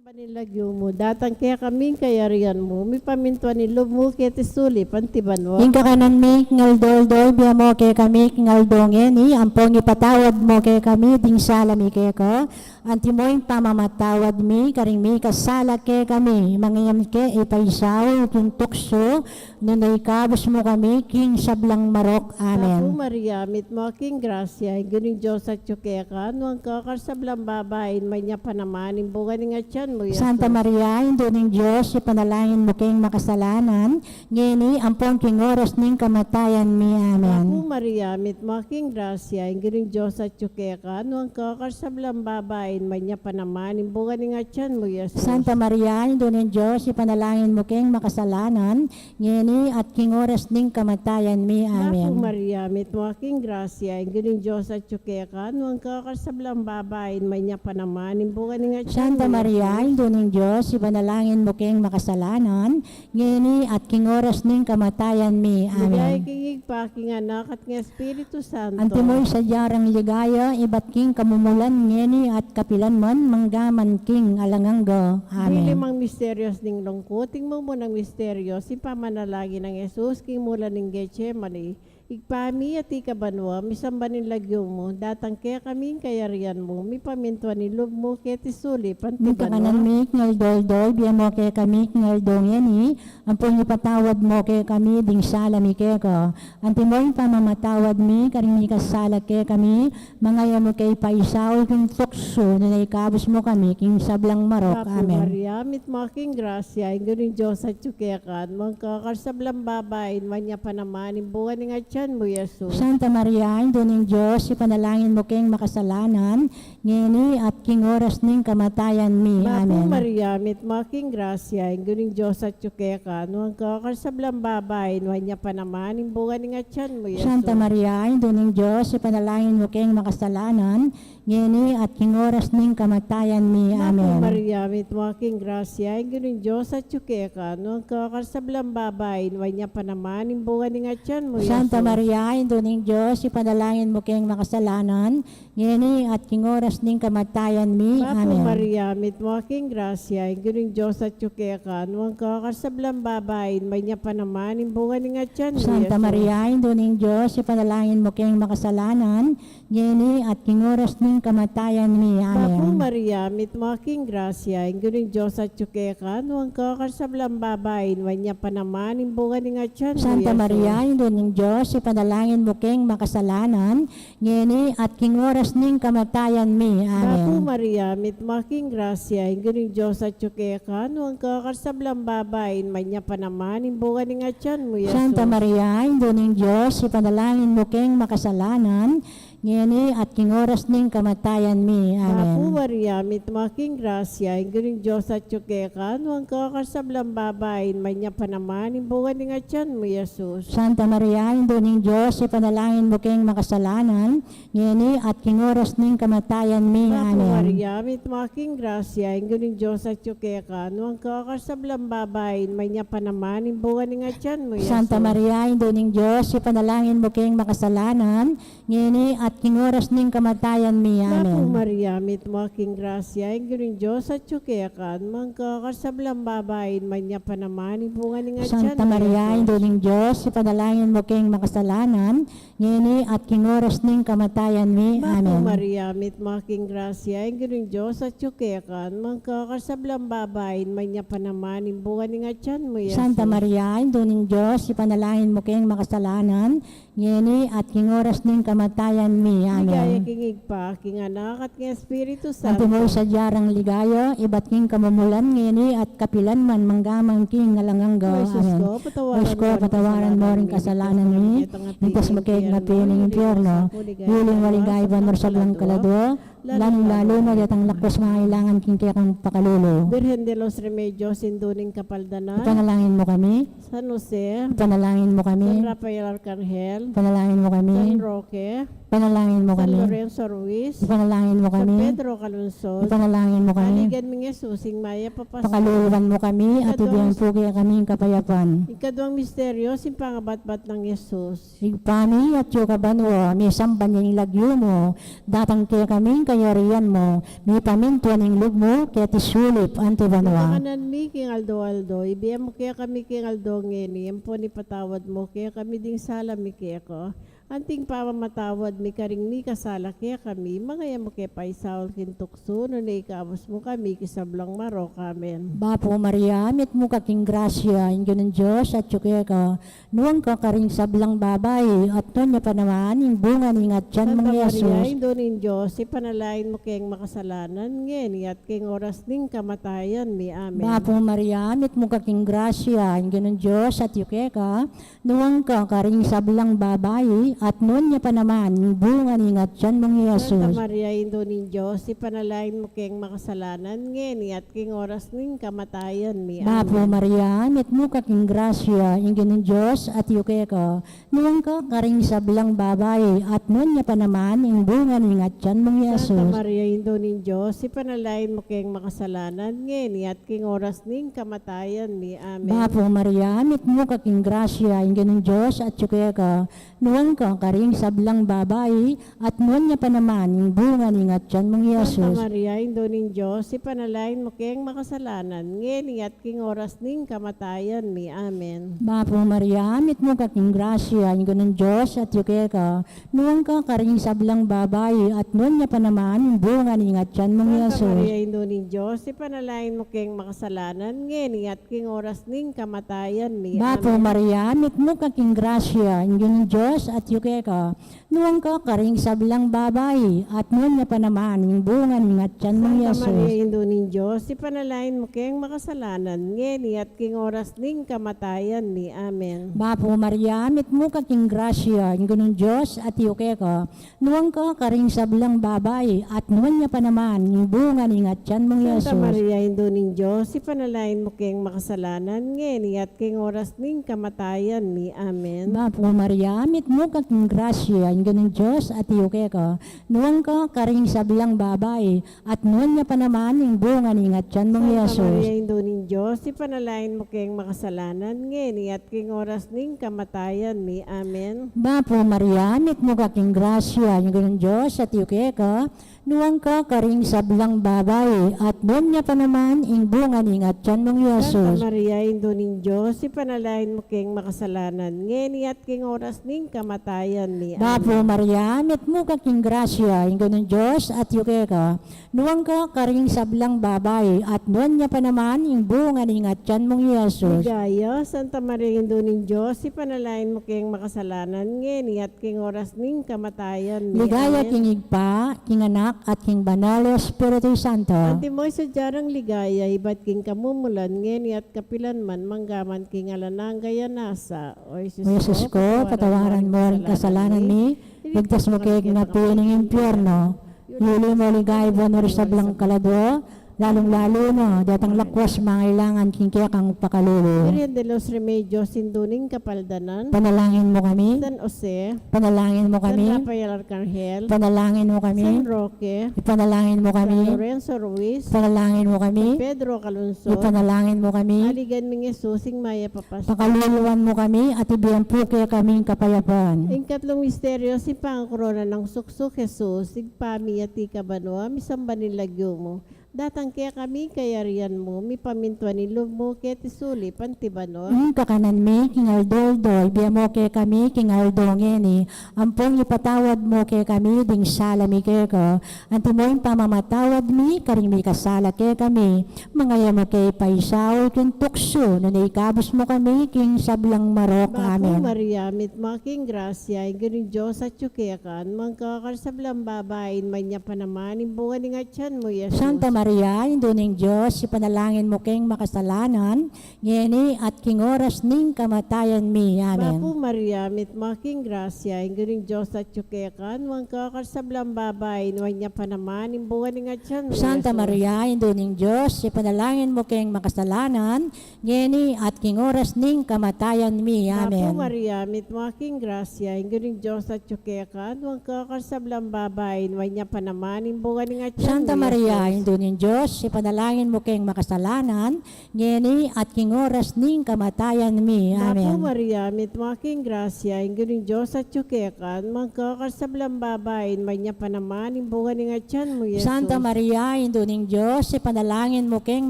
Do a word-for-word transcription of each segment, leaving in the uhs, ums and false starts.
Misamban ing lagyu mu, datang kekami ing kayarian mu, mipamintuan ing lub mu keti sulip anti banua. Ing kakanan mi king aldo-aldo ibie mu kekami king aldo ngeni, ampong ipatawad mu kekami ding sala mi keka, antimo ing pamamatawad mi karing mikasala kekami, manga e mu ke ipaisaul king tuksu, nune ikabus mu kami king sablang marok. Amen. Bapu Maria, mitmu ka king grasya, ing Ginung Dios atyu keka, nuan ka karing sablang babai, at nuan ya pa naman ing bunga ning atyan mu, Jesus. Santa Maria, Indu ning Dios, ipanalangin mu keng makasalanan, ngeni ampon king oras ning kamatayan mi. Amen. Bapu Maria, mitmu ka king grasya, ing Ginung Dios atyu keka, nuan ka karing sablang babai, at nuan ya pa naman ing bunga ning atyan mu, Jesus. Santa Maria, Indu ning Dios, ipanalangin mu keng makasalanan, ngeni at king oras ning kamatayan mi. Amen. Bapu Maria, mitmu ka king grasya, ing Ginung Dios atyu keka, nuan ka karing sablang babai, at nuan ya pa naman ing bunga ning atyan mu, Jesus. Santa Maria, Indu ning Dios, ipanalangin mu keng makasalanan, ngeni at king oras ning kamatayan mi. Amen. Ligaya king Ibpa, king Anak, at king Espiritu Santo. Antimo ing sadya rang ligaya, ibat king kamumulan, ngeni at kapilan man, mangga man king alang angga. Amen. Dilimang misteryos ning lungkut. Ing mumunang misteryos, ing pamanalangin nang Jesus king mulan ning Getsemani. Ibpa mi, atiu ka banua, misamban ing lagyu mu, datang kekami ing kayarian mu, mipamintuan ing lub mu keti sulip anti banua. Ing kakanan mi king aldo-aldo ibie mu kekami king aldo ngeni, ampon ipatawad mu kekami ding sala mi keka, antimo ing pamamatawad mi karing mikasala kekami, manga e mu ke ipaisaul king tuksu, nune ikabus mu kami king sablang marok. Bapu Maria, mitmu ka king grasya, ing Ginung Dios atyu keka, nuan ka karing sablang babai, at nuan ya pa naman ing bunga ning atyan mu, Jesus. Santa Maria, Indu ning Dios, ipanalangin mu keng makasalanan, ngeni at king oras ning kamatayan mi. Amen. Bapu Maria, mitmu ka king grasya, ing Ginung Dios atyu keka, nuan ka karing sablang babai, at nuan ya pa naman ing bunga ning atyan mu, Jesus. Santa Maria, Indu ning Dios, ipanalangin mu keng makasalanan, ngeni at king oras ning kamatayan mi. Amen. Bapu Maria, mitmu ka king grasya, ing Ginung Dios atyu keka, nuan ka karing sablang babai, at nuan ya pa naman ing bunga ning atyan mu, Jesus. Santa Maria, Indu ning Dios, ipanalangin mu keng makasalanan, ngeni at king oras ning kamatayan mi. Amen. Bapu Maria, mitmu ka king grasya, ing Ginung Dios atyu keka, nuan ka karing sablang babai, at nuan ya pa naman ing bunga ning atyan mu, Jesus. Santa Maria, Indu ning Dios, ipanalangin mu keng makasalanan, ngeni at king oras ning kamatayan mi. Amen. Bapu Maria, mitmu ka king grasya, ing Ginung Dios atyu keka, nuan ka karing sablang babai, at nuan ya pa naman ing bunga ning atyan mu, Jesus. Santa Maria, Indu ning Dios, ipanalangin mu keng makasalanan, ngeni at king oras ning kamatayan mi. Amen. Bapu Maria, mitmu ka king grasya, ing Ginung Dios atyu keka, nuan ka karing sablang babai, at nuan ya pa naman ing bunga ning atyan mu, Jesus. Santa Maria, Indu ning Dios, ipanalangin mu keng makasalanan, ngeni at king oras ning kamatayan mi. Amen. Bapu Maria, mitmu ka king grasya, ing Ginung Dios atyu keka, nuan ka karing sablang babai, at nuan ya pa naman ing bunga ning atyan mu, Jesus. Santa Maria, Indu ning Dios, ipanalangin mu keng makasalanan, ngeni at king oras ning kamatayan mi. Bapu Amen. Maria, mitmu ka king grasya, ing Ginung Dios atyu keka, nuan ka karing sablang babai, at nuan ya pa naman ing bunga ning atyan mu, Jesus. Santa Maria, Indu ning Dios, ipanalangin mu keng makasalanan, ngeni at king oras ning kamatayan mi. Bapu Amen. Maria, mitmu ka king grasya, ing Ginung Dios atyu keka, nuan ka karing sablang babai, at nuan ya pa naman ing bunga ning atyan mu, Jesus. Santa Maria, Indu ning Dios, ipanalangin mu keng makasalanan, ngeni at king oras ning kamatayan mi. Bapu Amen. Maria, mitmu ka king grasya, ing Ginung Dios atyu keka, nuan ka karing sablang babai, at nuan ya pa naman ing bunga ning atyan mu, Jesus. Santa Maria, Indu ning Dios, ipanalangin mu keng makasalanan, ngeni at king oras ning kamatayan mi. Amen. Ligaya king Ibpa, king Anak, at king Espiritu Santo. Antimo ing sadya rang ligaya, ibat king kamumulan, ngeni at kapilan man, mangga man king alang angga. Amen. O Jesus ko, patawaran mu ring kasalanan mi, iligtas mu kami king api ning impyerno. Uling maligaya ban mu ring sablang kaladua, lalung-lalu na detang laku mangailangan king kekang pakalulu. Birhen de los Remedios, Indu ning Kapaldanan. Ipanalangin mu kami. San Jose. Ipanalangin mu kami. San Rafael Arcangel. Ipanalangin mu kami. San Roque. Ipanalangin mu kami. San Lorenzo Ruiz. Ipanalangin mu kami. San Pedro Calungsod. Ipanalangin mu kami. Paligan ming Jesus, ing mayap a pastor. Pakaluluan mu kami, at ibie mu kekami ing kapayapan. Ikaduang misteryo, ing pangabatbat nang Jesus. Ibpa mi, atyu ka banua, misamban ya ing lagyu mu, datang kekami ing kayarian mu, mipamintuan ing lub mu keti sulip anti banua. Ing kakanan mi king aldo-aldo, ibie mu kekami king aldo ngeni, ampon ipatawad mu kekami ding sala mi keka, anti ing pamamatawad mi karing mikasala kekami, manga e mu ke paisaul king tuksu, nune ikabus mu kami king sablang marok. Amen. Bapu Maria, mitmu ka king grasya, ing Ginung Dios atyu keka, nuan ka karing sablang babai, at nuan ya pa naman ing bunga ning atian mung Jesus. Santa Maria, Indu ning Dios, ipanalangin mu keng makasalanan, ngeni at king oras ning kamatayan mi. Amen. Bapu Maria, mitmu ka king grasya, ing Ginung Dios atyu keka, nuan ka karing sablang babai, at nuan ya pa naman ing bunga ning atian mung Jesus. Santa Maria, Indu ning Dios, ipanalangin mu keng makasalanan, ngeni at king oras ning kamatayan mi. Bapu Maria, mitmu ka king grasya, ing Ginung Dios atyu keka, nuan ka karing sablang babai, at nuan ya pa naman ing bunga ning atian mung Jesus. Santa Maria, Indu ning Dios, ipanalangin mu keng makasalanan, ngeni at king oras ning kamatayan mi. Amen. Bapu Maria, mitmu ka king grasya, ing Ginung Dios atyu keka, nuan ka karing sablang babai, at nuan ya pa naman ing bunga ning atian mung Jesus. Santa Maria, Indu ning Dios, ipanalangin mu keng makasalanan, ngeni at king oras ning kamatayan mi. Amen. Bapu Maria, mitmu ka king grasya, ing Ginung Dios atyu keka, nuan ka karing sablang babai, at nuan ya pa naman ing bunga ning atian mung Jesus. Santa Maria, Indu ning Dios, ipanalangin mu keng makasalanan, ngeni at king oras ning kamatayan mi. Bapu Maria, mitmu ka king grasya, ing Ginung Dios atyu keka, nuan ka karing sablang babai, at nuan ya pa naman ing bunga ning atian mung Jesus. Santa Maria, Indu ning Dios, ipanalangin mu keng makasalanan, ngeni at king oras ning kamatayan mi. Amen. Bapu Maria, mitmu ka king grasya, ing Ginung Dios atyu keka, nuan ka karing sablang babai, at nuan ya pa naman ing bunga ning atian mung Jesus. Santa Maria, Indu ning Dios, ipanalangin mu keng makasalanan, ngeni at king oras ning kamatayan mi. Amen. Bapu Maria, mitmu ka king grasya, ing Ginung Dios atyu keka, nuan ka karing sablang babai, at nuan ya pa naman ing bunga ning atian mung Jesus. Santa Maria, Indu ning Dios, ipanalangin mu keng makasalanan, ngeni at king oras ning kamatayan mi. Amen. Bapu Maria, mitmu ka king grasya, ing Ginung Dios atyu keka, nuan ka karing sablang babai, at nuan ya pa naman ing bunga ning atian mung Jesus. Santa Maria, Indu ning Dios, ipanalangin mu keng makasalanan, ngeni at king oras ning kamatayan mi. Amen. Bapu Maria, mitmu ka king grasya, ing Ginung Dios atyu keka, nuan ka karing sablang babai, at nuan ya pa naman ing bunga ning atian mung Jesus. Ligaya, Santa Maria, Indu ning Dios, ipanalangin mu keng makasalanan, ngeni at king oras ning kamatayan mi. Ligaya king Ibpa, king Anak, at king Banal a Espiritu Santo. Antimo ing sadya nang ligaya, ibat king kamumulan, ngeni at kapilan man, manggaman king alang angga. Nasa, O Jesus ko, patawaran mu ring kasalanan mi, ligtas mu kami king api ning impyerno. Iuli mu king ligaya banua ring sablang kaladua, lalung-lalu na detang lakwas mangailangan king kekang pakalulu. Virgen de los Remedios, Indu ning Kapaldanan. Ipanalangin mu kami. San Jose. Ipanalangin mu kami. San Rafael Arcangel. Ipanalangin mu kami. San Roque. Ipanalangin mu kami. San Lorenzo Ruiz. Ipanalangin mu kami. San Pedro Calungsod. Ipanalangin mu kami. Aligan ming Jesus, ing mayap a Pasko. Pakaluluan mu kami at ibie mu kekami ing kapayapan. Ing katlung misteryo, ing pangakorona nang suksuk Jesus. Ibpa mi, atiu ka banua, misamban ya ing lagyu mu. Datang kekami ing kayarian mu, mipamintuan ing lub mu keti sulip anti banua. Ing kakanan mi king aldo-aldo, ibie mu kekami king aldo ngeni, ampon ipatawad mu kekami ding sala mi keka, antimo ing pamamatawad mi karing mikasala kekami. Manga e mu ke paisaul king tuksu, nune ikabus mu kami king sablang marok. Amen. Bapu Maria, mitmu ka king grasya, ing Ginung Dios atyu keka, nuan ka karing sablang babai, nuan ya pa naman ing bunga ning atian mu, Jesus. Santa Maria, Indu ning Dios, ipanalangin mu keng makasalanan, ngeni at king oras ning kamatayan mi. Amen. Bapu Maria, mitmu ka king grasya, ing Ginung Dios atyu keka, nuan ka karing sablang babai, nuan ya pa naman ing bunga ning atian mu, Jesus. Santa Maria, Indu ning Dios, ipanalangin mu keng makasalanan, ngeni at king oras ning kamatayan mi. Amen. Bapu Maria, mitmu ka king grasya, ing Ginung Dios atyu keka, nuan ka karing sablang babai, nuan ya pa naman ing bunga ning atian mu, Jesus. Santa Maria, Indu ning Dios, ipanalangin mu keng makasalanan, ngeni at king oras ning kamatayan mi. Amen. Bapu Maria, mitmu ka king grasya, ing Ginung Dios atyu keka, nuan ka karing sablang babai, nuan ya pa naman ing bunga ning atyan mu, Jesus. Santa Maria, Indu ning Dios, ipanalangin mu keng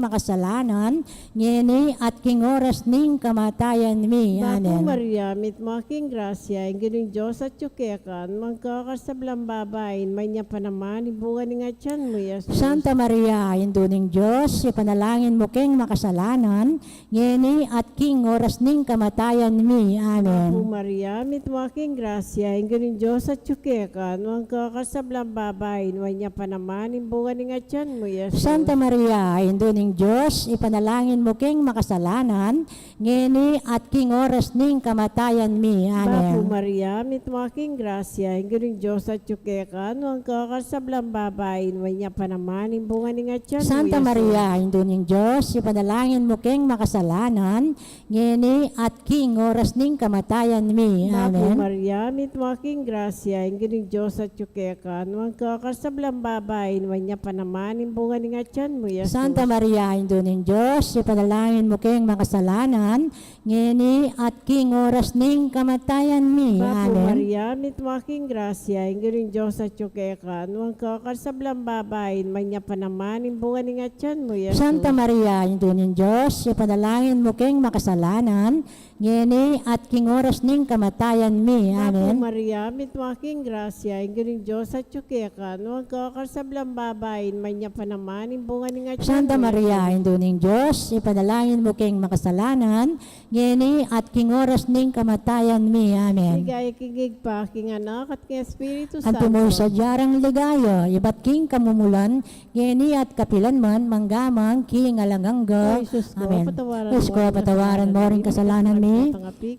makasalanan, ngeni at king oras ning kamatayan mi. Amen. Bapu Maria, mitmu ka king grasya, ing Ginung Dios atyu keka, nuan ka karing sablang babai, nuan ya pa naman ing bunga ning atyan mu, Jesus. Santa Maria, Indu ning Dios, ipanalangin mu keng makasalanan, ngeni at king oras ning kamatayan mi. Amen. Bapu Maria, mitmu ka king grasya, ing Ginung Dios atyu keka, nuan ka karing sablang babai, nuan ya pa naman ing bunga ning atyan mu, Jesus. Santa Maria, Indu ning Dios, ipanalangin mu keng makasalanan, ngeni at king oras ning kamatayan mi. Amen. Bapu Maria, mitmu ka king grasya, ing Ginung Dios atyu keka, nuan ka karing sablang babai, nuan ya pa naman ing bunga ning atyan mu, Jesus. Santa Maria, Indu ning Dios, ipanalangin mu keng makasalanan, ngeni at king oras ning kamatayan mi. Bapu Maria, mitmu ka king grasya, ing Ginung Dios atyu keka, nuan ka karing sablang babai, nuan ya pa naman ing bunga ning atyan mu, Jesus. Santa Maria, Indu ning Dios, ipanalangin mu keng makasalanan, ngeni at king oras ning kamatayan mi. Bapu Maria, mitmu ka king grasya, ing Ginung Dios atyu keka, nuan ka karing sablang babai, nuan ya pa naman ing bunga ning atyan mu, Jesus. Santa Maria, Indu ning Dios, ipanalangin mu keng makasalanan, ngeni at king oras ning kamatayan mi. Amen. Bapu Maria, mitmu ka king grasya, ing Ginung Dios atyu keka, nuan ka karing sablang babai, nuan ya pa naman ing bunga ning atyan mu, Jesus. Santa Maria, Indu ning Dios, ipanalangin mu keng makasalanan, ngeni at king oras ning kamatayan mi. Amen. Ligaya king Ibpa, king Anak, at king Espiritu Santo. Antimo ing sadya rang ligaya, ibat king kamumulan, ngeni at kapilan man, mangga man king alang angga. Amen. O Jesus ko, patawaran mu ring kasalanan mi,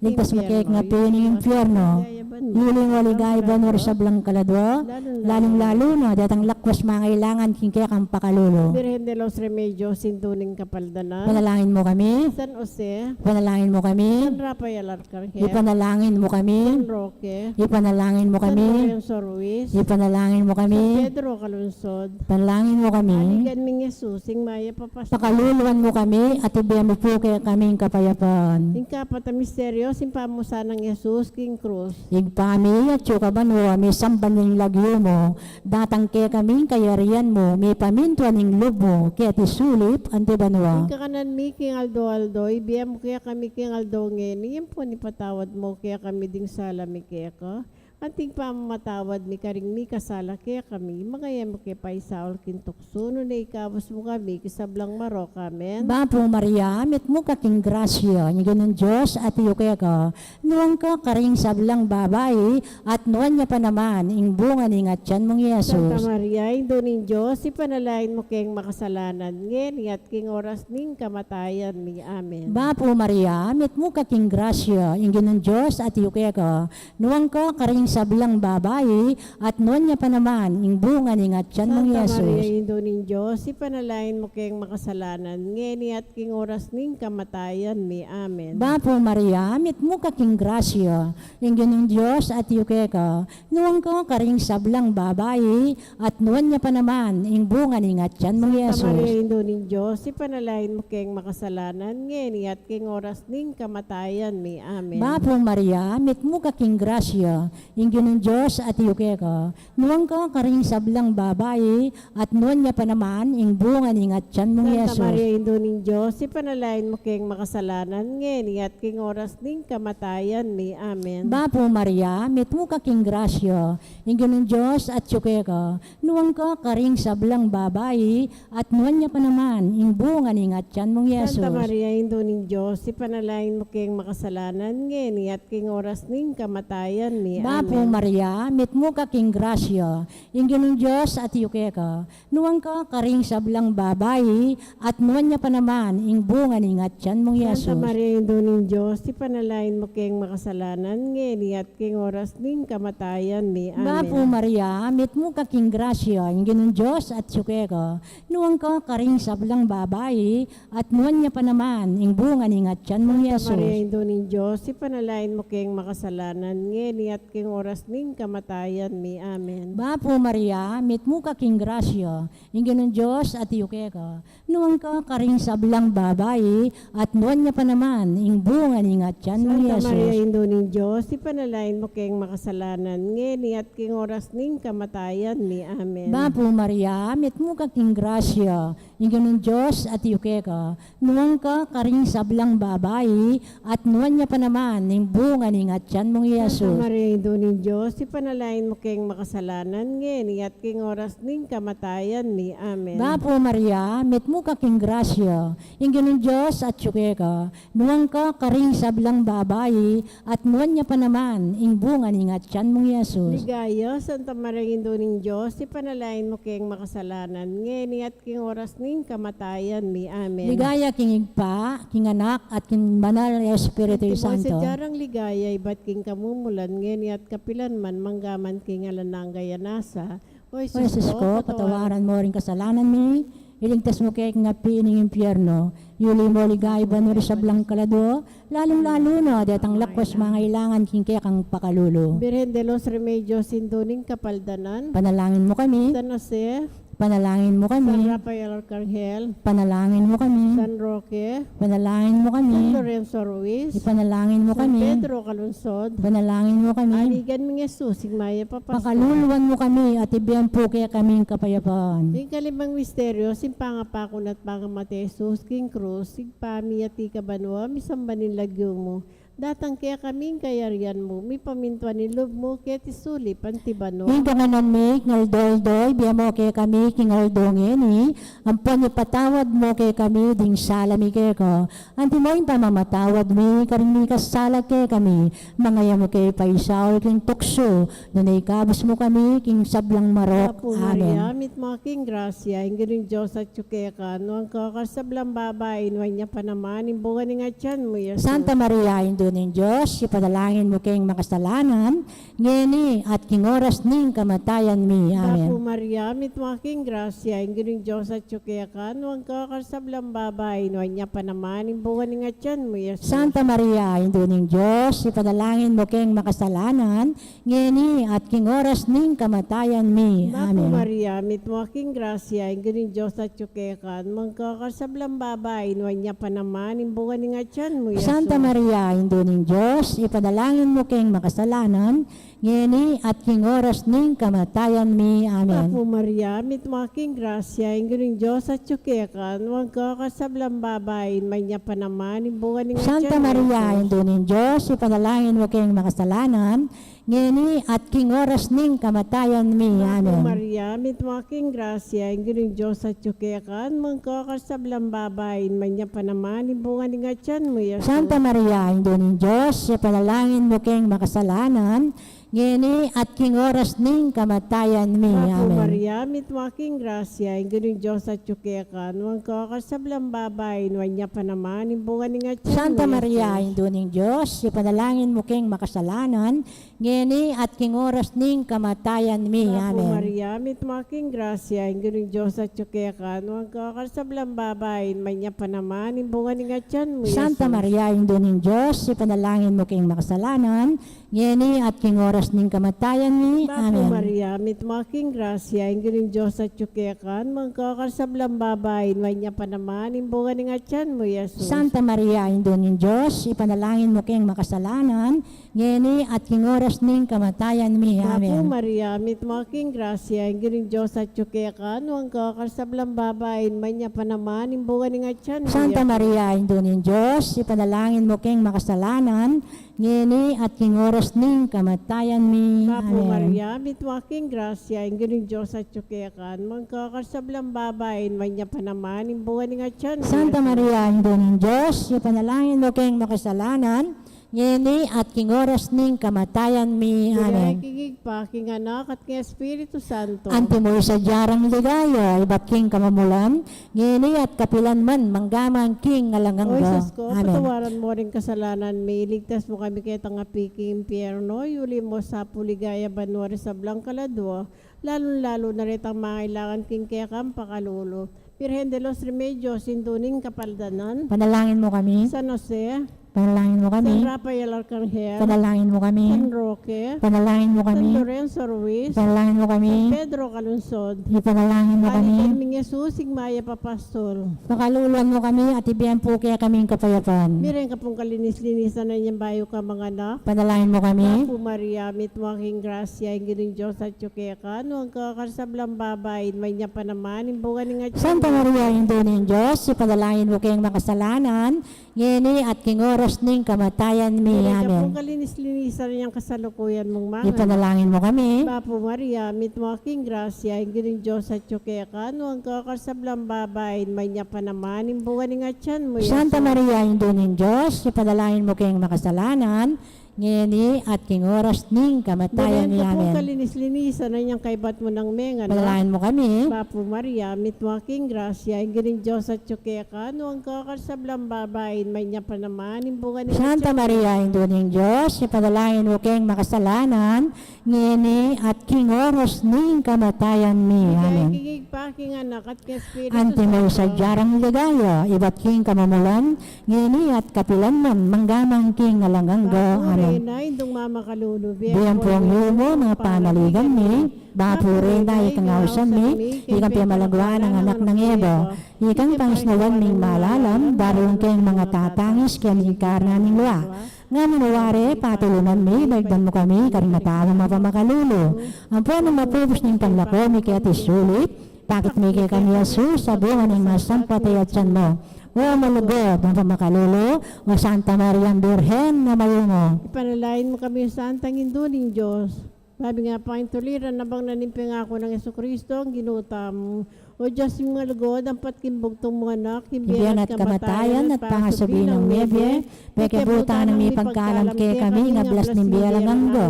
ligtas mu kami king api ning impyerno, ilinga mu ring ligaya banua ring sablang kaladua, lalung-lalu na detang lakwas mangailangan king kekang pakalulu. Birhen de los Remedios, Indu ning Kapaldanan. Ipanalangin mu kami. San Jose. Ipanalangin mu kami. San Rafael Arcangel. Ipanalangin mu kami. San Roque. Ipanalangin mu kami. San Lorenzo Ruiz. Ipanalangin mu kami. San Pedro Calungsod. Ipanalangin mu kami. Aligan ming Jesus, ing mayap a pastor. Pakaluluan mu kami at ibie mu pu kekami ing kapayapan. Ing kapat a misteryo, ing pamusan nang Jesus king krus. Ibpa mi, atsu ka banua, misamban ya ing lagyu mu, datang kekami ing kayarian mu, mipamintuan ing lub mu keti sulip anti banua. Ing kakanan mi king aldo-aldo ibie mu kekami king aldo ngeni, ampon ipatawad mu kekami ding sala mi keka, anti ing pamamatawad mi karing mikasala kekami, manga e mu ke paisaul king tuksu, nune ikabus mu kami king sablang marok. Amen. Bapu Maria, mitmu ka king grasya, ing Ginung Dios atyu keka, nuan ka karing sablang babai, at nuan ya pa naman ing bunga ning atyan mung Jesus. Santa Maria, Indu ning Dios, ipanalangin mu keng makasalanan, ngeni at king oras ning kamatayan mi. Amen. Bapu Maria, mitmu ka king grasya, ing Ginung Dios atyu keka, nuan ka karing sablang babai, at nuan ya pa naman ing bunga ning atyan mung Jesus. Santa Maria, Indu ning Dios, ipanalangin mu keng makasalanan, ngeni at king oras ning kamatayan mi. Amen. Bapu Maria, mitmu ka king grasya, ing Ginung Dios atyu keka, nuan ka karing sablang babai, at nuan ya pa naman ing bunga ning atyan mung Jesus. Santa Maria, Indu ning Dios, ipanalangin mu keng makasalanan, ngeni at king oras ning kamatayan mi. Amen. Bapu Maria, mitmu ka king grasya, ing Ginung Dios atyu keka, nuan ka karing sablang babai, at nuan ya pa naman ing bunga ning atyan mung Jesus. Santa Maria, Indu ning Dios, ipanalangin mu keng makasalanan, ngeni at king oras ning kamatayan mi. Amen. Bapu Maria, mitmu ka king grasya, ing Ginung Dios atyu keka, nuan ka karing sablang babai, at nuan ya pa naman ing bunga ning atyan mung Jesus. Santa Maria, Indu ning Dios, ipanalangin mu keng makasalanan, ngeni at king oras ning kamatayan mi. Bapu Maria, mitmu ka king grasya, ing Ginung Dios atyu keka, nuan ka karing sablang babai, at nuan ya pa naman ing bunga ning atyan mung Jesus. Santa Maria, Indu ning Dios, ipanalangin mu keng makasalanan, ngeni at king oras ning kamatayan mi. Amen. Bapu Maria, mitmu ka king grasya, ing Ginung Dios atyu keka, nuan ka karing sablang babai, at nuan ya pa naman ing bunga ning atyan mung Jesus. Santa Maria, Indu ning Dios, ipanalangin mu keng makasalanan, ngeni at king oras ning kamatayan mi. Amen. Bapu Maria, mitmu ka king grasya, ing Ginung Dios atyu keka, nuan ka karing sablang babai, at nuan ya pa naman ing bunga ning atian mu, Santa Maria, Jesus. Indu ning Dios, ipanalangin mu keng makasalanan, ngeni at king oras ning kamatayan mi. Amen. Bapu Maria, mitmu ka king grasya, ing Ginung Dios atyu keka, nuan ka karing sablang babai, at nuan ya pa naman ing bunga ning atian mung, Santa Jesus. Maria, Indu ning Dios, ipanalangin mu keng makasalanan, ngeni at king oras ning kamatayan mi. Amen. Bapu Maria, mitmu ka king grasya, ing Ginung Dios atyu keka, nuan ka karing sablang babai, at nuan ya pa naman ing bunga ning atian mung, Jesus. Ligaya, Santa Maria, Indu ning Dios, ipanalangin mu keng makasalanan, ngeni at king oras ning kamatayan mi. Amen. Ligaya king Ibpa, king Anak, at king Banal a Espiritu Santo. Antimo ing sadyang ligaya ibat king kamumulan, ngeni at kapilan man, manggaman king alang angga. Nasa, O Jesus ko, patawaran mu ring kasalanan mi, iligtas mu ke king api ning impyerno, yuli mu king banua ring sablang kaladua, lalung-lalu na detang lakuas mangailangan king kekang pakalulu. Birhen de los Remedios, Indu ning Kapaldanan. Panalangin mu kami. San Jose. Panalangin mu kami. San Rafael Arcangel. Panalangin mu kami. San Roque. Panalangin mu kami. San Lorenzo Ruiz. Ipanalangin mu kami. San Pedro Calungsod. Panalangin mu kami. Anigan ming Jesus, ing mayap a pastor. Pakaluluan mu kami at ibie mu pu kekami ing kapayapaan. Ing kalimang misteryo, ing pangapaku na at pangamatay Jesus king krus, Ibpa mi atyu ka banua, misamban ya ing lagyu mu. Datang kekami ing kayarian mu, mipamintuan ing lub mu keti sulip anti banua. Ing kakanan mi king aldo-aldo, ibie mu kekami king aldo ngeni, ampon ipatawad mu kekami ding sala mi keka, antimo ing pamamatawad mi karing mikasala kekami, manga e mu ke paisaul king tuksu, nune ikabus mu kami king sablang marok. Amen. Bapu Maria, mitmu ka king grasya, ing Ginung Dios atyu keka, nuan ka karing sablang babai, nuan ya pa naman ing bunga ning atian mu, Jesus. Santa Maria, Indu ning Dios, ipanalangin mu keng makasalanan, ngeni at king oras ning kamatayan mi. Amen. Bapu Maria, mitmu ka king grasya, ing Ginung Dios atyu keka, nuan ka karing sablang babai, nuan ya pa naman ing bunga ning atian mu, Jesus. Santa Maria, Indu ning Dios, ipanalangin mu keng makasalanan, ngeni at king oras ning kamatayan mi. Amen. Bapu Maria, mitmu ka king grasya, ing Ginung Dios atyu keka, nuan ka karing sablang babai, nuan ya pa naman ing bunga ning atian mu, Jesus. Santa Maria, Indu ning Dios, ipanalangin mu keng makasalanan, ngeni at king oras ning kamatayan mi. Amen. Bapu Maria, mitmu ka king grasya, ing Ginung Dios atyu keka, nuan ka karing sablang babai, nuan ya pa naman ing bunga ning atian mu, Jesus. Santa Maria, Indu ning Dios, ipanalangin mu keng makasalanan, ngeni at king oras ning kamatayan mi. Amen. Bapu Maria, mitmu ka king grasya, ing Ginung Dios atyu keka, nuan ka karing sablang babai, nuan ya pa naman ing bunga ning atian mu, Jesus. Santa Maria, Indu ning Dios, ipanalangin mu keng makasalanan, ngeni at king oras ning kamatayan mi. Bapu Maria, mitmu ka king grasya, ing Ginung Dios atyu keka, nuan ka karing sablang babai, nuan ya pa naman ing bunga ning atian mu, Jesus. Santa Maria, Indu ning Dios, ipanalangin mu keng makasalanan, ngeni at king oras ning kamatayan mi. Amen. Bapu Maria, mitmu ka king grasya, ing Ginung Dios atyu keka, nuan ka karing sablang babai, nuan ya pa naman ing bunga ning atian mu, Jesus. Santa Maria, Indu ning Dios, ipanalangin mu keng makasalanan, ngeni at king oras ning kamatayan mi. Amen. Bapu Maria, mitmu ka king grasya, ing Ginung Dios atyu keka, nuan ka karing sablang babai, nuan ya pa naman ing bunga ning atian mu, Jesus. Santa Maria, Indu ning Dios, ipanalangin mu keng makasalanan, ngeni at king oras ning kamatayan mi. Amen. Bapu Maria, mitmu ka king grasya, ing Ginung Dios atyu keka, nuan ka karing sablang babai, nuan ya pa naman ing bunga ning atian mu, Jesus. Santa Maria, Indu ning Dios, ipanalangin mu keng makasalanan, ngeni at king oras ning kamatayan mi. Amen. Bapu Maria, mitmu ka king grasya, ing Ginung Dios atyu keka, nuan ka karing sablang babai, nuan ya pa naman ing bunga ning atian mu, Jesus. Santa Maria, Indu ning Dios, ipanalangin mu keng makasalanan, ngeni at king oras ning kamatayan mi. Amen. Ligaya king Ibpa, king Anak, at king Espiritu Santo. Antimo ing sadya rang ligaya ibat king kamumulan, ngeni at kapilan man, manggaman king alang angga. O Jesus ko, amen, patawaran mu ring kasalanan mi, iligtas mu kami ketang api king impyerno, yuli mu sa pu king ligaya banua ring sablang kaladua, lalung-lalu na retang mangailangan king kekang pakalulu. Birhen de los Remedios, Indu ning Kapaldanan. Panalangin mu kami. San Jose. Panalangin mo kami. San Rafael Arcangel. Panalangin mo kami. San Roque. Panalangin mo kami. San Lorenzo Ruiz. Panalangin mo kami. San Pedro Calungsod. Ipanalangin mo kami. Panitan ming Jesus, ing mayap a pastor. Pakaluluan mo kami at ibie mu pu kekami ing kapayapan. Miren ka pung kalinis-linisan a inyang bayu kang anak. Panalangin mo kami. Bapu Maria, mitmu ka king grasya, ing Ginung Dios atyu keka, nuan ka karing sablang babai, at nuan ya pa naman ing bunga ning atyan mu. Santa Maria, Indu ning Dios, ipanalangin mo keng makasalanan, ngeni at king oras ning kamatayan mi. Amen. Miren ka pung kalinis-linisan a inyang kasalukuyan mung manganak. Ipanalangin mo kami. Bapu Maria, mitmu ka king grasya, ing Ginung Dios atyu keka, nuan ka karing sablang babai, at nuan ya pa naman ing bunga ning atyan mu, Santa Maria, Indu ning Dios, ipanalangin mo keng makasalanan, ngeni at king oras ning kamatayan mi. Amen. Miren ka pung kalinis-linisan a inyang kaybat mu nang menganak. Panalangin mo kami. Bapu Maria, mitmu ka king grasya, ing Ginung Dios atyu keka, nuan ka karing sablang babai, at nuan ya pa naman ing bunga ning atyan mu. Santa Maria, Indu ning Dios, ipanalangin mo keng makasalanan, ngeni at king oras ning kamatayan mi. Amen. King Ibpa, king Anak, at king Espiritu Santo. Antimo ing sadya rang ligaya, ibat king kamumulan, ngeni at kapilan man, mangga man king alang angga. Amen. Bapu Reyna, Indung mamakalulu, bie mu pu ing yumu, manga panaligan mi. Bapu Reyna, ikang ausan mi, ikang pepalagua nang anak nang Eva, ikang pangisnawan ming malalam, darun keng mangatatangis keni king karna ning lua. Ngeni wari, patulunan mi, balikdan mu kami karing mata mung mapamakalulu. Ampon ing mapupus ning panlako mi keti sulip, pakit mi kekami i Jesus, a bunga ning masampat a atyan mu. O malugud, mapamakalulu, o Santa Mariang Birhen a mayumu. Ipanalangin mu kami, Santang Indu ning Dios. Babie nga pangintulid, nabang na ning pengaku nang Jesucristo, ing Ginu tamu. O Dios ming malugud, ampat king bugtung mung anak, king bie na at kamatayan, at pangasubi nang mebie, pekebutang na mipagkalam kekami ing ablas ning bie alang angga.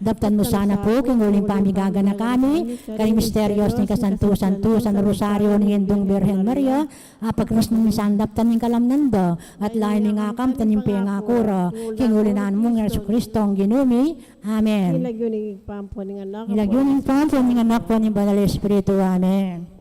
Daptan mu sana pu king uling pamigaganaka mi karing misteryos ning kasantu-santusan a Rosario ning Indung Birhen Maria, a pagkrus ning sandaptan ning kalamnan da, at lalu ming akamtan ing pengaku ra, king uli nang Ginu ming Jesucristo, ing Ginu mi. Amen. King lagyu ning Ibpa, ampo ning Anak, ampo ning Banal a Espiritu. Amen.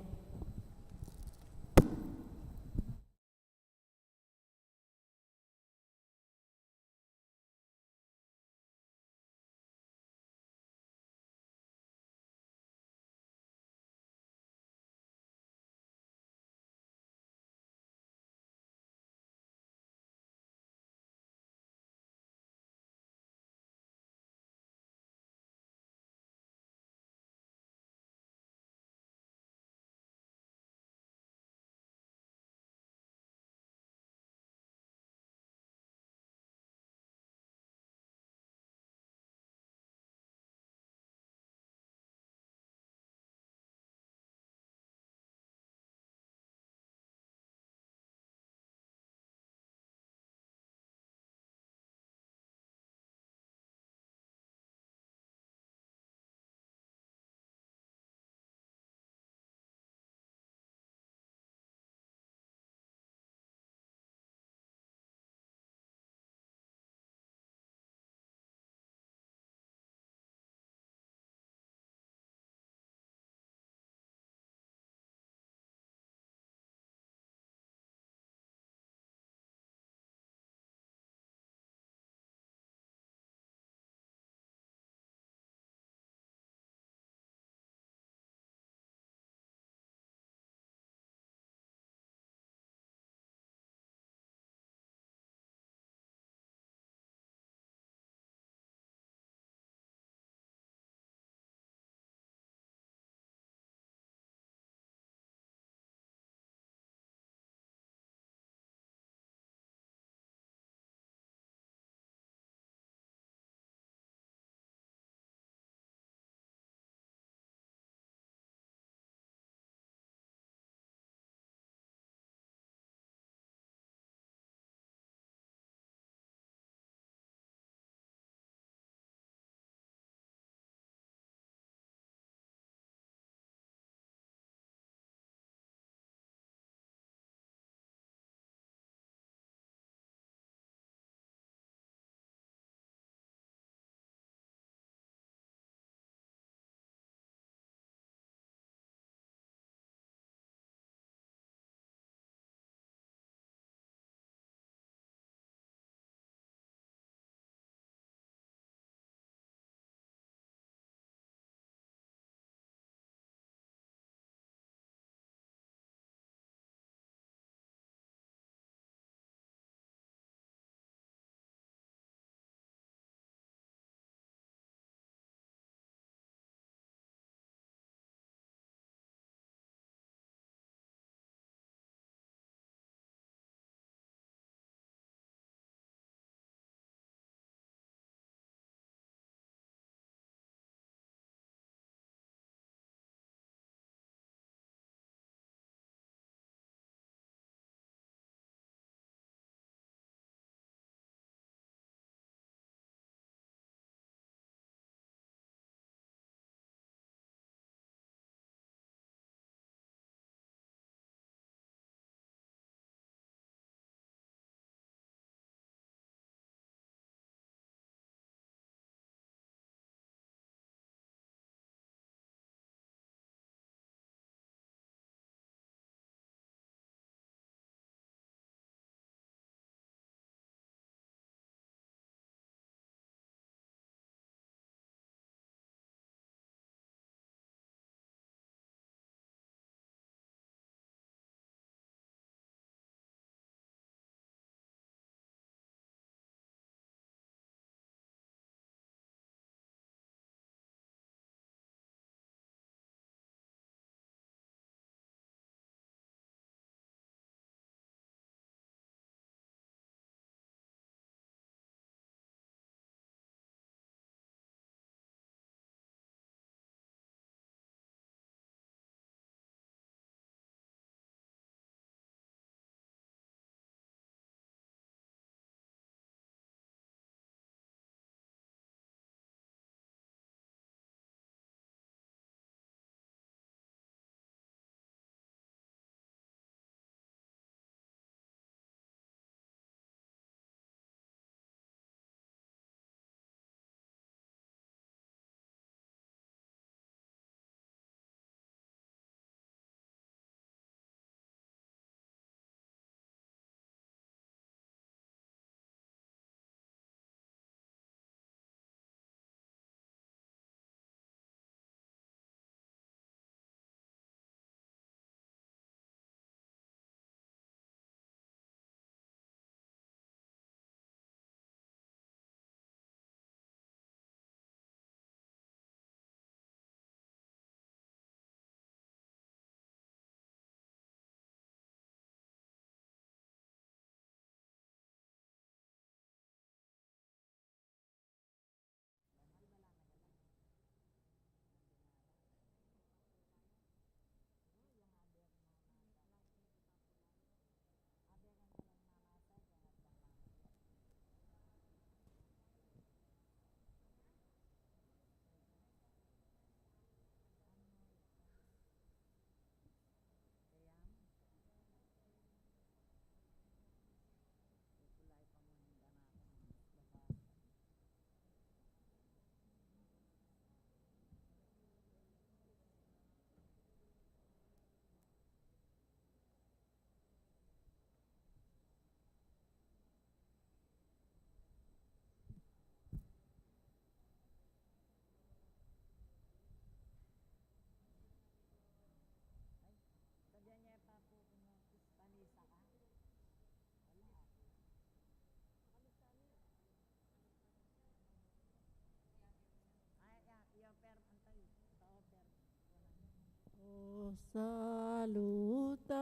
Salutaris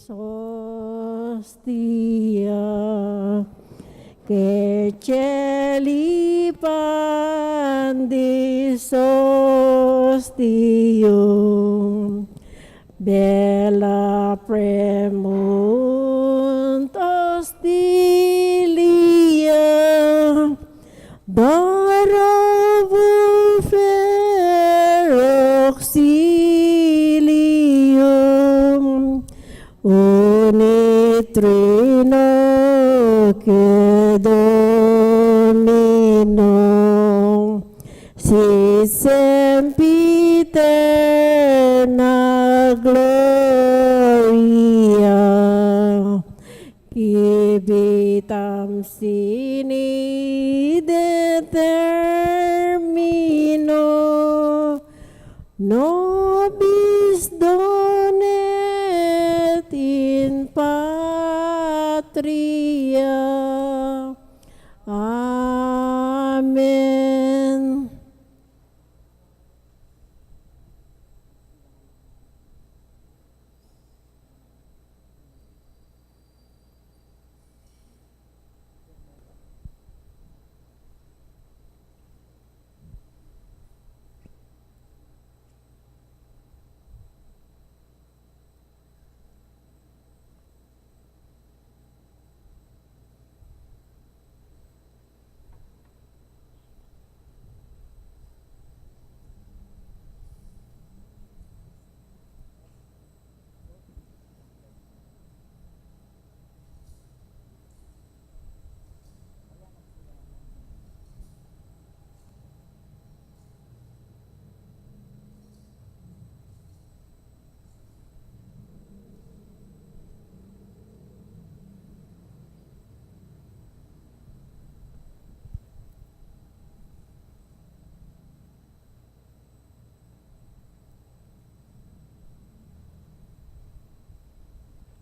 hostia, que celi pandis hostium, bella premunt hostilia, Dara vult fer auxilium, unit Trinoque Domino, sit semper in aeterna gloria. Qui vitam sine determino, nobis donet in patria. Amen.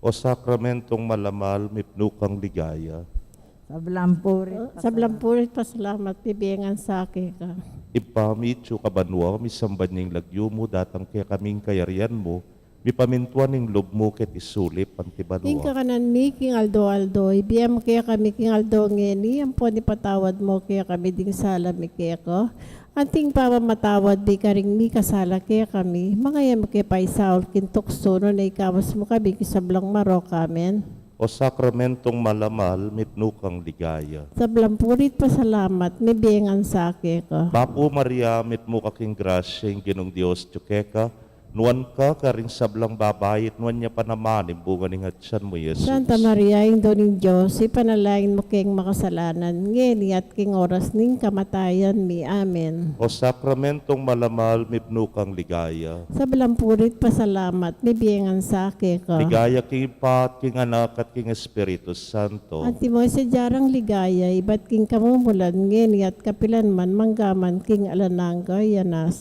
O sakramentong malamal, mipnu kang ligaya. Sablang puri, sablang puri, pasalamat, bibie ngan sa keka. Ibpa mi, atsu ka banua, misamban ya ing lagyu mu, datang kekami ing kayarian mu, mipamintuan ing lub mu keti sulip anti banua. Ing kakanan mi king aldo-aldo, ibie mu kekami king aldo ngeni, ampon ipatawad mu kekami ding sala mi keka, anti ing pamamatawad mi karing mikasala kekami. Manga e mu ke paisaul king tuksu, nune ikawas mu kami king sablang marok. Amen. O sakramentong malamal, mipnu kang ligaya. Sablang puri't pasalamat, mibie ngan sa keka. Bapu Maria, mipnu ka king grasya, ing Ginung Dios atyu keka, nuan ka karing sablang babai, at nuan ya pa naman ing bunga ning atian mu, Jesus. Santa Maria, Indu ning Dios, ipanalangin mu keng makasalanan, ngeni at king oras ning kamatayan mi. Amen. O sakramentong malamal, mipnu kang ligaya. Sablang puri't pasalamat, mibie ngan sa keka. Ligaya king Ibpa, at king Anak, at king Espiritu Santo. Antimo ing sadya rang ligaya, ibat king kamumulan, ngeni at kapilan man, mangga man king alang angga. Amen.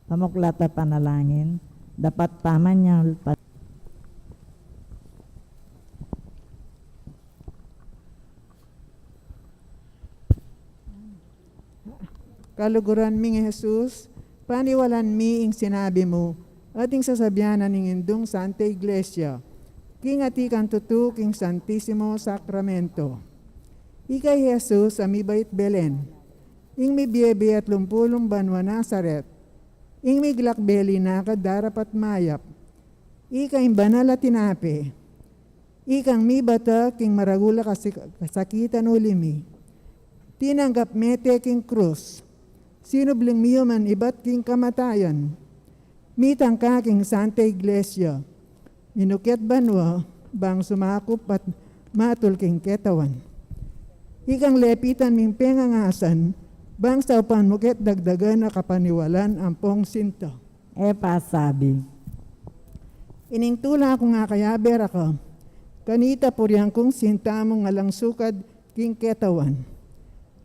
Pamuklat a panalangin, dapat pamanyal pa- Kaluguran ming Jesus, paniwalan mi ing sinabi mu, at ing sasabian na ning Indung Santa Iglesia, king atin kang tutu king Santisimo Sakramento. Ika i Jesus a mibait Belen, ing mibie at lumpulung banua Nazaret, ing miglakbe linakad darapat mayap, ika ing banal a tinape, ikang mibata king maragul a kasi-, kasakitan uli mi. Tinanggap mete king krus, sinubling miyuman ibat king kamatayan. Mitangka king Santa Iglesia, minuket banua, bang sumakup at matul king ketawan. Ikang lepitan ming pengangasan, bang saupan mu ket dagdagan a kapaniwalan ampong sinta. E pasabi. Ining tula kung akayabe ra ka, kanita purian kung sinta mung alang sukad king ketawan.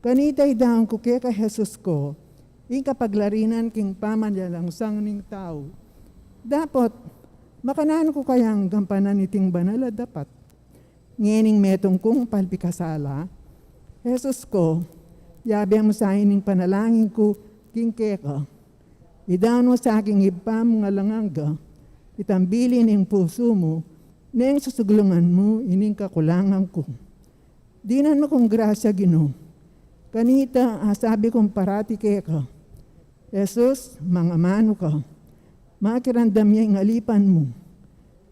Kanita idaun ku keka Jesus ko, ing kapaglarinan king pamanyalansang ning tau. Dapot, Makananu ku kayang gampanan iting banal a dapat? Ngening metung kung palpikasala, Jesus ku, yabe mu sa ining panalangin ku king keka. Idaun mu sa king Ibpa mung alang angga itang bili ning pusu mu, neng susuglungan mu ining kakulangan ku. Dinan mu kung grasya, Ginu. Kanita asabi kung parati keka, Jesus, mangamanu ka. Makiramdam ya ing alipan mu.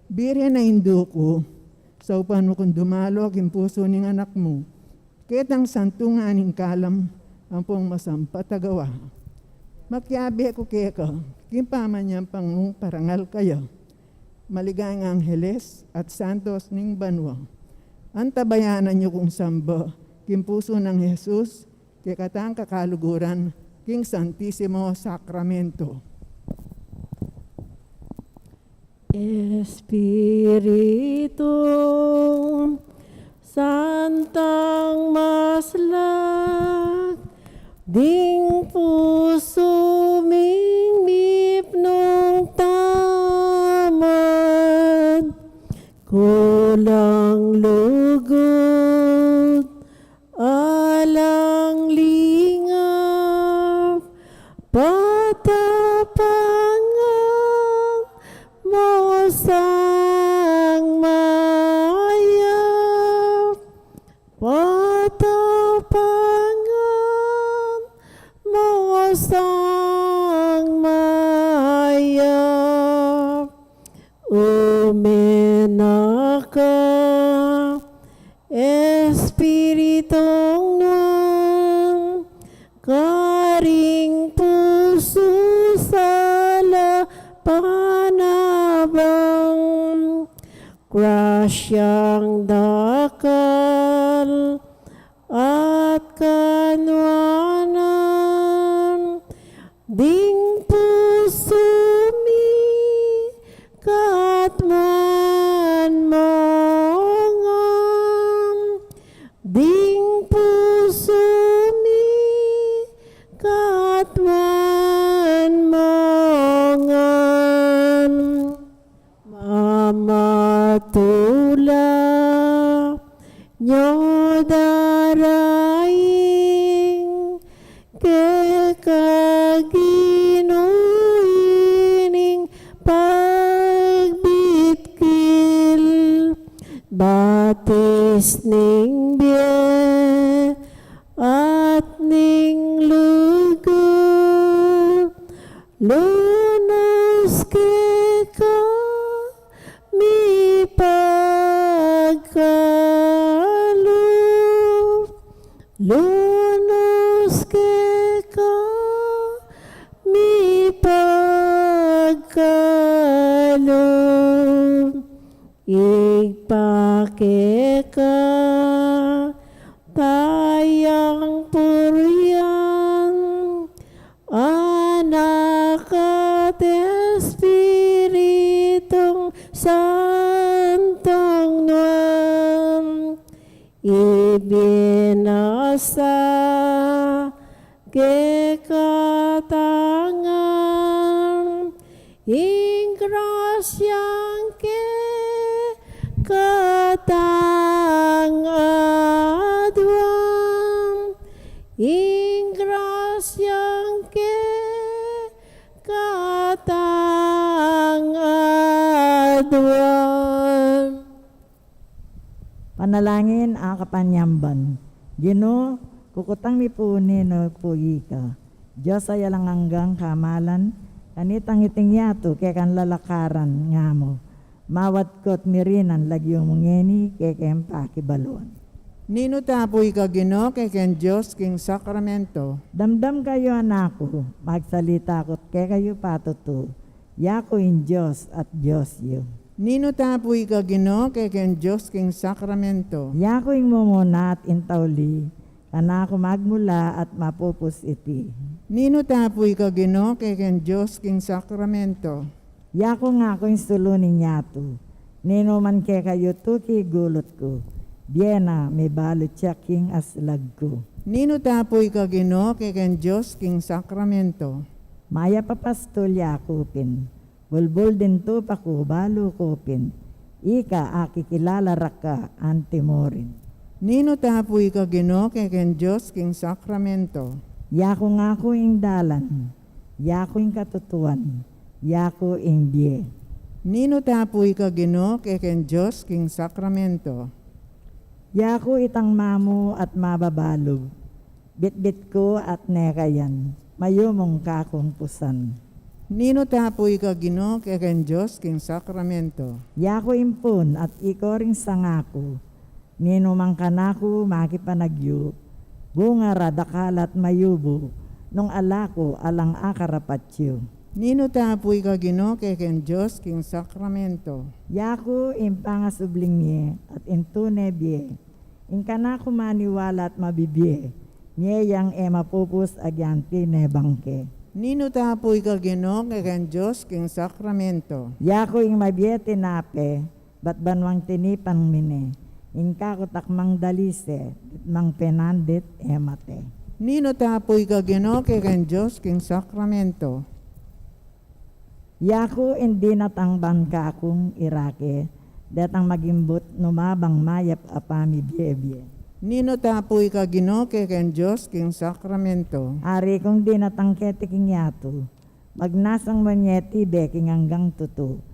Birhen a Indu ku, saupan mu kung dumalu king pusu ning Anak mu ketang santungan ning kalam ampong masampat a gawa. Makiabe ku keka king pamanyampan mung parangal kaya. Maligayang angeles at santos ning banua, antabayanan yu kung samba king pusu nang Jesus kekatang kakaluguran king Santisimo Sakramento. Espiritu Santang maslag, ding pusu ming mipnung tamad, kulang lugud, alang lingap, patapangan mu sang mayap, patapangan mu sang mayap. Ume na ka, Espiritung Nuan, karing pusu sala panabang, grasyang dakal at kanuanan, ding pusu mi katmuan mu ngan, ding pusu mi katmuan mu ngan. Mamatula nyo daraing keka Ginu ining pagbitkil, batis ning bie at ning lugud, lunus keka mi pagkalub, lunus keka mi pagkalub. Ibpa keka tayang purian, Anak at Espiritung Santong Nuan, ibie na sa kekatang ngan ing grasyang kekatang aduan, ing grasyang kekatang aduan. Panalangin a kapanyamban. Ginu, kukutang mi pu ninu pu ika, Dios a alang anggang kamalan, kanitang iting yatu kekang lalakaran nga mu. Mawadkut mi rin ang lagyu mu ngeni kekeng pakibaluan. Ninu ta pu ika, Ginu, kekeng Dios king sakramento? Damdam kayu, anak ku, magsalita ku kekayu patutu. Yaku ing Dios at Dios yu. Ninu ta pu ika, Ginu, kekeng Dios king sakramento? Yaku ing mumuna at ing tauli, kanaku magmula at mapupus iti. Ninu ta pu ika, Ginu, kekeng Dios king sakramento? Yaku ngaku ing sulu ning yatu, ninu man kekayu tuki gulut ku, bie na mibalu ya king aslag ku. Ninu ta pu ika, Ginu, kekeng Dios king sakramento? Mayap a pastul yaku pin, Bulbul ding tupa ku, balu ku pin, ika akikilala ra ka antimo rin. Ninu ta pu ika, Ginu, kekeng Dios king sakramento? Yaku, yaku ing dalan, yaku ing katutuan, yaku ing bie. Ninu ta pu ika, Ginu, kekeng Dios king sakramento? Yaku itang mamu at mababalug, bitbit ku at nekayan, mayumung kakung pusan. Ninu ta pu ika, Ginu, kekeng Dios king sakramento? Yaku ing pun at iko ring sanga ku, ninu mang kanaku makipanagyu, bunga ra dakal at mayubu, nung ala ku alang akarapat yu. Ninu ta pu ika, Ginu, kekeng Dios king sakramento? Yaku ing pangasubling mie at ing tune bie, ing kanaku maniwala at mabibie, mie yang e mapupus agyang tine bangke. Ninu ta pu ika, Ginu, kekeng Dios king sakramento? Yaku ing mabie tinape, bat banwang tinipan mine, ing kaku takmang dalise, ditmang penandit e mate. Ninu ta pu ika, Ginu, kekeng Dios king sakramento? Yaku ing dinatang ban kakung irake, detang magimbut numabang mayap a pamibiebie. Ninu ta pu ika, Ginu, kekeng Dios king sakramento? Ari kung dinatang keti king yatu, magnasang manyeti be king anggang tutu.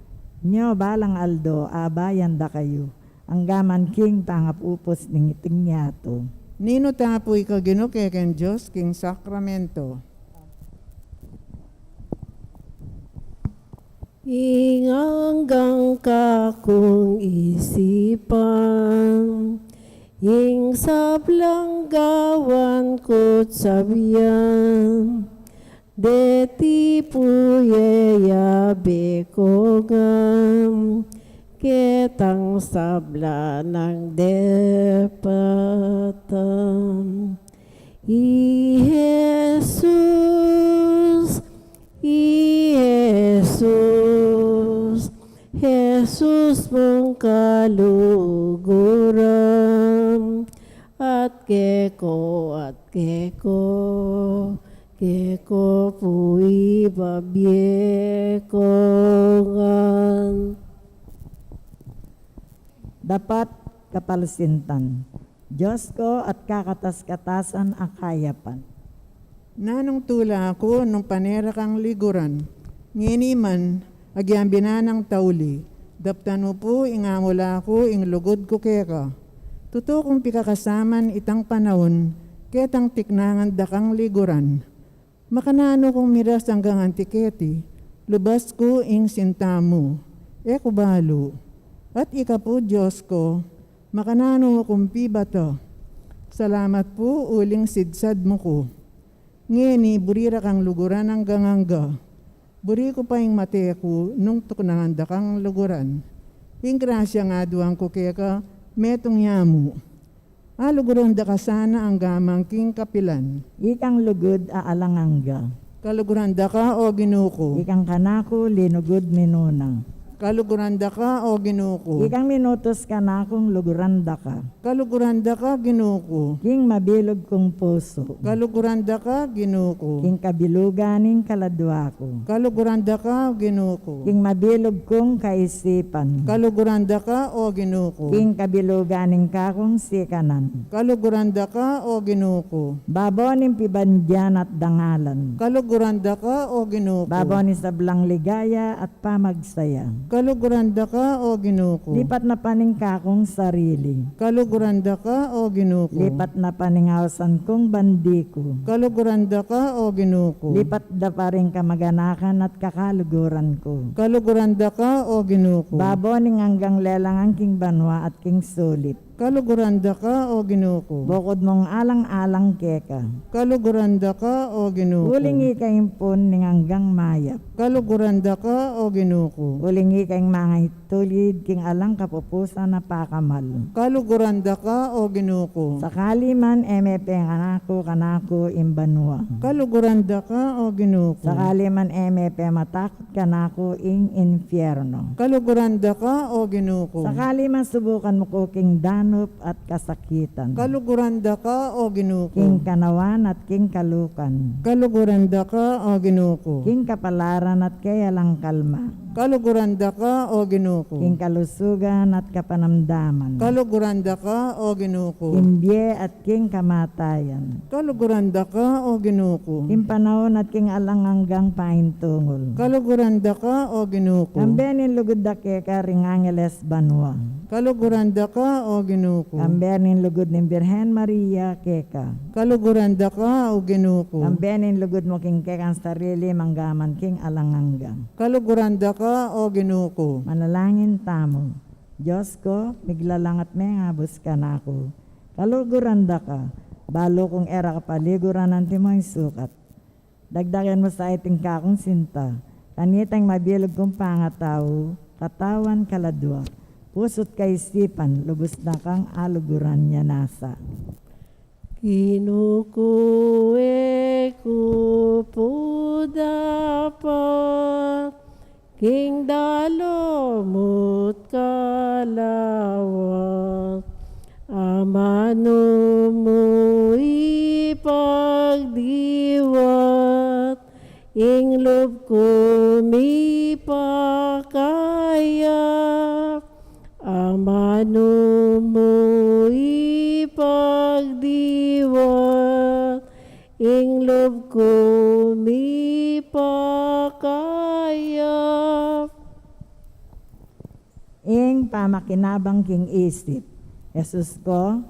Nyo balang aldo abayan da kayu, anggaman king pangapupus ning iting yatu. Ninu ta pu ika, Ginu, kekeng Dios king sakramento? Ing anggang kakung isipan, ing sablang gawan ku't sabian, deti pu yeyabe ku ngan ketang sabla nang depatan. I Jesus, i Jesus, Jesus mung kaluguran, at keko, at keko, keko pu ibabie ku ngan. Dapat kapalsintan. Dios ku at kakatas-katasan a kayapan. Nanung tula ku nung pane ra kang liguran, ngeni man agyang binanang tauli, daptan mu pu ing amula ku ing lugud ku keka. Tutu kung pikakasaman itang panaun, ketang tiknangan da kang liguran. Makananu kung miras anggang anti keti, lubas ku ing sinta mu, e ku balu. At ika pu, Dios ku, makananu mu kung pibata. Salamat pu uling sidsad mu ku. Ngeni buri ra kang luguran anggang angga. Buri ku pa ing mate ku nung tuknangan da kang luguran. Ing grasyang aduan ku keka, metung ya mu. Aluguran da ka sana anggaman king kapilan. Ikang lugud a alang angga. Kaluguran da ka, o Ginu ku. Ikang kanaku linugud minuna. Kaluguran da ka, o Ginu ku. Ikang minutus kanakung luguran da ka. Kaluguran da ka, Ginu ku. King mabilug kung pusu. Kaluguran da ka, Ginu ku. King kabilugan ning kaladua ku. Kaluguran da ka, Ginu ku. King mabilug kung kaisipan. Kaluguran da ka, o Ginu ku. King kabilugan ning kakung sikanan. Kaluguran da ka, o Ginu ku. Babo ning pibandian at dangalan. Kaluguran da ka, o Ginu ku. Babo ning sablang ligaya at pamagsaya. Kaluguran da ka, o Ginu ku. Lipat na pa ning kakung sarili. Kaluguran da ka, o Ginu ku. Lipat na pa ning ausan kung bandi ku. Kaluguran da ka, o Ginu ku. Lipat da pa ring kamaganakan at kakaluguran ku. Kaluguran da ka, o Ginu ku. Babo ning anggang lelangan king banua at king sulip. Kaluguran da ka, o Ginu ku. Bukud mung alang-alang keka. Kaluguran da ka, o Ginu ku. Uling ika ing pun ning anggang mayap. Kaluguran da ka, o Ginu ku. Uling ika ing mangitulid king alang kapupusan a pakamal. Kaluguran da ka, o Ginu ku. Sakali man e me penganaku kanaku ing banua. Kaluguran da ka, o Ginu ku. Sakali man e me pematakut kanaku ing infierno. Kaluguran da ka, o Ginu ku. Sakali man subukan mu ku king dan at kasakitan. Kaluguran da ka, O Ginu ku. King kanawan at king kalukan. Kaluguran da ka, O Ginu ku. King kapalaran at keng alang kalma. Kaluguran da ka, O Ginu ku. King kalusugan at kapanamdaman. Kaluguran da ka, O Ginu ku. King bie at king kamatayan. Kaluguran da ka, O Ginu ku. King panaun at king alang anggang paintungul. Kaluguran da ka, O Ginu ku. Kambe ning lugud da keka ring angeles banua. Kaluguran da ka, O Ginu ku. Kambe ning lugud ning Birhen Maria keka. Kaluguran da ka, O Ginu ku. Kambe ning lugud mu king kekang sarili mangga man king alang angga. Kaluguran da ka, O Ginu ku. Manalangin tamu. Dios ku, miglalang at mengabus kanaku. Kaluguran da ka, balu kung e ra ka paliguran antimong sukat. Dagdagan mu sa iting kakung sinta, kanitang mabilug kung pangatau, katawan kaladua, pusu't kaisipan, lubus na kang aluguran. Yana sa. Ginu ku, e ku pu dapat king dalu mu't kalawat, amanu mu ipagdiwat, ing lub ku mipakayap, amanu mu ipagdiwat, ing lub ku mipakayap. Ing pamakinabang king isip. Jesus ku,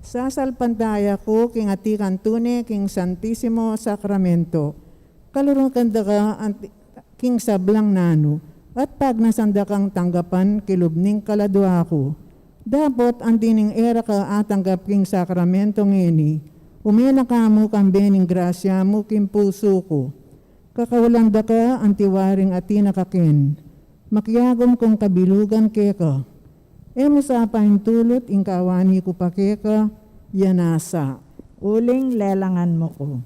sasalpantaya ku king atikan tune king Santisimo Sakramento. Kaluguran da ka anti-, king sablang nanu, at pagnasan da kang tanggapan kilub ning kaladua ku. Dapot anti ning e ra ka atanggap king sakramento ngeni, ume na ka mu kambe ning grasya mu king pusu ku. Kakaulan da ka anti waring atin na kaken, makiagum kung kabilugan keka. E mu sa paintulut ing kawani ku pa keka. Yana sa. Uling lelangan mu ku.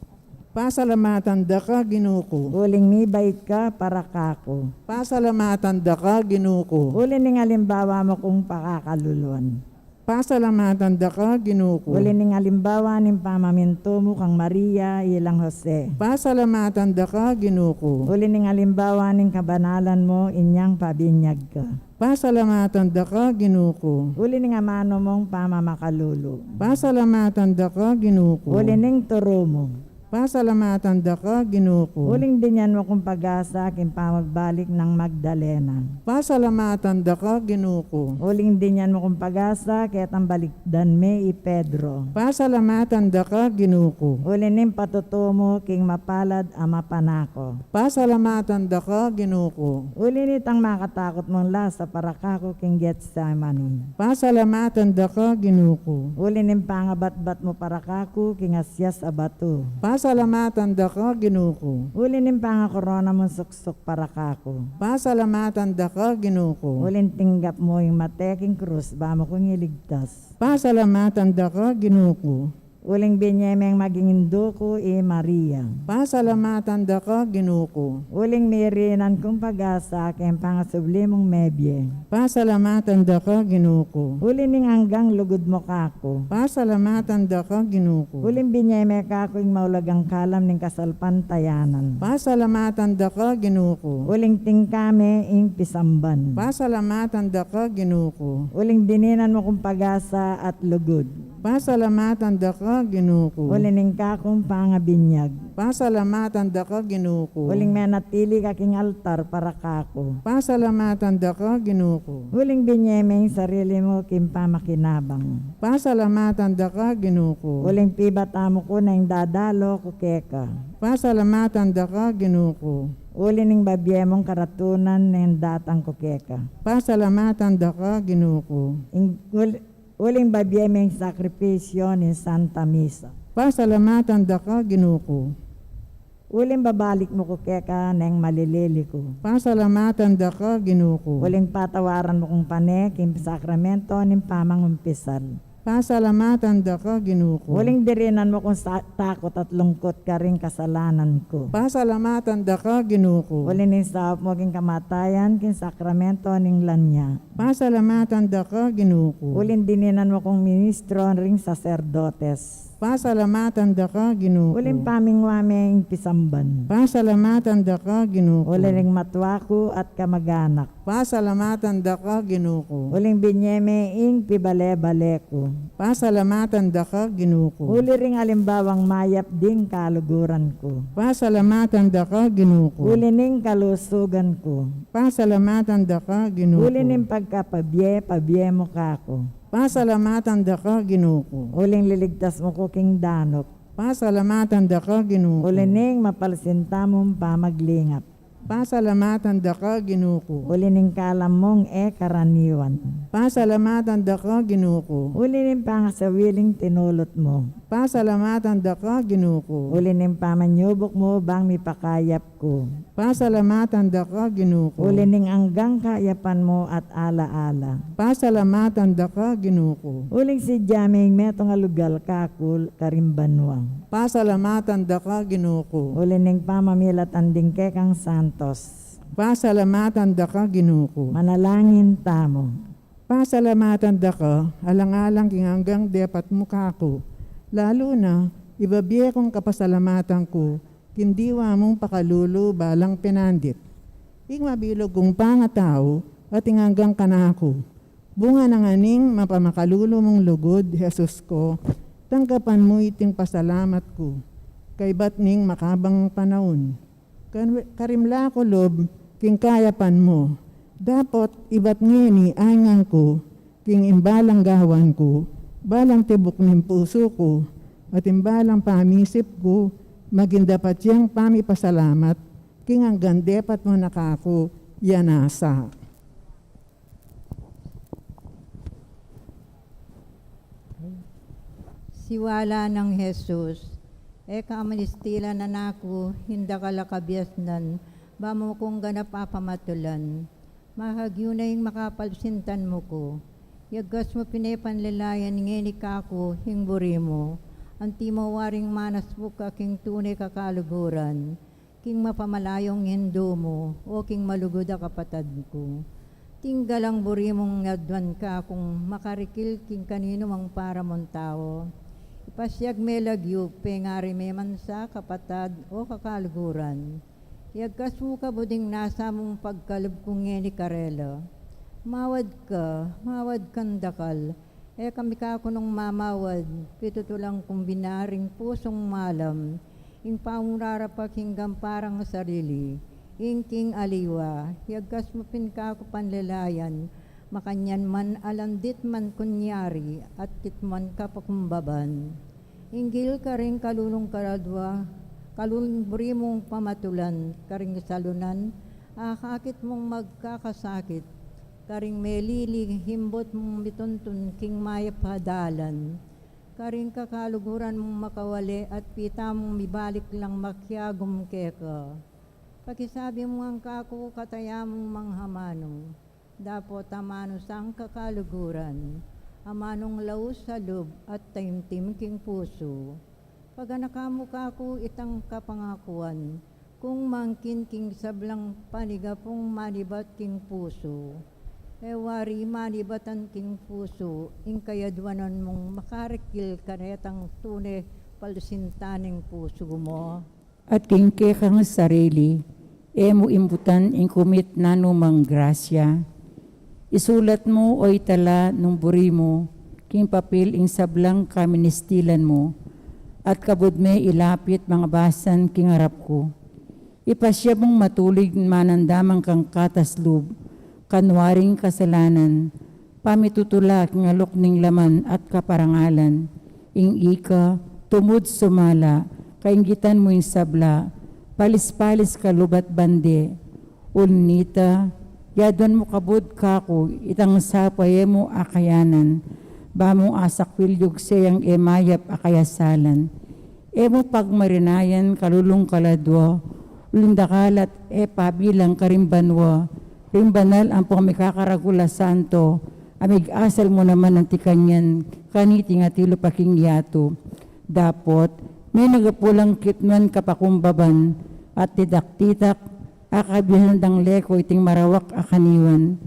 Pasalamatan da ka, Ginu ku. Uling mibait ka para kaku. Pasalamatan da ka, Ginu ku. Uli ning alimbawa mu kung pakakaluluan. Pasalamatan da ka, Ginu ku. Uli ning alimbawa ning pamamintu mu kang Maria ilang Jose. Pasalamatan da ka, Ginu ku. Uli ning alimbawa ning kabanalan mu inyang pabinyag ka. Pasalamatan da ka, Ginu ku. Uli ning amanu mung pamamakalulu. Pasalamatan da ka, Ginu ku. Uli ning turu mu. Pasalamatan da ka, Ginu ku. Uling binyan mu kung pag-asa king pamagbalik nang Magdalena. Pasalamatan da ka, Ginu ku. Uling binyan mu kung pag-asa ketang balikdan me i Pedro. Pasalamatan da ka, Ginu ku. Uli ning patutu mu king mapalad a mapanako. Pasalamatan da ka, Ginu ku. Uli nitang makatakut mung lasa para kaku king Getsemani. Pasalamatan da ka, Ginu ku. Uli ning pangabatbat mu para kaku king asias a batu. Pasalamatan da ka, Ginu ku. Uli ning pangakorona mung suksuk para kaku. Pasalamatan da ka, Ginu ku. Uling tinggap mu ing mate king krus ba mu kung iligtas. Pasalamatan da ka, Ginu ku. Uling binye meng maging indu ku i Maria. Pasalamatan da ka, Ginu ku. Uling mirinan kung pag-asa keng pangasubli mung mebie. Pasalamatan da ka, Ginu ku. Uli ning anggang lugud mu kaku. Pasalamatan da ka, Ginu ku. Uling binye me kaku ing maulagang kalam ning kasalpantayanan. Pasalamatan da ka, Ginu ku. Uling tingka me ing pisamban. Pasalamatan da ka, Ginu ku. Uling bininan mu kung pag-asa at lugud. Pasalamatan da ka, Ginu ku. Uli ning kakung pangabinyag. Pasalamatan da ka, Ginu ku. Uling menatili ka king altar para kaku. Pasalamatan da ka, Ginu ku. Uling binye me ing sarili mu king pamakinabang. Pasalamatan da ka, Ginu ku. Uling pibata mu ku neng dadalo ku keka. Pasalamatan da ka, Ginu ku. Uli ning babie mung karatunan neng datang ku keka. Pasalamatan da ka, Ginu ku. Ing-, ul-, Uling babie meng sakripisyo ning Santa Misa. Pasalamatan da ka, Ginu ku. Uling babalik mu ku keka neng malilili ku. Pasalamatan da ka, Ginu ku. Uling patawaran mu kung pane king sakramento ning pamangumpisal. Pasalamatan da ka, Ginu ku. Uling dirinan mu kung sa-, takut at lungkut karing kasalanan ku. Pasalamatan da ka, Ginu ku. Uli ning saup mu king kamatayan, king sakramento ning lanya. Pasalamatan da ka, Ginu ku. Uling dininan mu kung ministro ring saserdotes. Pasalamatan da ka, Ginu ku. Uling pamingwa me ing pisamban. Pasalamatan da ka, Ginu ku. Uling matua ku at kamaganak. Pasalamatan da ka, Ginu ku. Uling binye me ing pibale-bale ku. Pasalamatan da ka, Ginu ku. Uli ring alimbawang mayap ding kaluguran ku. Pasalamatan da ka, Ginu ku. Uli ning kalusugan ku. Pasalamatan da ka, Ginu ku. Uli ning pagkapabie-pabie mu kaku. Pasalamatan da ka, Ginu ku. Uling liligtas mu ku king danup. Pasalamatan da ka, Ginu ku. Uli ning mapalsinta mung pamaglingap. Pasalamatan da ka, Ginu ku. Uli ning kalam mung e karaniwan. Pasalamatan da ka, Ginu ku. Uli ning pangasawiling tinulut mu. Pasalamatan da ka, Ginu ku. Uli ning pamanyubuk mu bang mipakayap ku. Pasalamatan da ka, Ginu ku. Uli ning anggang kayapan mu at ala-ala. Pasalamatan da ka, Ginu ku. Uling sidya meng metung a lugal kaku karing banua. Pasalamatan da ka, Ginu ku. Uli ning pamamilatan ding kekang santos. Pasalamatan da ka, Ginu ku. Manalangin tamu. Pasalamatan da ka, alang-alang king anggang depat mu kaku. Lalu na, ibabie kung kapasalamatan ku king diwa mung pakalulu balang penandit. Ing mabilug kung pangatau at ing anggang kanaku. Bunga na ngening mapamakalulu mung lugud, Jesus ku, tanggapan mu iting pasalamat ku kaybat ning makabang panaun. Kan-, karimla ku lub king kayapan mu. Dapot ibat ngeni aingan ku king imbalang gawan ku, balang tibuk ning pusu ku, at imbalang pamisip ku, maging dapat yang pamipasalamat king anggang depat mu na kaku, ya nasa. Siwala nang Jesus, e ka aministilan, Anak ku, ing dakal a kabiasnan, ba mu kung ganap a pamatulan. Mahagyu na ing makapalsintan mu ku. Yagkas mu pin e panlalayan ngeni kaku ing buri mu, anti mo waring manasbuk ka king tune kakaluguran, king mapamalayung Indu mu, o king malugud a kapatad ku. Tinggalang buri mung aduan kakung makarikil king kaninumang para mung tau. Ipasiag me lagyu, pengari me man sa kapatad o kakaluguran. Yagkas mu kabud ing nasa mung pagkalub ku ngeni karela. Mawad ka, mawad kang dakal, e ka mi kaku nung mamawad, pitutulan kung binaring pusung malam, ing pamurarapak king gamparang sarili, ing king aliwa, yagkas mu pin kaku panlalayan, makanyan man alandit man kunyari, at kitman kapakumbaban. Inggil karing kalulung kaladua, kalulung buri mung pamatulan, karing salunan, akakit mung magkakasakit, karing melili himbut mung mituntun king mayap a dalan, karing kakaluguran mung makawale at pita mung mibalik lang makiagum keka. Pakisabi mu ngan kaku kataya mung manghamanu. Dapot amanu sang kakaluguran, amanung laus a lub at taimtim king pusu. Paganaka mu kaku itang kapangakuan, kung mangkin king sablang panigapung manibat king pusu. E wari manibatan king pusu, ing kayaduanan mung makarikil karetang tune palsintan ning pusu mu. At king kekang sarili, e mu imbutan ing kumit nanumang grasya. Isulat mu o itala nung buri mu, king papil ing sablang kaministilan mu, at kabud me ilapit mangabasan king arap ku. Ipasiag mung matulig manandaman kang katas lub, kanwaring kasalanan, pamitutula king alok ning laman at kaparangalan, ing ika, tumud sumala, kainggitan mu ing sabla, palis-palis ka lub at bande, uli nita, yaduan mu kabud kaku, itang sapa e mu akayanan, ba mung asakwil yugse yang e mayap a kayasalan, e mu pagmarinayan kalulung kaladua, uling dakal at e pabilang karing banua, ring banal ampong mikakaragul a santo, a mig-asal mu naman anti kanyan kaniting atilu pa king yatu. Dapot, menagapulang kitnuan kapakumbaban, at titak-titak, akabihan dang leko iting marawak a kaniwan.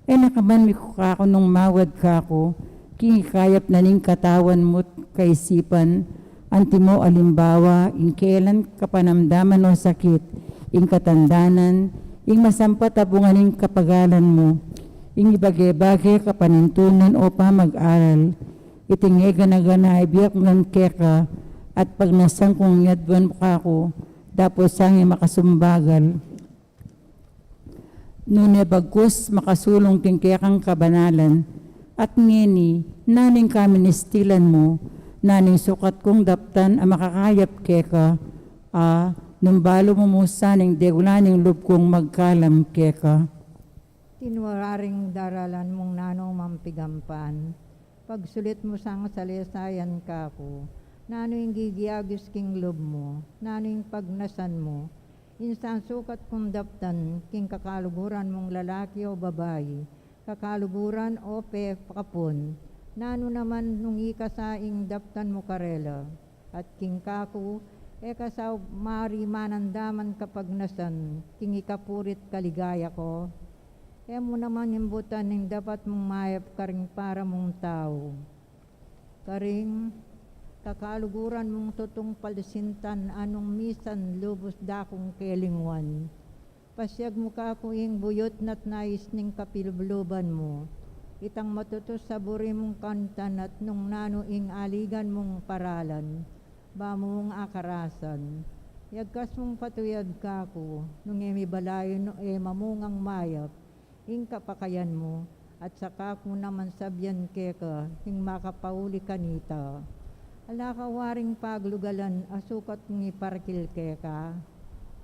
E na ka man mikukaku nung mawad kaku, king ikayap na ning katawan mu't kaisipan, antimo alimbawa, ing kelan kapanamdaman o sakit, ing katandanan, ing masampat a bunga ning kapagalan mu, ing ibage-bage kapanintunan o pamag-aral, iting e gana-gana ibiyak ngan keka, at pagnasan kung yaduan mu kaku, dapot sangi makasumbagal. Nune bagkus makasulung king kekang kabanalan, at ngeni, nanu ing kaministilan mu, nanu ing sukat kung daptan a makakayap keka, a, nung balu mu mu sa ning degula ning lub kung magkalam keka. Tinwaring daralan mung nanu mang pigampan, pagsulit mu sang saleysayan kaku, nanu ing gigiagis king lub mu, nanu ing pagnasan mu, insan sukat kung daptan king kakaluguran mung lalaki o babai, kakaluguran o pepakapun, nanu naman nung ikasa ing daptan mu karela, at king kaku, e ka sa mari manandaman kapagnasan king ikapurit kaligaya ko. E mu naman imbutan ing dapat mung mayap karing para mung tau. Karing kakaluguran mung tutung palsintan a nung misan lubus da kung kelingwan. Pasiag mu kaku ing buyut na't nais ning kapilubluban mu. Itang matutus a buri mung kantan at nung nanu ing aligan mung paralan, ba mung akarasan. Yagkas mung patuyad kaku, nung e mibalayun o e mamungang mayap ing kapakayan mu, at saka ku naman sabian keka ing makapauli kanita. Ala ka waring paglugalan a sukat kung iparkil keka.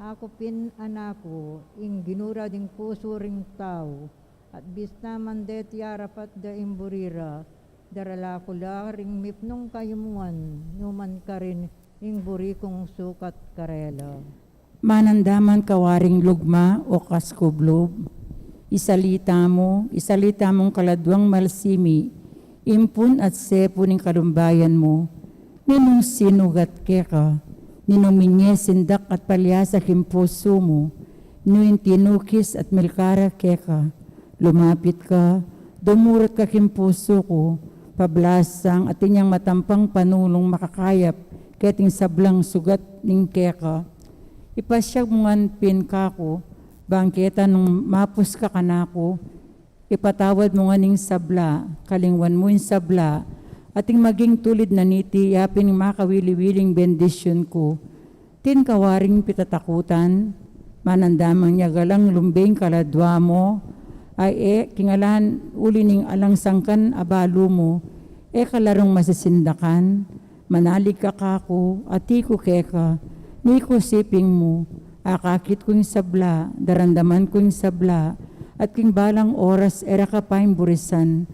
Aku pin, anak ku, ing ginura ding pusu ring tau, at bista man deti arapat da ing buri ra, darala ku la ring mipnung kayumuan, nu man karin ing buri kung sukat karela. Manandaman ka waring lugma o kaskublub. Isalita mu, isalita mung kaladuang malsimi, impun at sepu ning kalumbayan mu. Ninung sinugat keka, ninung minye sindak at palyasa king pusu mu, nu ing tinukis at milkara keka. Lumapit ka, dumurat ka king pusu ku, pablasang atin yang matampang panulung makakayap keting sablang sugat ning keka. Ipasiag mu ngan pin kaku, bang keta nung mapus ka kanaku, ipatawad mu ngan ing sabla, kalingwan mu ing sabla, at ing maging tulid na niti yapin makawili-wiling bendisyun ku. Atin ka waring pitatakutan, manandaman ya galang lumbe ing kaladua mu, a e, king alang uli ning alang sangkan a balu mu, e ka la rung masisindakan, manalig ka kaku, ati ku keka, ni ku siping mu, akakit ku ing sabla, daramdaman ku ing sabla, at king balang oras e ra ka pa ing burisan,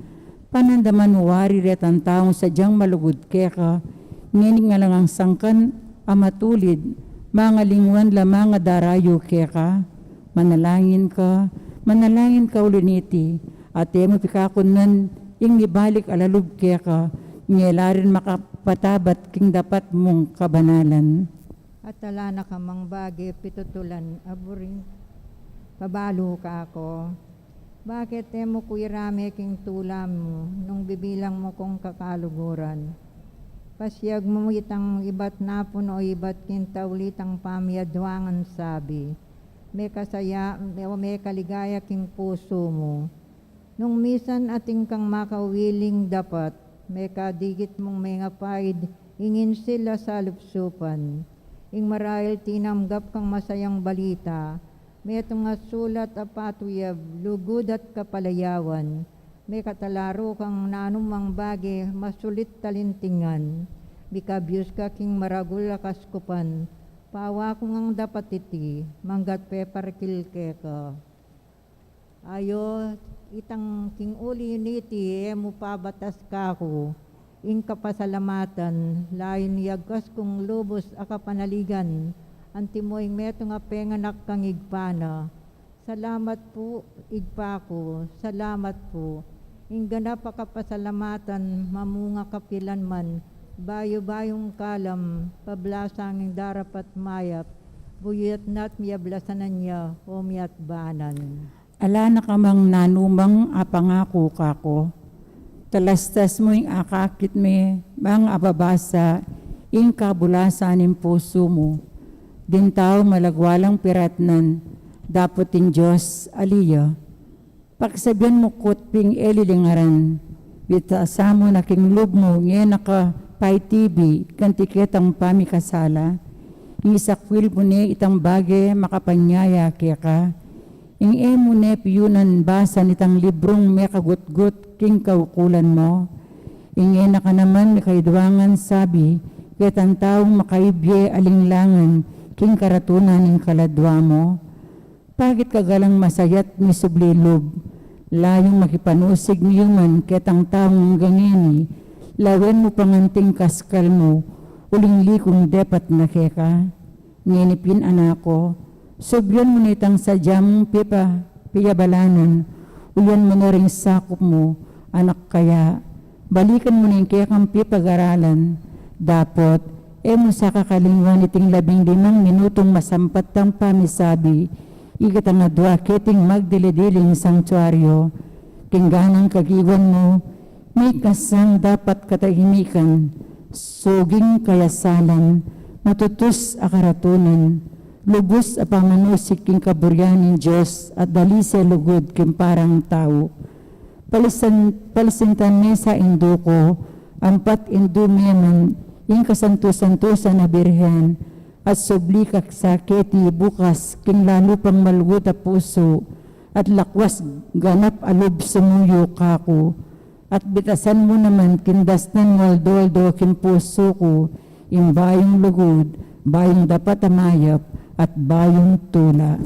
panandaman mu wari retang taung sadyang malugud keka, ngeni king alang sangkan a matulid, mangalingwan la mangadarayu keka. Manalangin ka, manalangin ka uli niti, at e mu pikakunan ing mibalik a lalub keka, nung e la rin makapatabat king dapat mung kabanalan. At ala na ka mang bage pitutulan a buring pabalu kaku. Bakit e mu ku irame king tula mu, nung bibilang mu kung kakaluguran? Pasiag mu itang ibat napun o ibat king tauli tang pamiyaduangan sabi, mekasaya, me-, o mekaligaya king pusu mu. Nung misan atin kang makawiling dapat, mekadikit mung mengapaid ing insil a salupsupan. Ing marail tinanggap kang masayang balita, metung a sulat a patuyab, lugud at kapalayawan, mekatalaru kang nanumang bage masulit talintingan, mikabyus ka king maragul a kaskupan, pawa ku ngang dapat iti, manggat peparkil keka. Ayo, itang king uli niti e mu pabatas kaku ing kapasalamatan, layun yagkas kung lubus a kapanaligan, antimo ing metung a penganak kang Ibpa na. Salamat pu, Ibpa ku, salamat pu. Ing ganap a kapasalamatan, mamunga kapilanman, bayu-bayung kalam, pablasang ing darapat mayap, buyat na't miablasanan ya, o miatbanan. Ala na ka mang nanumang apangaku kaku. Talastas mu ing akakit mi, bang ababasa, ing kabulasan ning pusu mu. Ding tau malagwa lang piratnan, dapot ing Dios ali ya. Pakisabian mu ku't pin e lilingaran, bitasan mu na king lub mu, ngeni ka paitibi, kanti ketang pamikasala, ngisakwil mu ne itang bage makapanyaya keka, ing e mu ne piyunan basan itang librung mekagutgut king kaukulan mu, ing e na ka naman mikaiduangan sabi, ketang taung makaibye alinglangan king karatunan ning kaladua mu. Pakit ka galang masayat misubli lub, layung makipanusig miyuman ketang taung ngeni, lawen mu panganting kaskal mu, uling likung depat na keka. Ngeni pin, anak ku, sublian mu na itang sadya mung pipa-, piyabalanan, ulian mu na ring sakup mu, anak kaya, balikan mu na ing kekang pipagaralan, dapot, e mu sa kakalingwan iting labing limang minutung masampat tang pamisabi, ikatang adua keting magdili-diling sangtuaryo, king ganang kagiwan mu, mekasang dapat katahimikan, suging kayasalan, matutus a karatunan, lubus a pamanusik king kaburian ning Dios at dalise lugud king parang tau. Palisan-, palisintan me sa indu ku, ampat indu me man, ing kasantu-santusan a Birhen, at subli ka sa keti bukas king lalu pang malugud a pusu, at lakwas ganap a lub sumuyu kaku, at bitasan mu naman king dasnan mu aldo-aldo king pusu ku, ing bayung lugud, bayung dapat a mayap, at bayung tula.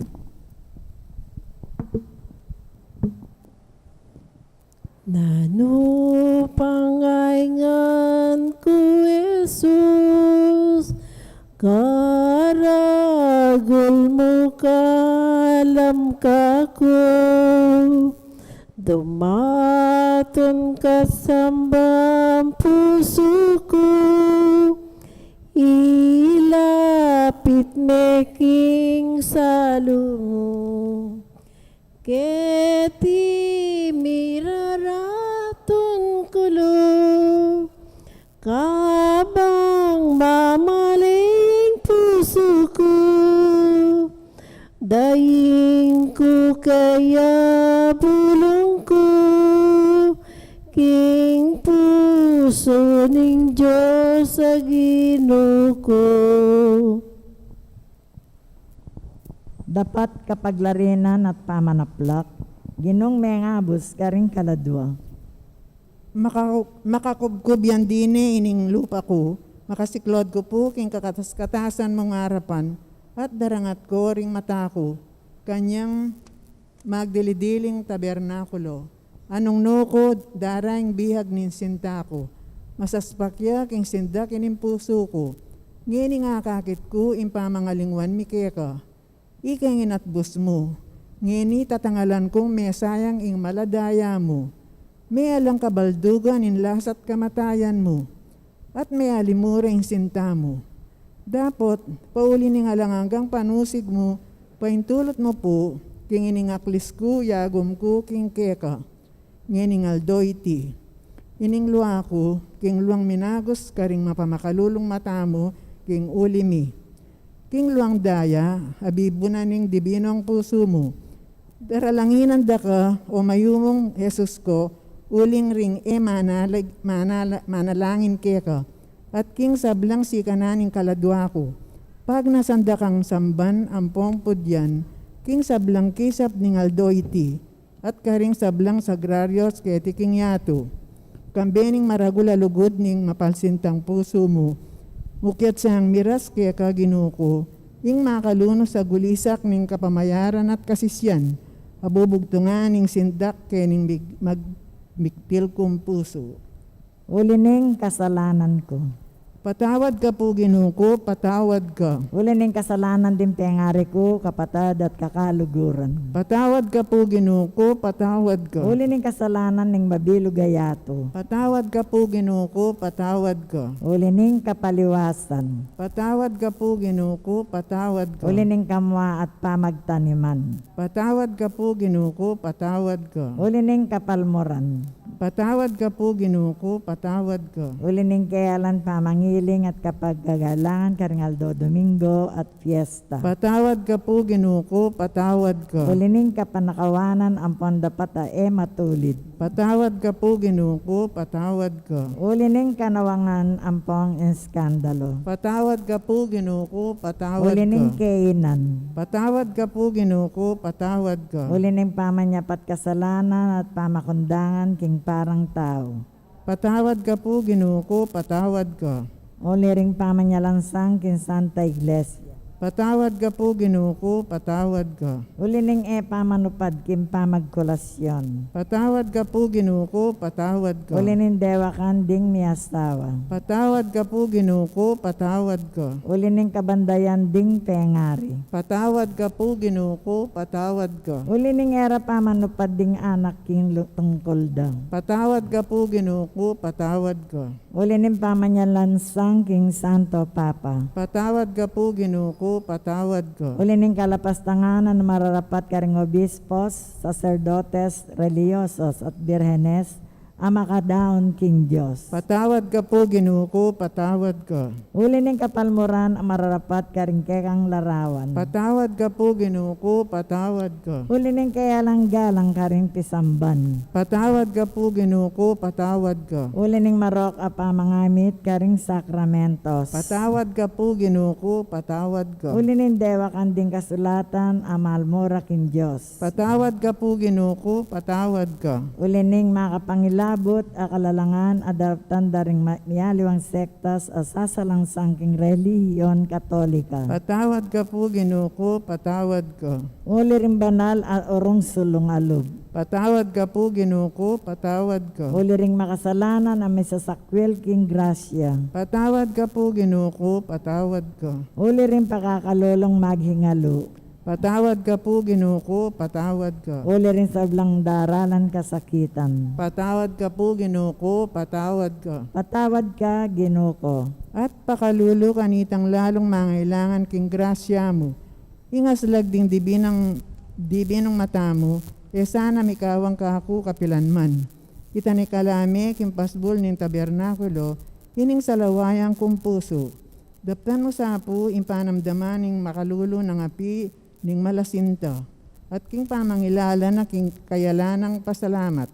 Nanu pang aingan ku, Jesus, karagul mu kalam kaku, dumatun ka sambang pusu ku, ilapit me king salu mu. Keti miraratun ku lub, kabang mamaling pusu ku, daing ku kaya bulung ku, king pusu ning Dios a Ginu ku. Dapat kapaglarinan at pamanaplak, Ginung mengabus karing kaladua. Maka-, makakubkub yang dine ining lupa ku, makasiklod ku pu king kakatas-katasan mung arapan, at darangat ku ring mata ku kanyang magdili-diling tabernakulo. Anung nukud, dara ing bihag ning sinta ku. Masaspak ya king sindak ining pusu ku. Ngeni ing akakit ku ing pamangalingwan mi keka. Ika ing inatbus mu. Ngeni tatangalan kung mesayang ing mala daya mu. Mealang kabaldugan ing lasat kamatayan mu. At mealimura ing sinta mu. Dapot, pauli ning alang anggang panusig mu, paintulut mu pu, king ining aklis ku, yagum ku, king keka. Ngening aldo iti. Ining lua ku, king luang minagus karing mapamakalulung mata mu, king uli mi. King luang daya, abibunan ning dibinung pusu mu. Daralanginan da ka, o mayumung Jesus ku, uling ring e manalag-, manala-, manalangin keka, at king sablang sikanan ning kaladua ku. Pagnasan da kang samban ampong pudyan, king sablang kisap ning aldo iti, at karing sablang sagraryos keti king yatu. Kambe ning maragul a lugud ning mapalsintang pusu mu. Mukyat sang miras keka Ginu ku, ing makalunus a gulisak ning kapamayaran at kasisian, a bubugtungan ning sindak kening mig-, mag-, miktil kung pusu. Uli ning kasalanan ku. Patawad ka pu, Ginu ku, patawad ka. Uli ning kasalanan ding pengari ku, kapatad at kakaluguran. Patawad ka pu, Ginu ku, patawad ka. Uli ning kasalanan ning mabilug a yatu. Patawad ka pu, Ginu ku, patawad ka. Uli ning kapaliwasan. Patawad ka pu, Ginu ku, patawad ka. Uli ning kamua at pamagtaniman. Patawad ka pu, Ginu ku, patawad ka. Uli ning kapalmuran. Patawad ka pu, Ginu ku, patawad ka. Uli ning keyalan, pamangiling at kapagkagalangan karing aldo Domingo at fiesta. Patawad ka pu, Ginu ku, patawad ka. Uli ning kapanakawanan ampon dapat a e matulid. Patawad ka pu, Ginu ku, patawad ka. Uli ning kanawangan ampong eskandalu. Patawad ka pu, Ginu ku, patawad ka. Uli ning kainan. Patawad ka pu, Ginu ku, patawad ka. Uli ning pamanyapat kasalanan at pamakundangan king parang tau. Patawad ka pu, Ginu ku, patawad ka. Uli ring pamanyalansang king Santa Iglesia. Patawad ka pu, Ginu ku, patawad ka. Uli ning e pamanupad king pamagkulasyon. Patawad ka pu, Ginu ku, patawad ka. Uli ning dewakan ding miasawa. Patawad ka pu, Ginu ku, patawad ka. Uli ning kabandayan ding pengari. Patawad ka pu, Ginu ku, patawad ka. Uli ning e ra pamanupad ding anak king lu-, tungkul da. Patawad ka pu, Ginu ku, patawad ka. Uli ning pamanyalansang king Santo Papa. Patawad ka pu, Ginu ku, patawad ka. Uli ning kalapastangan a mararapat karing obispos, saserdotes, relihiyosos, at birhenes a makadaun king Dios. Patawad ka pu, Ginu ku, patawad ka. Uli ning kapalmuran a mararapat karing kekang larawan. Patawad ka pu, Ginu ku, patawad ka. Uli ning keyalang galang karing pisamban. Patawad ka pu, Ginu ku, patawad ka. Uli ning marok a pamangamit karing sakramentos. Patawad ka pu, Ginu ku, patawad ka. Uli ning dewakan ding kasulatan a malmura king Dios. Patawad ka pu, Ginu ku, patawad ka. Uli ning makapangilabut a kalalangan a daraptan da ring ma-, mialiwang sektas a sasalansang king relihiyon Katolika. Patawad ka pu, Ginu ku, patawad ka. Uli ring banal a urung sulung a lub. Patawad ka pu, Ginu ku, patawad ka. Uli ring makasalanan a misasakwil king grasya. Patawad ka pu, Ginu ku, patawad ka. Uli ring pakakalulung maghingalu. Patawad ka pu, Ginu ku, patawad ka. Uli ring sablang daralan kasakitan. Patawad ka pu, Ginu ku, patawad ka. Patawad ka, Ginu ku. At pakalulu kanitang lalung mangailangan king grasya mu. Ing aslag ding dibi nang, dibi nang mata mu, e sana mikawang kaku kapilanman. Itanikala me king pasbul ning tabernakulo ining salawayang kung pusu. Daptan mu sa pu ing panamdaman ning makalulu nang api ning malasinta, at king pamangilala na king kayalan nang pasalamat,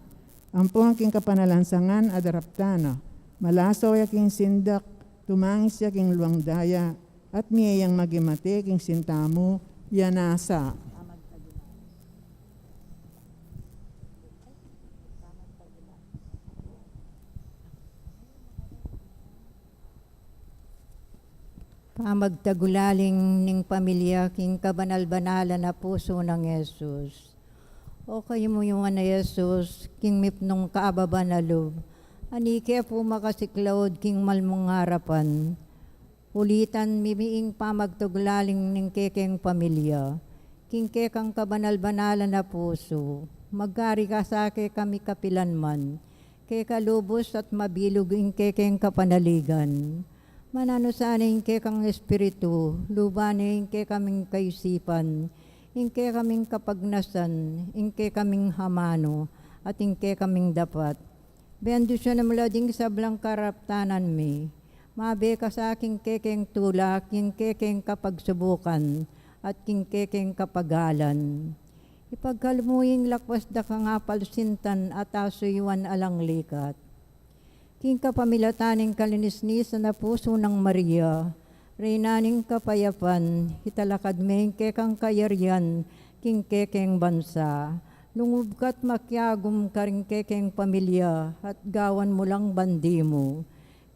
ampon king kapanalansangan a daraptan na, malaso ya king sindak, tumangis ya king luang daya, at mie yang maging mate king sinta mu, ya nasa. Pamagtagulaling ning pamilya king kabanal-banalan a pusu nang Jesus. O kayumuyuman a Jesus, king mipnung kababan a lub, ani ke pu makasiklaud king malmung arapan. Ulitan mi ing pamagtagulaling ning kekeng pamilya king kekang kabanal-banalan a pusu. Magari ka sa kekami kapilanman, keka lubus at mabilug ing kekeng kapanaligan. Mananu sana ing kekang espiritu, luban ne ing kekaming kaisipan, ing kekaming kapagnasan, ing kekaming amanu, at ing kekaming dapat. Bendisyunan mu la ding sablang karaptanan mi. Mabe ka sa king kekeng tula, king kekeng kapagsubukan, at king kekeng kapagalan. Ipagkalub mu ing lakwas da kang apalsintan at asuyuan alang likat. King kapamilatan ning kalinisnisan a pusu nang Maria, Reyna ning kapayapan, italakad me ing kekang kayarian king kekeng bansa. Lungub ka't makiagum karing kekeng pamilya at gawan mu lang bandi mu.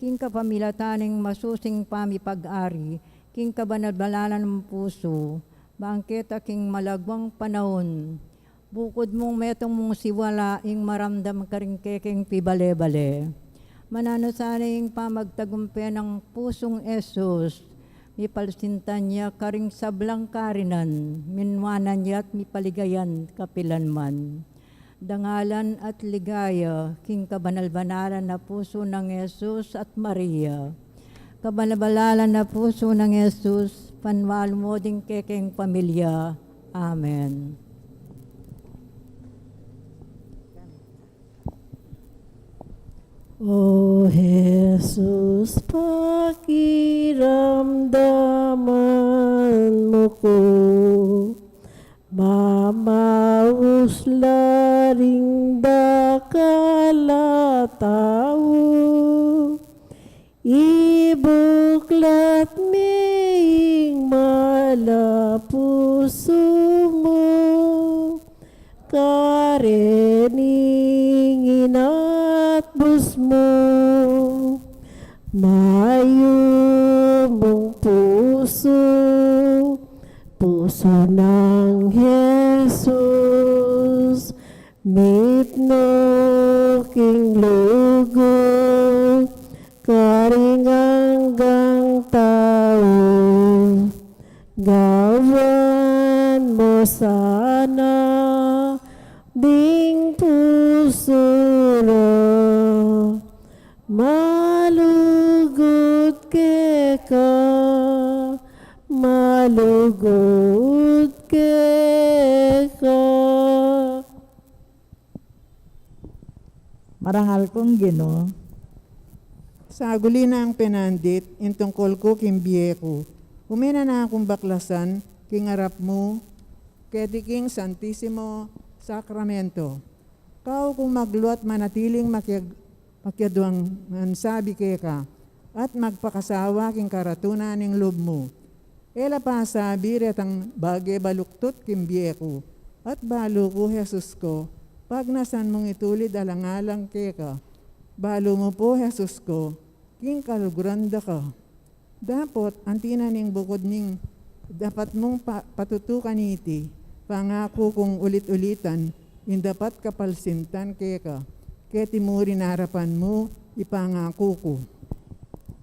King kapamilatan ning masusing pamipag-ari king kabanal-banalan a pusu, bangketa king malagwang panaun. Bukud mung metung mung siwala ing maramdam karing kekeng pibale-bale. Mananu sana ing pamagtagumpe nang pusung Jesus, mipalsintan ya karing sablang karinan, minuanan ya't mipaligayan kapilanman. Dangalan at ligaya king kabanal-banalan a pusu nang Jesus at Maria. Kabanal-banalan a pusu nang Jesus, panualu mu ding kekeng pamilya. Amen. O Jesus, pakiramdaman mu ku, mamaus la ring dakal a tau. Ibuklat me ing mal a pusu mu, karening inatbus mu. Mayumung pusu, pusu nang Jesus, mitmu king lugud karing anggang tau. Gawan mu sana ding pusu ra malugud keka, malugud keka. Marangal kung Ginu. Saguli nang penandit ing tungkul ku king bie ku. Ume na kung baklasan king arap mu keti king Santisimo Sakramento. Kau kung magluat manatiling makiag-, makiadwang ngan sabi keka, at magpakasawa king karatunan ning lub mu. E la pasabi retang bage baluktot king bie ku, at balu ku, Jesus ku, pagnasan mung itulid alang-alang keka. Balu mu pu, Jesus ku, king kaluguran da ka. Dapot anti na ning bukud ning dapat mung pa-, patutukan iti, pangaku kung ulit-ulitan, ing dapat kapalsintan keka, keti mu rin arapan mu, ipangaku ku.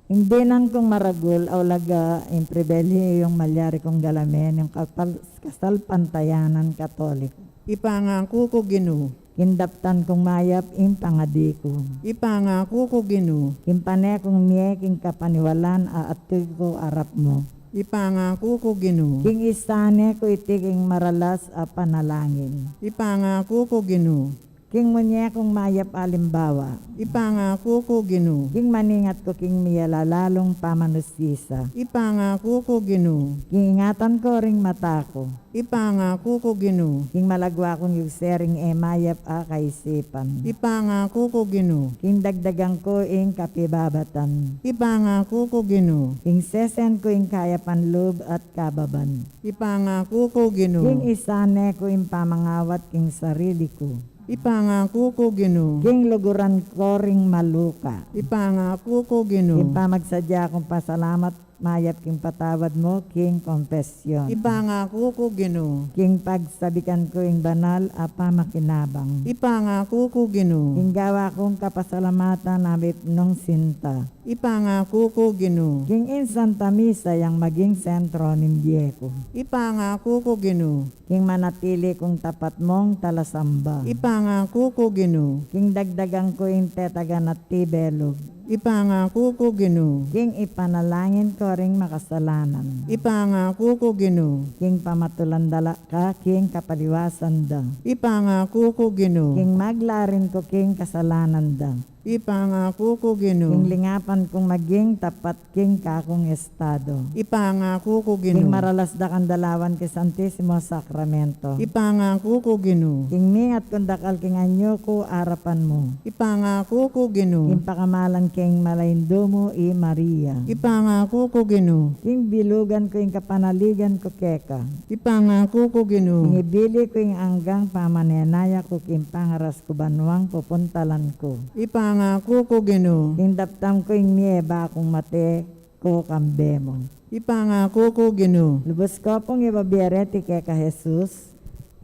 Ing dinan kung maragul, aulaga ing pribilehiyung malyari kung galamen ing kapal-, kasalpantayanan Katoliko. Ipangaku ku, Ginu. King daptan kung mayap ing pangadi ku. Ipangaku ku, Ginu. King pane kung mie king kapaniwalan a atiu ku arap mu. Ipangaku ku, Ginu. King isane ku iti king maralas a panalangin. Ipangaku ku, Ginu. King munye kung mayap alimbawa. Ipangaku ku, Ginu. King maningat ku king mialalalung pamanusisa. Ipangaku ku, Ginu. King ingatan ku ring mata ku. Ipangaku ku, Ginu. King malagwa kung yugse ring e mayap a kaisipan. Ipangaku ku, Ginu. King dagdagan ku ing kapibabatan. Ipangaku ku, Ginu. King sesen ku ing kayapan lub at kababan. Ipangaku ku, Ginu. King isane ku ing pamangawat king sarili ku. Ipangaku ku, Ginu. King luguran ku ring maluka. Ipangaku ku, Ginu. King pamagsadya kung pasalamat mayap king patawad mu king konfesyon. Ipangaku ku, Ginu. King pagsabikan ku ing banal a pamakinabang. Ipangaku ku, Ginu. King gawa kung kapasalamatan a mipnung sinta. Ipangaku ku, Ginu. King ing Santa Misa yang maging sentro ning bie ku. Ipangaku ku, Ginu. King manatili kung tapat mung talasamba. Ipangaku ku, Ginu. King dagdagan ku ing tetagan at tibelug. Ipangaku ku, Ginu. King ipanalangin ku ring makasalanan. Ipangaku ku, Ginu. King pamatulan da la ka king kapaliwasan da. Ipangaku ku, Ginu. King maglarin ku king kasalanan da. Ipangaku ku, Ginu. King lingapan kung maging tapat king kakung estado. Ipangaku ku, Ginu. King maralas da kang dalawan king Santisimo Sakramento. Ipangaku ku, Ginu. King mingat kung dakal king anyu ku arapan mu. Ipangaku ku, Ginu. King pakamalan king malaindu mu i Maria. Ipangaku ku, Ginu. King bilugan ku ing kapanaligan ku keka. Ipangaku ku, Ginu. King ibili ku ing anggang pamanenaya ku king pangaras ku banwang pupuntalan ku. Ipangaku ku, Ginu. King daptan ku ing mie ba kung mate ku kambe mu. Ipangaku ku, Ginu. Lubus ku pung ibabie reti keka, Jesus.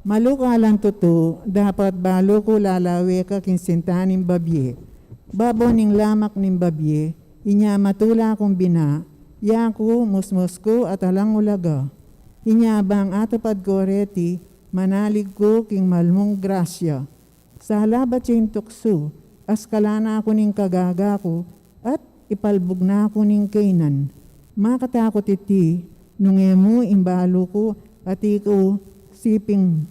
Maluka lang tutu, dapot balu ku lalawe ka king sinta ning babie. Babo ning lamak ning babie, inya matula kung bina, yaku, musmus ku, at alang ulaga. Inya bang atupad ku reti, manalig ku king malmung grasya. Sala bat ya ing tuksu, askalan na ku ning kagaga ku, at ipalbug na ku ning kainan. Makatakut iti, nung e mu ing balu ku, at iku siping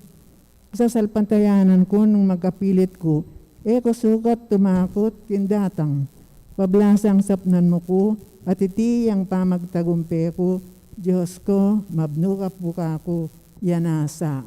sasalpantayanan ku nung magkapilit ku, e ku sukat tumakut king datang. Pablasang sapnan mu ku, at iti yang pamagtagumpe ku, Dios ku, mabnu ka pu kaku, ya nasa.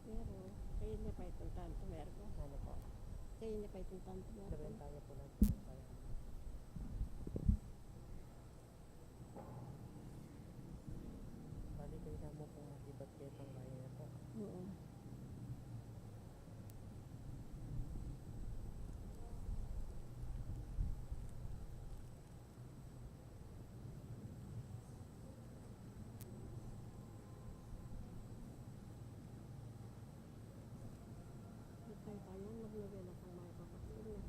Pero, kaya niya pa itong tanto, Mergo. Ano po? Kaya niya pa itong tanto, Mergo. Nabenta niya po ng pinapaya. Bali, kailangan mo pong magibat kaya itong bayan na to. Oo. Tayo, tayo, maglagay na pang may papaksin na.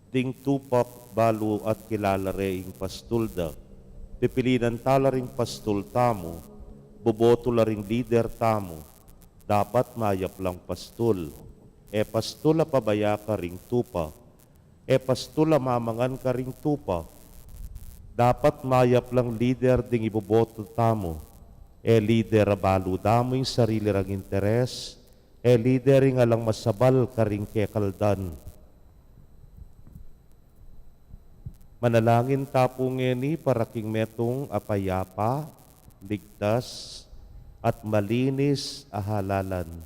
Ding tupa balu at kilala re ing pastul da. Pipilinan ta la ring pastul tamu, boboto la ring lider tamu. Dapat mayap lang pastul. E pastul a pabaya karing tupa. E pastul a mamangan karing tupa. Dapat mayap lang lider ding iboboto tamu. E lider a balu damu ing sarili rang interes. E lider ing alang masabal karing kekaldan. Manalangin ta pu ngeni para king metung a payapa, ligtas, at malinis a halalan.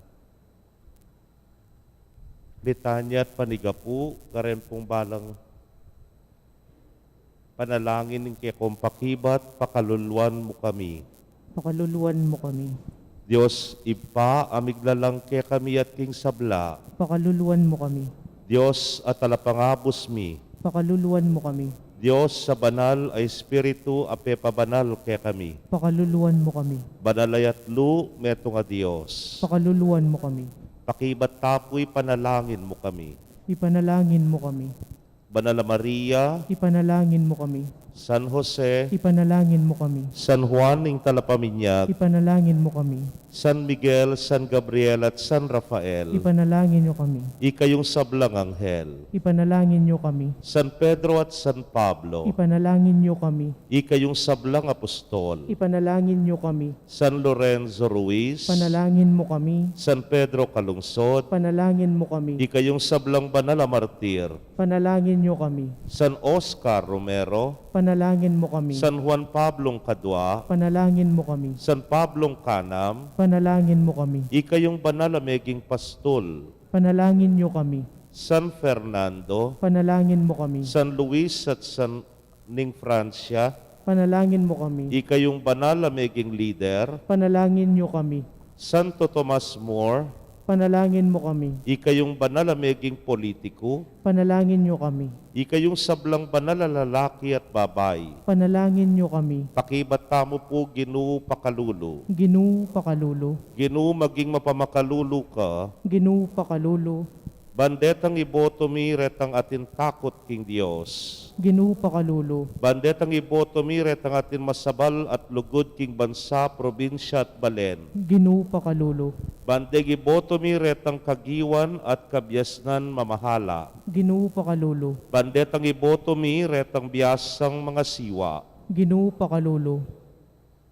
Litanya at panigapu, karen pung balang panalangin ning kekong pakibat, pakaluluan mu kami. Pakaluluan mu kami. Dios Ibpa, a miglalang kekami at king sabla. Pakaluluan mu kami. Dios a talapangabus mi. Pakaluluan mu kami. Dios a banal a Espiritu a pepabanal kekami. Pakaluluan mu kami. Banal a yatlu, metung a Dios. Pakaluluan mu kami. Pakibat ta pu, ipanalangin mu kami. Ipanalangin mu kami. Banal a Maria. Ipanalangin mu kami. San Jose. Ipanalangin mu kami. San Juan ing Talapaminyag. Ipanalangin mu kami. San Miguel, San Gabriel, at San Rafael. Ipanalangin yu kami. Ikayung sablang anghel. Ipanalangin yu kami. San Pedro at San Pablo. Ipanalangin yu kami. Ikayung sablang apostol. Ipanalangin yu kami. San Lorenzo Ruiz. Ipanalangin mu kami. San Pedro Calungsod. Ipanalangin mu kami. Ikayung sablang banal a martir. Ipanalangin yu kami. San Oscar Romero. Ipanalangin mu kami. San Juan Pablong Kadua. Ipanalangin mu kami. San Pablong Kanam. Ipanalangin mu kami. Ikayung banal a meging pastul. Ipanalangin yu kami. San Fernando. Ipanalangin mu kami. San Luis at San ning Francia. Ipanalangin mu kami. Ikayung banal a meging lider. Ipanalangin yu kami. Santo Tomas More. Ipanalangin mu kami. Ikayung banal a meging politiku. Ipanalangin yu kami. Ikayung sablang banal a lalaki at babai. Ipanalangin yu kami. Pakibat tamu pu, Ginu, pakalulu. Ginu, pakalulu. Ginu, maging mapamakalulu ka. Ginu, pakalulu. Ban detang iboto mi retang atin takut king Dios. Ginu, pakalulu. Ban detang iboto mi retang atin masabal at lugud king bansa, probinsya at balen. Ginu, pakalulu. Ban deng iboto mi retang kagiwan at kabiasnan mamahala. Ginu, pakalulu. Ban detang iboto mi retang biasang mangasiwa. Ginu, pakalulu.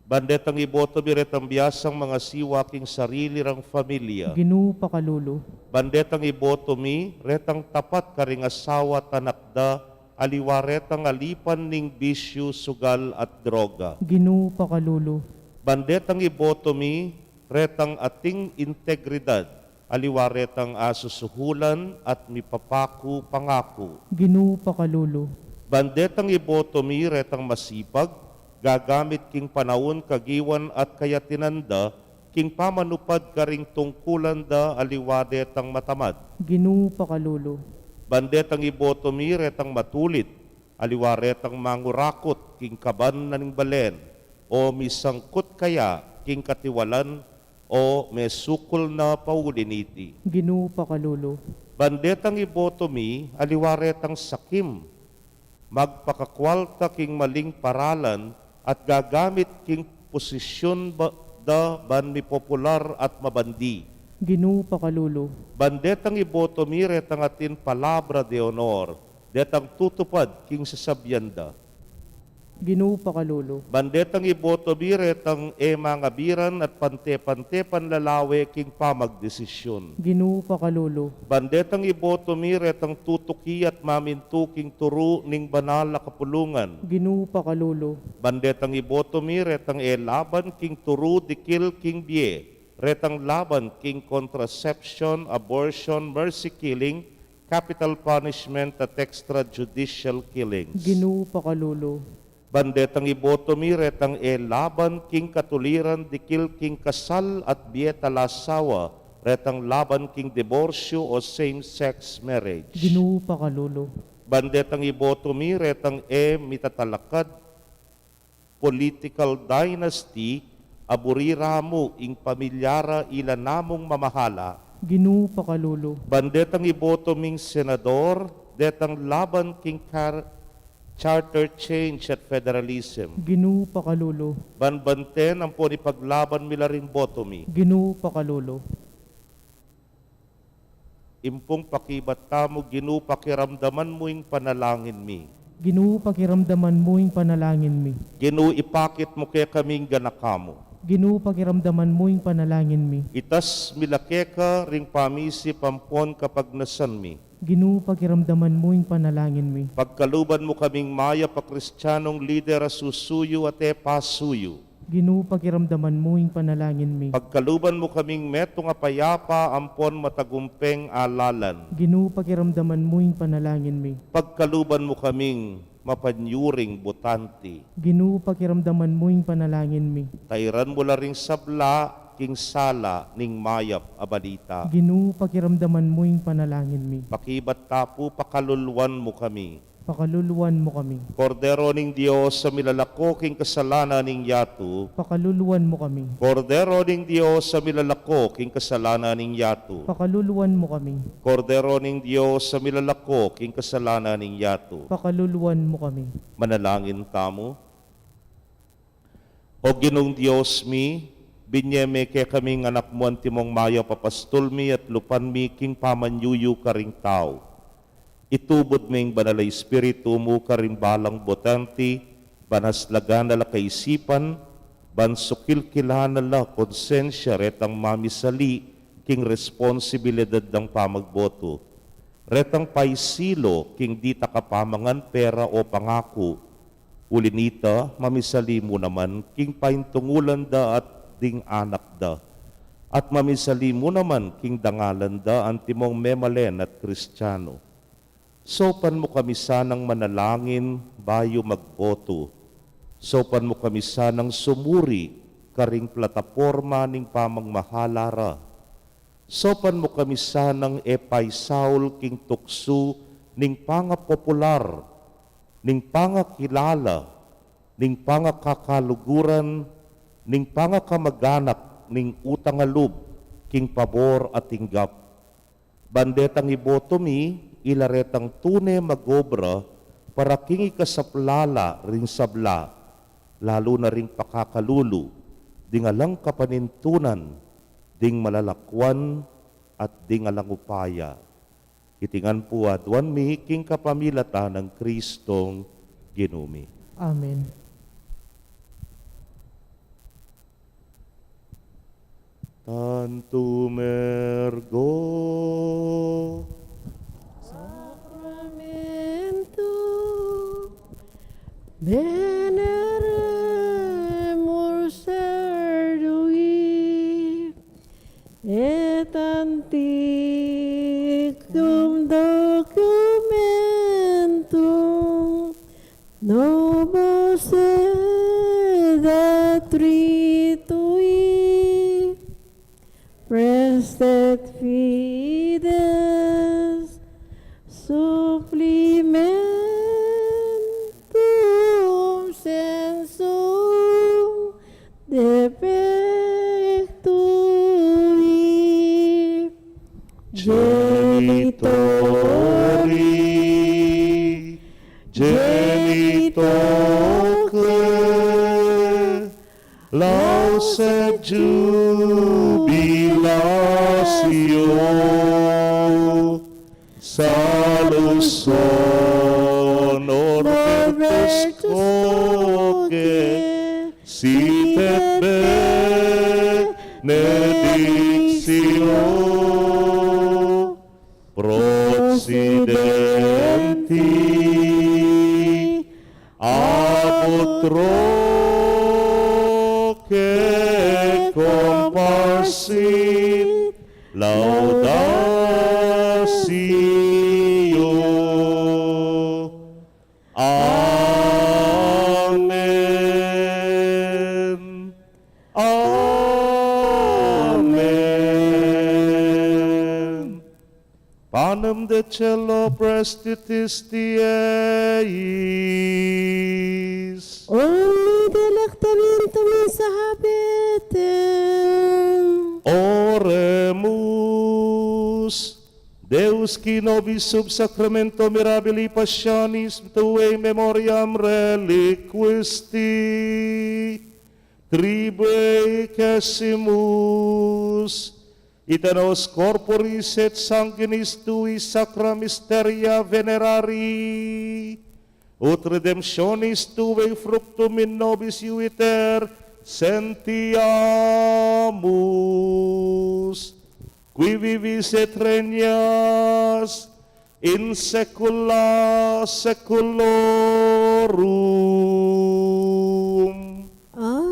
Ban detang iboto mi retang biasang mangasiwa king sarili rang familia. Ginu, pakalulu. Ban detang iboto mi retang tapat karing asawa at anak da, aliwa retang alipan ning bisyu, sugal at droga. Ginu, pakalulu. Ban detang iboto mi retang ating integridad, aliwa retang asusuhulan at mipapaku pangaku. Ginu, pakalulu. Ban detang iboto mi retang masipag, gagamit king panaun, kagiwan at kayatinan da king pamanupad karing tungkulan da, aliwa detang matamad. Ginu, pakalulu. Ban detang iboto mi retang matulid, aliwa retang mangurakut king kaban na ning balen, o misangkut kaya king katiwalan, o mesukul na pauli niti. Ginu, pakalulu. Ban detang iboto mi, aliwa retang sakim, magpakakwalta king maling paralan at gagamit king posisyun ba, da ban mipopular at mabandi. Ginu, pakalulu. Ban detang iboto mi retang atin palabra de honor, detang tutupad king sasabian da. Ginu, pakalulu. Ban detang iboto mi retang e mangabiran at pante-pante panlalawe king pamagdesisyun. Ginu, pakalulu. Ban detang iboto mi retang tutuki at mamintu king turu ning banal a kapulungan. Ginu, pakalulu. Ban detang iboto mi retang e laban king turu dikil king bie, retang laban king contraception, abortion, mercy killing, capital punishment at extrajudicial killings. Ginu, pakalulu. Ban detang iboto mi retang e laban king katuliran dikil king kasal at bie talasawa, retang laban king diborsyu o same-sex marriage. Ginu, pakalulu. Ban detang iboto mi retang e mitatalakad political dynasty a buri ra mu ing pamilya ra ila namung mamahala. Ginu, pakalulu. Ban detang iboto ming senador, detang laban king kar-, charter change at federalism. Ginu, pakalulu. Banbanten ampon ipaglaban mi la ring boto mi. Ginu, pakalulu. Impung pakibat tamu, Ginu, pakiramdaman mu ing panalangin mi. Ginu, pakiramdaman mu ing panalangin mi. Ginu, ipakit mu kekami ing ganaka mu. Ginu, pakiramdaman mu ing panalangin mi. Itas mi la keka ring pamisip ampon kapagnasan mi. Ginu, pakiramdaman mu ing panalangin mi. Pagkaluban mu kaming mayap a Kristianong lider a susuyu at e pasuyu. Ginu, pakiramdaman mu ing panalangin mi. Pagkaluban mu kaming metung a payapa ampon matagumpeng alalan. Ginu, pakiramdaman mu ing panalangin mi. Pagkaluban mu kaming mapanyuring botante. Ginu, pakiramdaman mu ing panalangin mi. Tairan mu la ring sabla king sala ning mayap a balita. Ginu, pakiramdaman mu ing panalangin mi. Pakibat ta pu, pakaluluan mu kami. Pakaluluan mu kami. Kordero ning Dios a milalako king kasalanan ning yatu. Pakaluluan mu kami. Kordero ning Dios a milalako king kasalanan ning yatu. Pakaluluan mu kami. Kordero ning Dios a milalako king kasalanan ning yatu. Pakaluluan mu kami. Manalangin tamu. O Ginung Dios mi, binye me kekami ing Anak mu antimong mayap a pastul mi at lupan mi king pamanyuyu karing tau. Itubud me ing Banal a Espiritu mu karing balang botante, ban aslagan na la kaisipan, ban sukilkilan na la konsensya retang mamisali king responsibilidad dang pamagboto. Retang paisilu king ditak a pamangan, pera o pangaku. Uli na nita, mamisali mu naman king paintungulan da at ding anak da. At mamisali mu naman king dangalan da antimong memalen at Kristiano. Saupan mu kami sanang manalangin bayu magboto. Saupan mu kami sanang sumuri karing plataporma ning pamagmahala ra. Saupan mu kami sanang e paisaul king tuksu ning pangapopular, ning pangakilala, ning pangakakaluguran, ning pangakamaganak, ning utang a lub king pabor a tinggap. Ban detang iboto mi, ila retang tune magobra para king ikasaplala ring sabla, lalu na ring pakakalulu ding alang kapanintunan, ding malalakuan at ding alang upaya. Iti ngan pu aduan mi king kapamilatan nang Kristong Ginu mi. Amen. Tantum ergo. Sacramentum veneremur servivi, et antiquum documentum novo sed adtritui, praestet fides supplimentum sensum defectui. Genitori, genitoque, laus et jubilatio, salus honor virtus quoque, sit et benedictio, procidenti ab utroque comparsit laudatio. Amen. Amen. Panem de caelo praestitis die eis. Omni delectamentum in se habetem. Oremus. Deus qui nobis sub sacramento mirabilis passionis tuae memoriam reliquisti, tribuaque quaesimus, ite nos corporis et sanguinis tuis sacra mysteria venerari, ut redemptionis tuae fructum in nobis iuiter sentiamus, qui vivis et regnas in saecula saeculorum. Amen.